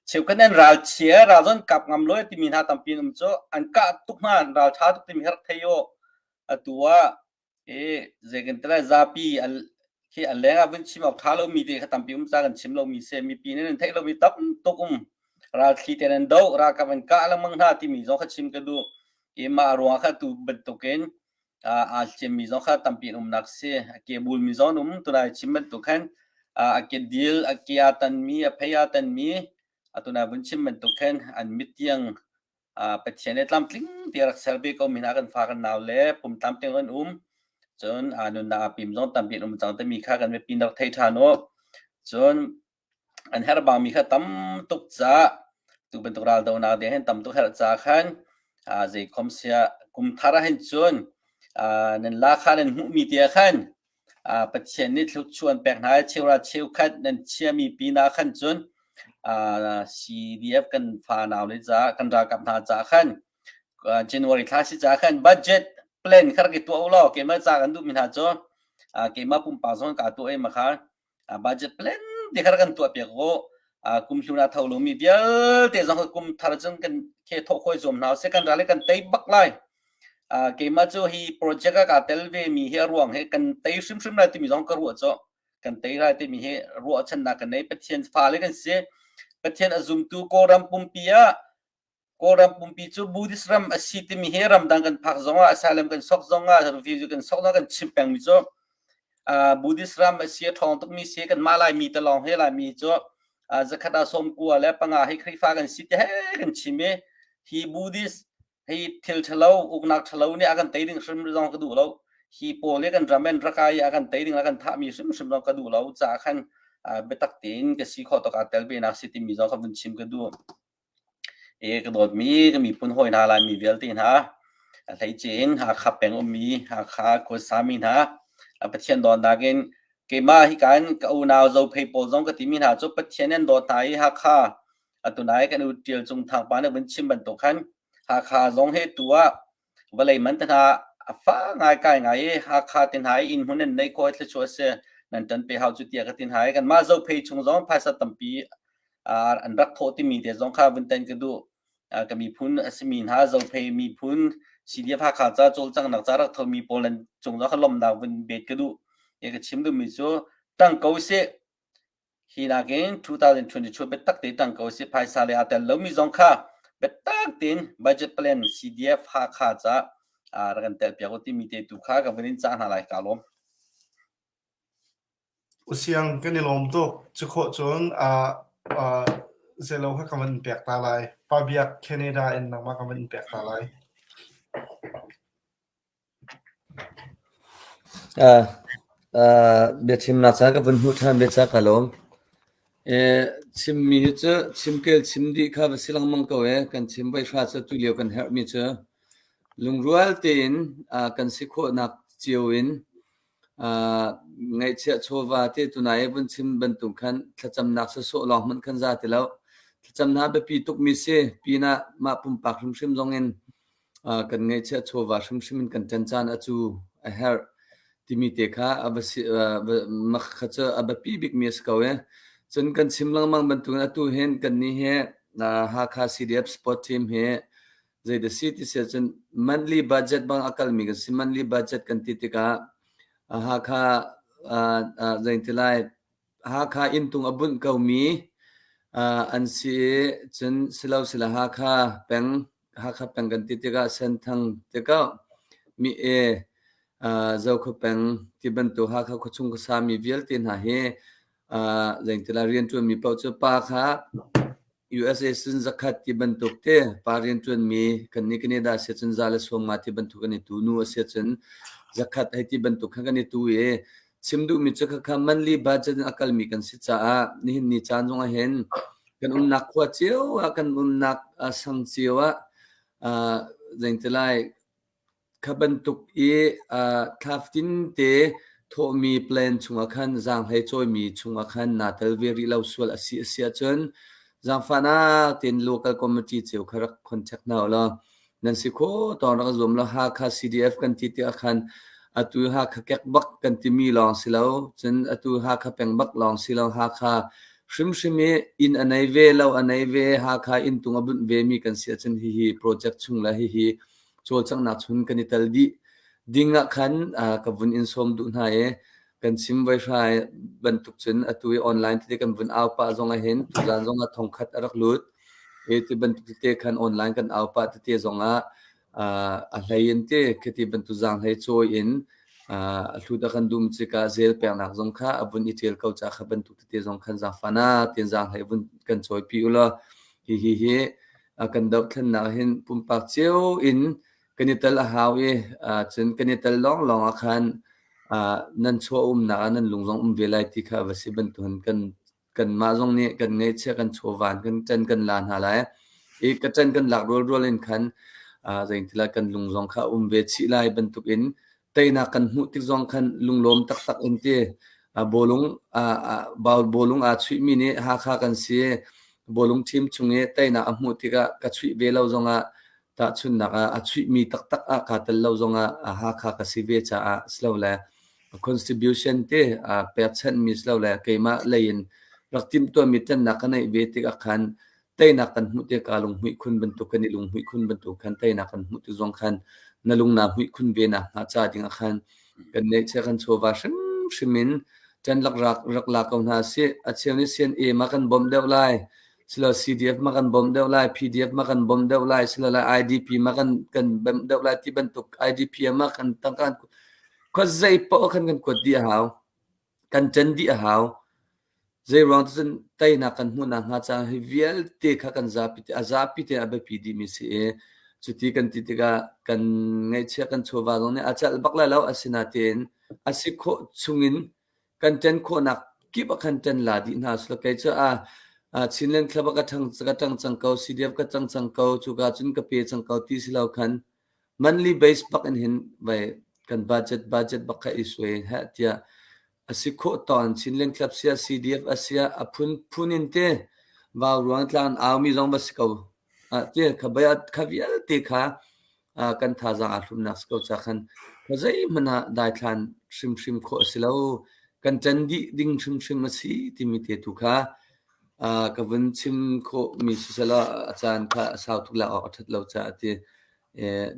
cheukhat an ral chia ral zon kap ngam lo timi hna tampi an um cu an kah tuk hna ral tha tuk timi her thei o atu ah i zeikan zapi khi a leng ah vun chim awk ṭha lomi te kha tampi um ca kan chim lomi si mipi nih nan theih lomi tam tuk um ralthli te nan doh ralkap an kah lengmang hna timi zong kha chim ka duh i mah ruangah kha tu bantukin aa hliammi zong kha tampi an umnak si a ke bulmi zong an um tunai chim bantuk khan a ke dil a ke aa tanmi a phei aa tanmi atunai vun chim bantuk khan an mit tiang Pathian nih tlamtling te rak ser ve ko mi hna kan fa kan nau le pum tlamtling an um. Cun nunnak aa pim zong tampi an um cang timi kha kan mipi rak thei ṭhan u. Cun an herh bangmi kha tam tuk caah tu bantuk raldohnak ding hin tam tuk herh ca khan zeikhom siah kum thar ah hin cun nan la kha nan hmuhmi te ah khan Pathian nih thluachuah an pek hna i cheuhra cheukhat nan chiami pinah khan cun CDF kan fanau le caah kan ralkap hna caah khan January thla si caah khan budget plan kha rak i tuah u law keimah ca kan duhmi hna cu keimah pumpak zong kaa tuah i ma kha budget plan te kha rak kan tuah piak u. Kum hlun a tho lomi vialte zong kum thar cun kan khe thawh khoi zuam hna usih kan ral i kan tei bak lai. Keimah cu hi project ah kaa tel ve mi hi a ruang hi kan tei hrimhrim lai timi zong ka ruah cu kan tei lai timi hi ruahchannak kan nei. Pathian fale kan si. Pathian a zumtu Kawlram pumpi ah Kawlram pumpi cu Buddhist ram a si timi hi ramdang kan phak zongah asylum kan sok zongah refugee kan sok zongah kan chim pengmi cu Buddhist ram a si a ṭhawng tukmi si kanmah Laimi te lawng hi Laimi cu zakhat ah 95 le panga hi Khrihfa kan si ti he kan chim i hi Buddhist hi thil ṭhalo uknak ṭhalo nih a kan tei ding hrim zong ka duh lo hi pawl hi kan ram in rakai a kan tei ding a kan thahmi hrimhrim zong ka duh lo caah khan biatak tein ka si khawh tawk aa tel ve nak si timi zong ka vun chim ka duh e ka dawtmi ka miphun hawi hna Laimi vialte hna a hleice in Hakha peng ummi Hakha khuasami hna a Pathian dawtnak in keimah hi kan ka unau Zophei pawl zong ka timi hna cu Pathian an dawt hna i Hakha Atunai kan u Ṭial Cung Thangpa nih vun chim bantuk khan Hakha zong hi tu ah vawlei man te hna a fa ngai kai ngai i Hakha te hna i inn hmun nan neih khawh hi thluachuah a si. Nan ṭan pe hau cu tiah ka ti hna i kanmah Zophei chung zong phaisa tampi an rak thawh timi te zong kha vun tan ka duh. Ka miphun a simi hna Zophei miphun CDF Hakha ca cawlcanghnak ca rak thomi pawl nan cung zong kha lawmhnak vun bet ka duh. Ka chim duhmi cu ṭang ko sih. Hi nakin 2022 biatak te tang ko si phaisa le aa tel lomi zong kha biatak tein budget plan CDF Hakha ca rak kan tel piak u timi te tu kha ka vun in cah hna lai ka lawm. Usiang kan i lawm tuk. Cu khawh cun zeilo kha ka van pek ta lai. Pa Biak Canada in nangmah ka van pek ta lai. Biachimnak ca ka vun hmuh ṭhan ve ca ka lawm. Chimmi hi cu chimkel chim dih kha va si lengmang ko ee. Kan chim voihra cu tulio kan herhmi cu lungrual tein kan si khawhnak cio in ngaihchiah chawva te tunai i vun chim bantuk khan thlacamnak sawsawh lawng hmanh khan za ti lo. Thlacamnak biapi tukmi si pinah mah pumpak hrimhrim zong in kan ngeihchiah chawva hrimhrim in kan ṭan caan a cu a herh timi te kha a va si mak kha cu a biapi bikmi a si ko e. Cun kan chim lengmang bantukin atu hin kannih hi Hakha CDF sport team hi zei si ti si ahcun monthly budget bang a kalmi kan si. Monthly budget kan ti tikah Hakha zei ti lai Hakha inntung a bunh komi an si i cun silosile Hakha peng Hakha peng kan ti tikah Senthang tikah mi e Zokhua peng ti bantuk Hakha khuachung khuasa mi vialte hna hi zeingtila rianṭuanmi paoh cu pa kha USA sin zakhat ti bantuk te pa rianṭuanmi kannih Canada si cun za le 50 ti bantuk kan i tu nu a si cun zakhat hei ti bantuk khan kan i tu i chim duhmi cu khakha monthly budget in a kalmi kan si caah nihin ni caan zong ah hin kan umnak khua cio ah kan umnak sang cio ah zeingtilai Kha bantuk i thla fatinte thawhmi plan chungah khan zaanghlei cawimi chungah khan naa tel ve rih lo sual a si a si ahcun zaangfahnak tein local committee cio kha rak contact hna u law. Nan si khawh tawng rak zuam law Hakha CDF kan ti tikah khan atu Hakha kek bak kan timi lawng si lo, cun atu Hakha peng bak lawng si lo, Hakha hrimhrim i inn a nei ve, lo a nei ve, Hakha inntung a bunh vemi kan si ahcun hihi project chung le hihi cawlcanghnak chung kan i tel dih ding ah khan ka vun in sawm duh hna i kan chim voihrai bantuk cun atu i online tete kan vun au pah zong ah hin tuzan zong ah thongkhat a rak lut i ti bantuk tete khan online kan au pah tete zong ah a hlei in te khiti bantuk zaanghlei cawi in a hlut a kan dum cikah zel peknak zong kha a vun i ṭial ko ca kha bantuk tete zong khan zaangfana tian zaanghlei vun kan cawi pi ulaw hi hi hi kan dohthlennak hin pumpak cio in kan i tel a hau i cun kan i tel lawnglawng ah khan nan chaw umnak ah nan lung zong um ve lai ti kha va si bantukin kan kanmah zong nih kan ngeihchiah kan chawvan kan ṭan kan la hna lai i ka ṭan kan lak rualrual in khan zeintila kan lung zong kha um ve chih lai bantukin teinak kan hmuh tik zong khan lunglawm taktak in ti bawlung bawlung aa chuihmi nih Hakha kan si bawlung team chung i teinak a hmuh tikah ka chuih ve lo zongah Tahchunhnak ah a chuihmi taktak ah kaa tel lo zongah Hakha ka si ve caah silole contribution te pekchanhmi silole keimah lei in rak timhtuahmi ṭannak ka neih ve tikah khan teinak kan hmuh tik kaa lunghmuih khun bantuk kan i lunghmuih khun bantuk khan teinak kan hmuh tik zong khan na lung naa hmuih khun ve nakhnga ca dingah khan kan neihchiah kan chawva hrimhrim in ṭan lak rak rak la ko hna sih. A cheu nih CNA ma kan bawmh deuh lai. Silo CDF ma kan bawmh deuh lai, PDF ma kan bawmh deuh lai, silole IDP ma kan kan bawmh deuh lai ti bantuk IDP ma kan tangka khua zei paoh khan kan kuat dih a hau. Kan ṭan dih a hau. Zei ruang cun teinak kan hmuh nakhnga caah hi vialte kha kan zapi te a zapi te a biapi dihmi si i cuti kan ti tikah kan ngaihchiah kan chawva zong nih a celh bak lai lo asinain a si khawh chungin kan ṭen khawhnak kip ah khan ṭen la dih hna sila kei cu a Chinland Club ah ka ṭhang ka ṭang cang ko CDF ka cang cang ko cuka cun ka pe cang ko ti si lo khan monthly base bak in hin vai kan budget budget bak kha i suai heh tiah a si khawh tawn Chinland Club sia CDF a sia a phun phun in te vau ruang tlang aumi zong va si ko ti kha bai kha vialte kha kan thazaang aa hlumnak si ko ca khan zeihmanh ah daithlan hrimhrim khawh a si lo. Kan ṭan dih ding hrimhrim a si timi te tu kha ka vun chim khawhmi siselaw a caan kha a sau tuk lak awk a ṭhat lo caah ti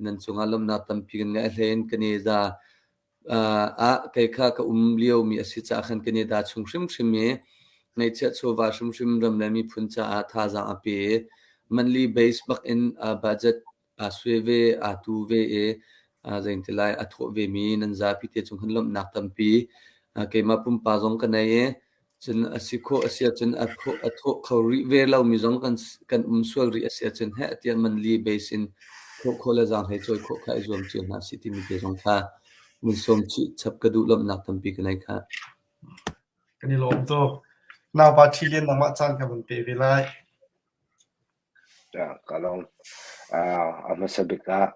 nan cungah lawmhnak tampi kan ngeih. A hlei in kan i za ah kei kha ka um liomi a si caah khan kan i dah chung hrimhrim i ngeihchiah chawva hrimhrim ram le miphun caah thazaang a pe i monthly base bak in budget aa sue ve, aa tu ve i zeiti lai a thawh vemi nan zapi te cung khan lawmhnak tampi keimah pumpak zong ka nei i cun a si khawh a si ahcun a thawh a thawh kho rih ve lomi zong kan kan um sual rih a si ahcun heh tiah monthly base in thawh khawh le zaanghlei cawi khawh kha i zuam cio hna sih timi te zong kha vun sawm chih chap ka duh lawmhnak tampi ka nei khah. Kan i lawm tuk. Naupa Ṭhi Lian nangmah caan ka vun pe ve lai. Ka lawm. A hmasa bik ah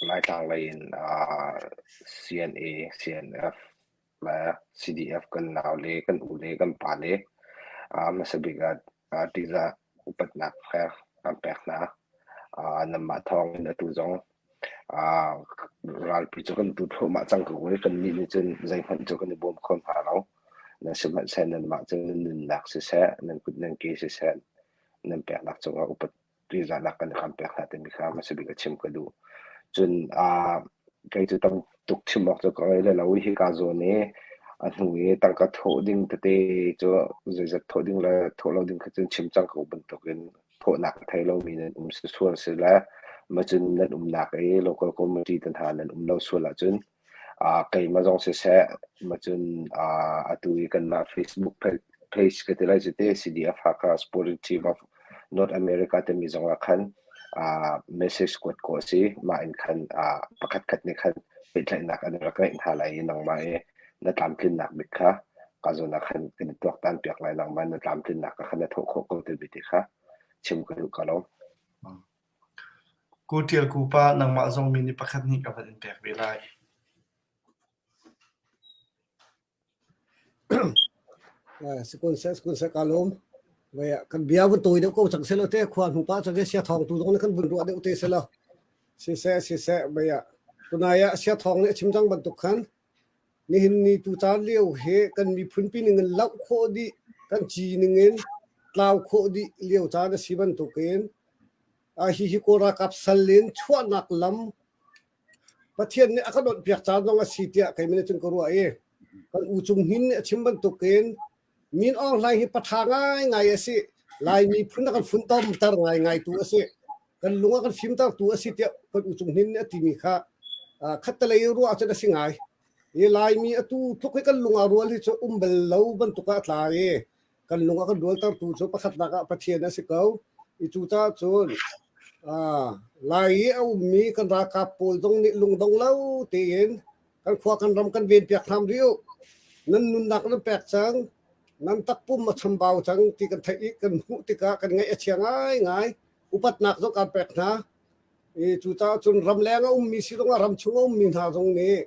Laitlang lei in CNA, CNF le CDF kan naule, kan ule, kan pale a hmasa bik ah ṭihzah upatnak he kan pek hna. Nanmah thawng in atu zong ralpi cu kan tu thluahmah cang ko i kannih nih cun zeihmanh cu kan i bawm kho hna lo. Sihmanhsehlaw nanmah cu nan nunnak siseh, nan kut nan ke siseh, nan peknak cungah upat ṭihzahnak kan kan pek hna timi kha hmasa bik a chim ka duh. Cun kei cu tam tuk chim awk cu ka ngei lai lo i hika zawn i a hnu i tangka thawh ding tete cu zeizat thawh ding le thawh lo ding kha cun chim cang ko bantukin thawhnak a thei lomi nan um sual si le macun nan umnak i local committee te hna nan um lo sual ahcun keimah zong siseh macun atu i kanmah Facebook page ka ti lai cu te CDF Hakha Sporting Team of North America timi zong ah khan message kuat khawh a si. Mah in khan pakhat khat nih khan pehtlaihnak an rak ngeih hna lai i nangmah i na tlamtlinnak bik kha ka zawn ah khan kan i tuaktan piak lai nangmah na tlamtlinnak ah khan na thawh khawh ko timi ti kha chim ka duh ka lo. Ku Ṭial Ku pa nangmah zong mi nih pakhat nih ka van in pek ve lai. Sikun seh sikun seh ka lawm. Vai ah kan bia vun tawi deuh ko cang selaw te khua hnu pa cang sia thawng tu zong nih kan vun ruah deuh te selaw. Siseh siseh vai ah tunai ah sia thawng nih a chim cang bantuk khan nihin ni tu caan lio hi kan miphun pi ning in loh khawh dih kan ci ning in tlau khawh dih lio caan a si bantukin a hi hi Kawl ralkap sal in chuahnak lam Pathian nih a kan onhpiak caan zong a si tiah keimah nih cun ka ruah i kan u Cung Hnin nih a chim bantukin Min Aung Hlaing hi paṭha ngaingai a si. Lai miphun a kan funtomter ngaingai tu a si. Kan lung a kan fimtertu a si tiah kan u Cung Hnin nih a timi kha khattelei ruah ahcun a si ngai. Hi Laimi atu tluk hi kan lung aa rual hi cu um bal lo bantuk ah a tla i kan lung a kan rualtertu cu pakhatnak ah Pathian a si ko. I cucaah cun Lai i a ummi kan ralkap pawl zong nih lungdong lo tein kan khua kan ram kan ven piak hram rih u. Nan nunnak nan pek cang, nan takpum a chambau cang ti kan theih i kan hmuh tikah kan ngaih a chia ngaingai. Upatnak zong kan pek hna. I cucaah cun ramleng a ummi si zongah ramchung a ummi hna zong nih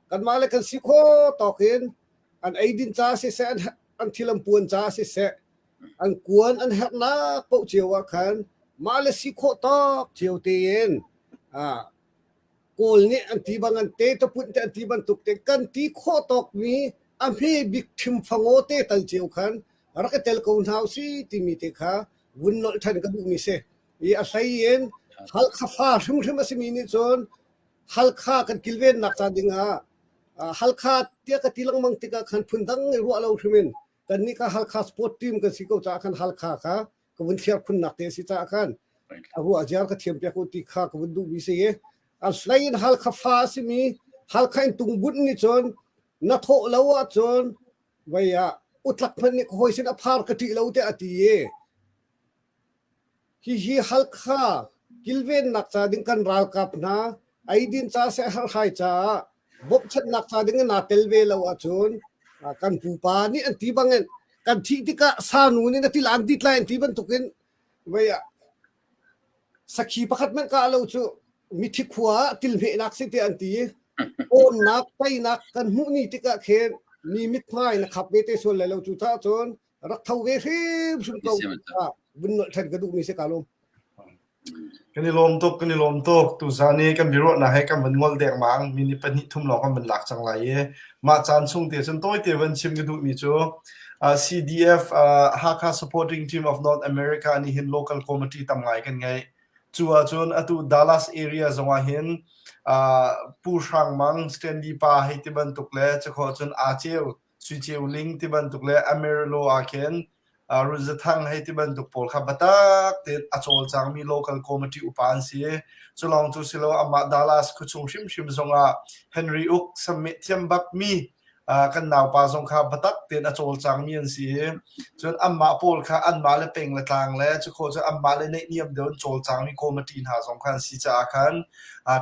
kanmah le kan si khawh tawk in an eidin ca siseh, an, an thil an puan ca siseh, an kuan an herhnak paoh cio ah khan mah le si khawh tawk cio tein ah Kawl nih an ti bang an te tapunh te an ti bantuk te kan ti khawh tawk mi a hme bik ṭhimfangaw te tal cio khan rak i tel ko hna usih timi te kha vun nolh ṭhan ka duhmi si. I a hlei in Halkha fa hrimhrim a simi nih cun Halkha kan kilvennak ca dingah Halkha tiah ka ti lengmang tikah khan phundang i ruah lo hrim in kannih kha Halkha sport team kan si ko caah khan Halkha kha ka vun thliar khunnak te a si caah khan a ruah ziar ka thiam piak u ti kha ka vun duhmi si i a hlei in Halkha fa a simi Halkha in tungbunh nih cun na thawh lo ahcun vei ah utlak hmanh nih ka hawi sin a phar ka ṭih lo tiah a ti i Hihi Halkha kilvennak ca ding kan ralkap hna eidin ca seh herhhai caah bawmhchanhnak ca ding in naa tel ve lo ahcun kan pupa nih an ti bangin kan thih tikah sanu nih na til aan dit lai an ti bantukin vei ah sakhi pakhat hmanh kah lo cu mithi khua ah tilhmehnak si tiah an ti i awnnak teinak kan hmuh ni tikah khin mi mithmai na khap ve te sual lai lo cu caah cun rak tho ve hrimhrim ko vun nolh ṭhan ka duhmi si ka lawm. Kan i lawm tuk, kan i lawm tuk. Tuzan i kan biaruahnak he kan van ngol dengmang. Minute pahnih thum lawng kan van lak cang lai i mah caan chung te cun tawite van chim ka duhmi cu CDF Hakha Supporting Team of North America nih hin local committee tam ngai kan ngei. Cu ahcun atu Dallas area zongah hin Pu Hrang Mang, Stanley pa hei ti bantuk le cakho cun Aa Ceu Sui Ceu Ling ti bantuk le Amarillo ah khin Run Za Thang hei ti bantuk pawl kha biatak tein a cawlcangmi local committee upa an si. Cu lawng cu si lo amah Dallas khuachung hrimhrim zongah Henry Uk sammeh thiam bakmi kan naupa zong kha biatak tein a cawlcangmi an si. Cun anmah pawl kha anmah le peng le tlang le cu khawh cu anmah le naihniam deuh in cawlcangmi committee hna zong kha an si caah khan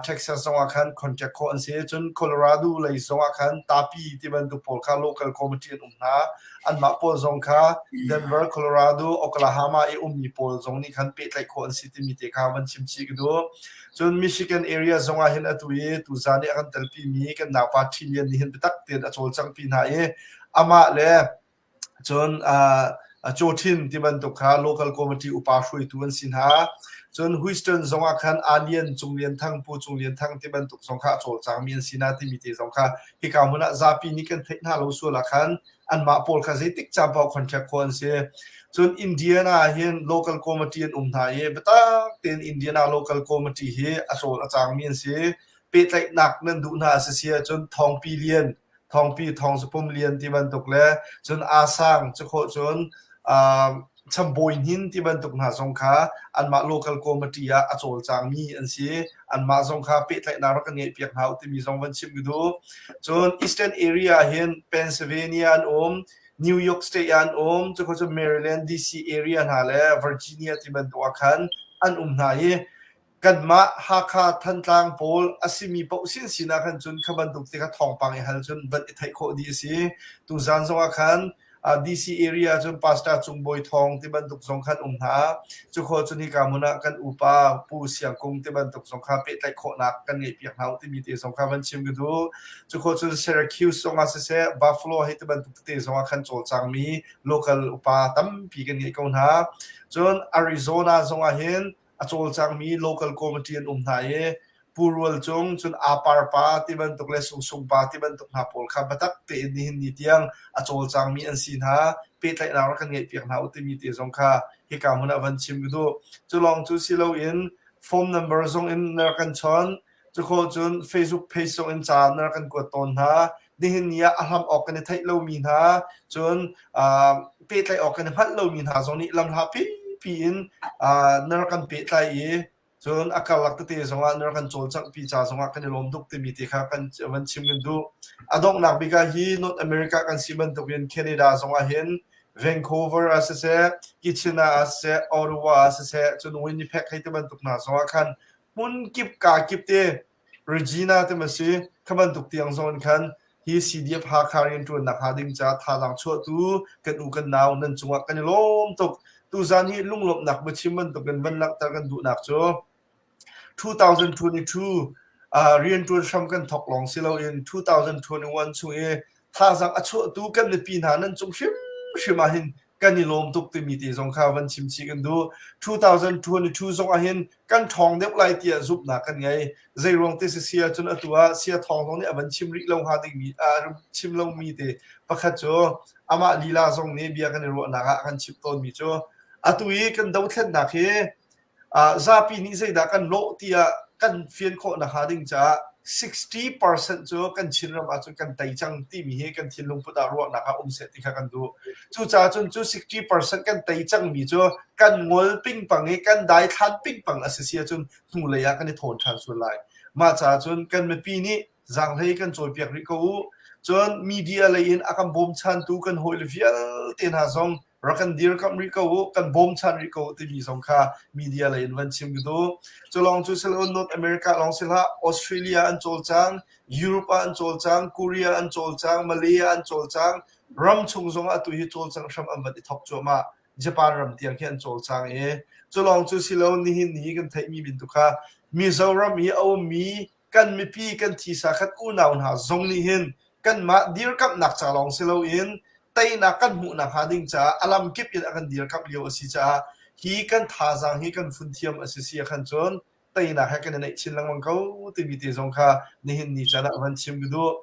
Texas zongah khan contact khawh an si. Cun Colorado lei zongah khan Tapi ti bantuk pawl kha local committee an um hna. Anmah pawl zong kha Denver, Colorado, Oklahoma i ummi pawl zong nih khan pehtlaih khawh an si timi te kha van chim chih ka duh. Cun Michigan area zongah hin atu i tuzan i a kan telpimi kan naupa Thi Lian nih hin biatak tein a cawlcangpi hna i amah le Cun Cawṭhin ti bantuk kha local committee upa hruaitu an si hna. Cun Houston zongah khan Alian Cung Lian Thang, Pu Cung Lian Thang ti bantuk zong kha a cawlcangmi an si hna timi te zong kha hika hmun ah zapi nih kan theih hna lo sual ah khan anmah pawl kha zeitik caan paoh contract khawh an si. Cun Indiana ah hin local committee an um hna i biatak tein Indiana local committee hi a cawl a cangmi an si. Pehtlaihnak nan duh hna a si si ahcun Thawngpi Lian Thawngpi Thawngzapum Lian ti bantuk le cun Asang cukhawh cun Chambawi Hnin ti bantuk hna zong kha anmah local committee ah a cawlcangmi an si. Anmah zong kha pehtlaihnak rak kan ngeihpiak hna u timi zong van chim ka duh. Cun Eastern area hin Pennsylvania an um, New York State ah an um, cukhawh cun Maryland DC area hna le Virginia ti bantuk ah khan an um hna i Kanmah Hakha Thantlang pawl a simi paoh sinsin ah khan cun kha bantuk te kha thawngpang i hal cun van i theih khawh dih a si. Tuzaan zongah khan. DC area cun Pastor Cung Bawi Thawng ti bantuk zong khan um hna. Cukhua cun hika hmun ah kan upa Pu Siang Kung ti bantuk zong kha pehtlaih khawhnak kan ngeihpiak hna u timi te zong kha van chim ka duh. Cukhua cun Syracuse zong ah siseh, Buffalo hei ti bantuk tete zong ah khan cawlcangmi local upa tampi kan ngei ko hna. Cun Arizona zong ah hin a cawlcangmi local committee an um hna i Pu Rual Cung cun Apar pa ti bantuk le Sungsung pa ti bantuk hna pawl kha biatak tein nihin ni tiang a cawlcangmi an si hna. Pehtlaihnak rak kan ngeihpiak hna u timi te zong kha hika hmun ah van chim ka duh. Cu lawng cu si loin phone number zong in na rak kan chawnh. Cukhawh cun Facebook page zong in ca na rak kan kuat tawn hna. Nihin ni ah a hlam awk kan i theih lomi hna, cun pehtlaih awk kan i hngalh lomi hna zong nih lamhla pipi in na rak kan pehtlai i cun a karlak tete zongah na rak kan cawlcanghpi ca zongah kan i lawm tuk timi te kha kan van chim kan duh. A donghnak bik ah hi North America kan si bantukin Canada zongah hin Vancouver ah siseh, Kitchener ah siseh, Ottawa ah siseh, cun Winnipeg hei ti bantuk hna zongah khan hmun kip ka kip te Regina te ma si kha bantuk tiang zong in khan hi CDF Hakha rianṭuannak hnga ding caah thazaang chuahtu kan u kan nau nan cungah kan i lawm tuk. Tuzan hi lunglawmhnak biachim bantukin van langhter kan duhnak cu 2022 uh, rianṭuan hram kan thawk lawng si loin 2021 chung i thazaang a chuahtu kan mipi hna nan cung hrimhrim ah hin kan i lawm tuk timi te zong kha van chim chih kan duh. 2022 zong ah hin kan ṭhawng deuh lai tiah zumhnak kan ngei. Zei ruang te si si ahcun atu ah sia thawng zong nih a van chim rih lo hnga dingmi a chim lomi te pakhat cu amah lila zong nih bia kan i ruahnak ah a kan chimh tawnmi cu atu i kan dothlennak hi Zapi nih zeidah kan lawh tiah kan fian khawh nakhnga ding caah 60% cu kan Chinram ahcun kan tei cang timi hi kan thinlung put ah ruahnak ah um seh ti kha kan duh. Cucaah cun cu 60% kan tei cangmi cu kan ngol pingpang i kan daithlan pingpang a si si ahcun hnulei ah kan i thawn ṭhan sual lai. Mah caah cun kan mipi nih zaanghlei kan cawipiak rih ko u. Cun media lei in a kan bawmchantu kan hawile vialte hna zong rak kan dirkamh rih ko u, kan bawmchan rih ko u timi zong kha media lei in van chim ka duh. Cu lawng cu si lo North America lawng si hlah, Australia an cawlcang, Europe ah an cawlcang, Korea an cawlcang, Malaya an cawlcang, ram chung zong ah atu hi cawlcangh hram an van i thawk cuahmah. Japan ram tiang khi an cawlcang i cu lawng cu si lo nihin ni kan theihmi bin tu kha Mizoram i a ummi kan mipi kan thisa khat unau hna zong nih hin kanmah dirkamhnak ca lawng si loin teinak kan hmuhnak hnga ding caah a lam kip in a kan dirkamh lio a si caah hi kan thazaang hi kan funthiam a si si ah khan cun teinak he kan i neih chin lengmang ko timi te zong kha nihin ni caan ah van chim ka duh.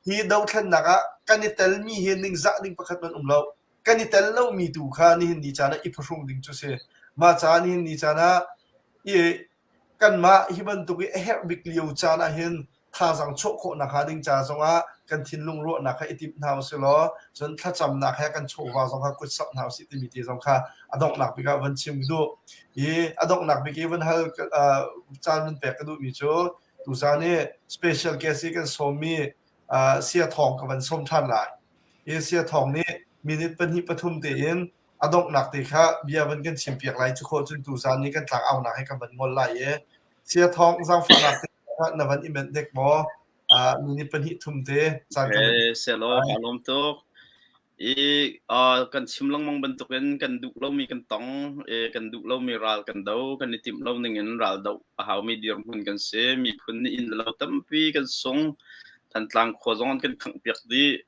Hi dothlennak ah kan i telmi hi ningzah ding pakhat man um lo. Kan i tel lomi tu kha nihin ni caan ah i phuhrung ding cu si. Mah caah nihin ni caan ah i Kanmah hi bantuk i a herh bik lio caan ahhin thazaang chuah khawh nakhnga ding ca zongah kan thinlung ruahnak kha i timh hna usih law cun thlacamnak he kan chawva zong kha kut samh hna usih timi te zong kha a donghnak bik ah van chim ka duh. I a donghnak bik i van hal caan van pek ka duhmi cu tuzaan i special guest i kan sawmmi Sia Thawng ka van sawm ṭhan lai. Hi Sia Thawng nih minute pahnih pathum tein a donghnak te kha bia van kan chimpiak lai cu khawh cun tuzaan ni kan tlang aunak he kan van ngol lai i sia thawng zaangfahnak te na van i menh dek maw minute pahnih thum te caan kan selo ka lawm tuk i kan chim lengmang bantukin kan duh lomi kan tong i kan duh lomi ral kan do kan i timh lo ning in ral do a haumi dirhmun kan si miphun nih inn lo tampi kan sung Thantlang khua zong an kan khanghpiak dih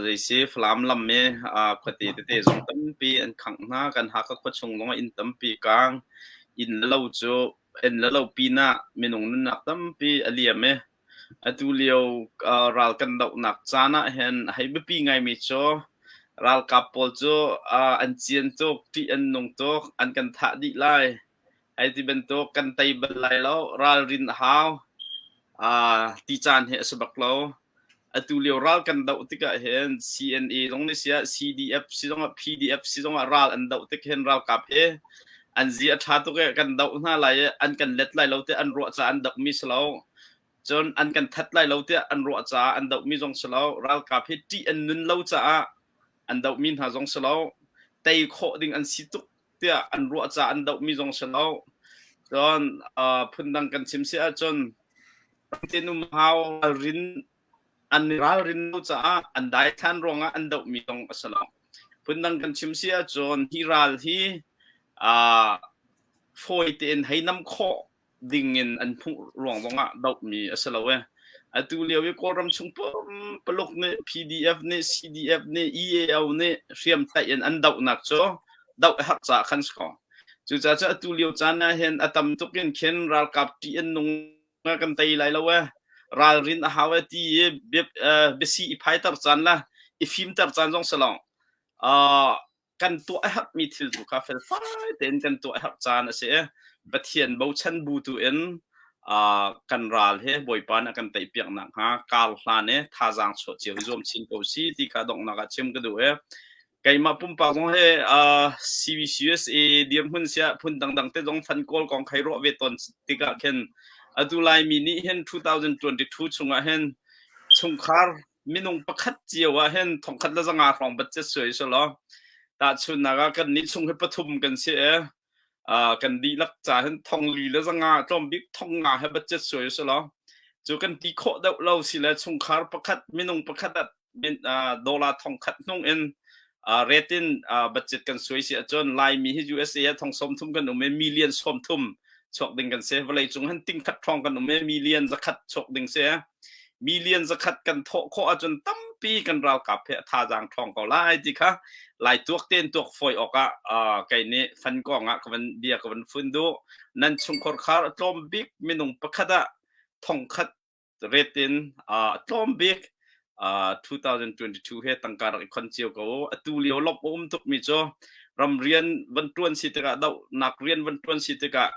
Zeisi Falam lam i khuate tete zong tampi an khangh hna. Kan Hakha khuachung zongah inn tampi kaang. Inn le lo cu inn le lo pinah minung nunnak tampi a liam i atu lio ral kan dohnak caan ah hin hei biapi ngaimi cu ralkap pawl cu an cian tuk, ṭih an nung tuk, an kan thah dih lai. Hei ti bantuk kan tei bal lai lo, ralrin a hau. Ti caan hi a si bak lo. Atu lio ral kan doh tikah hin CNA zong nih siah CDF si zongah PDF si zongah ral an doh tik hin ralkap hi an zi a ṭha tuk i kan doh hna lai i an kan let lai lo tiah an ruah caah an dohmi si lo. Cun an kan that lai lo tiah an ruah caah an dohmi zong si lo. Ralkap hi ṭih an nun lo caah an dohmi hna zong si lo. Tei khawh ding an si tuk tiah an ruah caah an dohmi zong si lo. Cun phundang kan chim si ahcun ramte nu hau ralrin. An i ralrin lo caah an daithlan ruangah an dohmi zong a si lo. Phundang kan chim si ahcun hi ral hi aa fawi tein hei nam khawh ding in an hmuh ruang zongah dohmi a si lo e. Atu lio i Kawlram chung pumpaluk nih PDF nih CDF nih EAO nih hriamtlaih in an dohnak cu doh a herh caah khan si ko. Cucaah cu atu lio caan ah hin a tam tuk in khin ralkap ṭih an nung kan tei lai lo e ralrin a hau e ti i biasi i phaiter caan la i fimter caan zong si lo. Uh, kan tuah a herhmi thil tu kha felfai tein kan tuah a herh caan a si i Pathian bochan bu tu in uh, kan ral he Bawipa nih a kan teipiak nakhnga kar hlan i thazaang chuah cio i zuam chin ko si ti kha donghnak ah chim ka duh i keimah pumpak zong he uh, CBCUSA dirhmun siah phun dangdang te zong fan kawl kong khai ruah ve tawn tikah khin atu Laimi nih hin 2022 chungah hin chungkhar minung pakhat cio ah hin thongkhat le zanga hrawng budget suai si law tahchunnak ah kan nih chung hi pathum kan si e kan dihlak ca hin thong li le zanga tlawm bik thong nga he budget suai si law cu kan ti khawh deuh lo si le chungkhar pakhat minung pakhat ah dollar thong khat hnung in ret in budget kan suai si ahcun Laimi hi USA ah thong 30 kan um i million 30 chuak ding kan si vawlei cung hin ting khat hrawng kan um i million zakhat chuak ding si million zakhat kan thawh khawh ahcun tampi kan ralkap he a thazaang ṭhawng ko lai ti kha lai tuak tein tuak fawi awkah kei nih fan kong ah ka van bia ka van fun duh nan chungkhar khar a tlawm bik minung pakhat ah thongkhat ret in a tlawm bik 2022 he tangka rak i khon cio ko atu lio lop a um tuk mi cu ram rian van ṭuan si tikah dohnak rian van ṭuan si tikah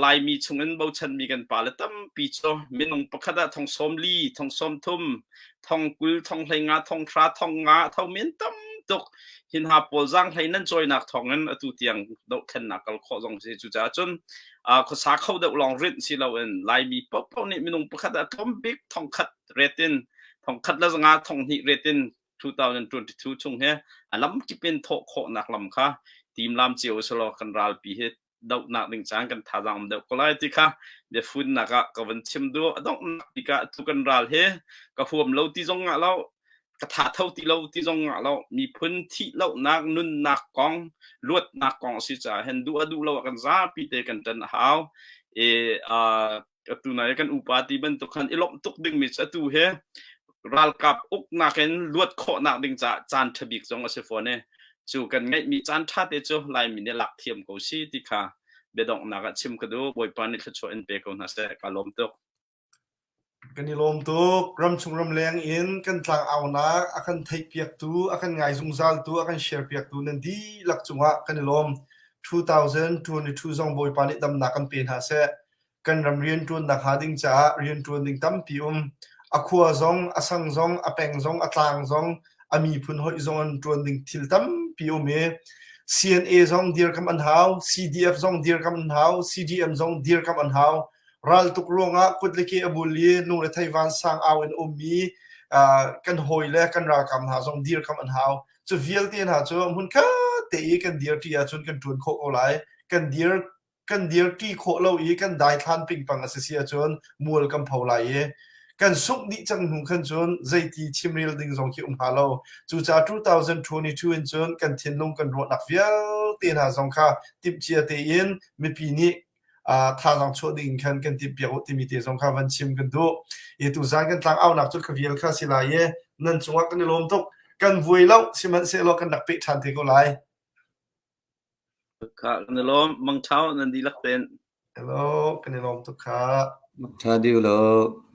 Laimi chungin bochanmi kan pale tampi cu minung pakhat ah thong 40, thong 30, thong 20, thong 15, thong 10, thong 5 tho men tam tuk hin ha pawl zaang hlei nan cawinak thawngin atu tiang dohthlennak kal khawh zong si cucaah cun khuasa kho deuh lawng rinh si loin Laimi paohpaoh nih minung pakhat ah tlawm bik thong khat ret in thong khat le zanga thong hnih ret in 2022 chung he a lam kip in thawh khawhnak lam kha timlam cio usulaw kan ralpi hi dohnak ding caan kan thazaang um deuh ko lai ti kha biafunnak ah ka van chim duh. A donghnak bik ah tu kan ral hi ka huam lo ti zong ngah lo, ka tha tho ti lo ti zong ngah lo, miphun thih lohnak nunnak kong, luatnak kong a si caah hin duh a duh lo ah kan zapi te kan ṭan a hau. I uh, atu nai kan upa ti bantuk khan i lawmh tuk dingmi cu atu hi ralkap uknak in luat khawhnak ding caah caan ṭha bik zong a si fawn i cu kan ngeihmi caan ṭha te cu Laimi nih lak thiam ko si ti kha biadonghnak ah chim ka duh. Bawipa nih thluachuah in pe ko hna seh. Ka lawm tuk. Kan i lawm tuk. Ramchung ramleng in kan tlangaunak a kan theihpiaktu, a kan ngai zungzaltu, a kan share piaktu nan dihlak cungah kan i lawm. 2022 zong Bawipa nih damnak kan pe hna seh. Kan ram rianṭuannak hnga ding caah rianṭuan ding tampi um. A khua zong, a sang zong, a peng zong, a tlang zong, a miphun hoih zong an ṭuan ding thil tampi um i CNA zong dirkamh an hau, CDF zong dirkamh an hau, CDM zong dirkamh an hau. Raltuk ruangah kut le ke a bul i lungrethei vansang au in ummi kan hawi le kan ralkap hna zong dirkamh an hau. Cu vialte hna cu hmunkhat te i kan dirṭi ahcun kan ṭuan khawh ko lai. Kan dir kan dirṭi khawh lo i kan daithlan pingpang a si si ahcun mual kan pho lai i kan sungh dih cang hnu khan cun zeiti chimrel ding zong khi um hnga lo. Cucaah 2022 in cun kan thinlung kan ruahnak vialte hna zong kha timhcia tein mipi nih thazaang chuah ding in khan kan timhpiak u timi te zong kha van chim kan duh. I tuzan kan tlang aunak cu kha vial kha si lai i nan cungah kan i lawm tuk. Kan vuai lo sihmanhsehlaw kan rak peh ṭhan te ko lai. Kha kan i lawm. Mangṭha nan dihlak tein. Hello, kan i lawm tuk kha. Mangṭha dih ulaw.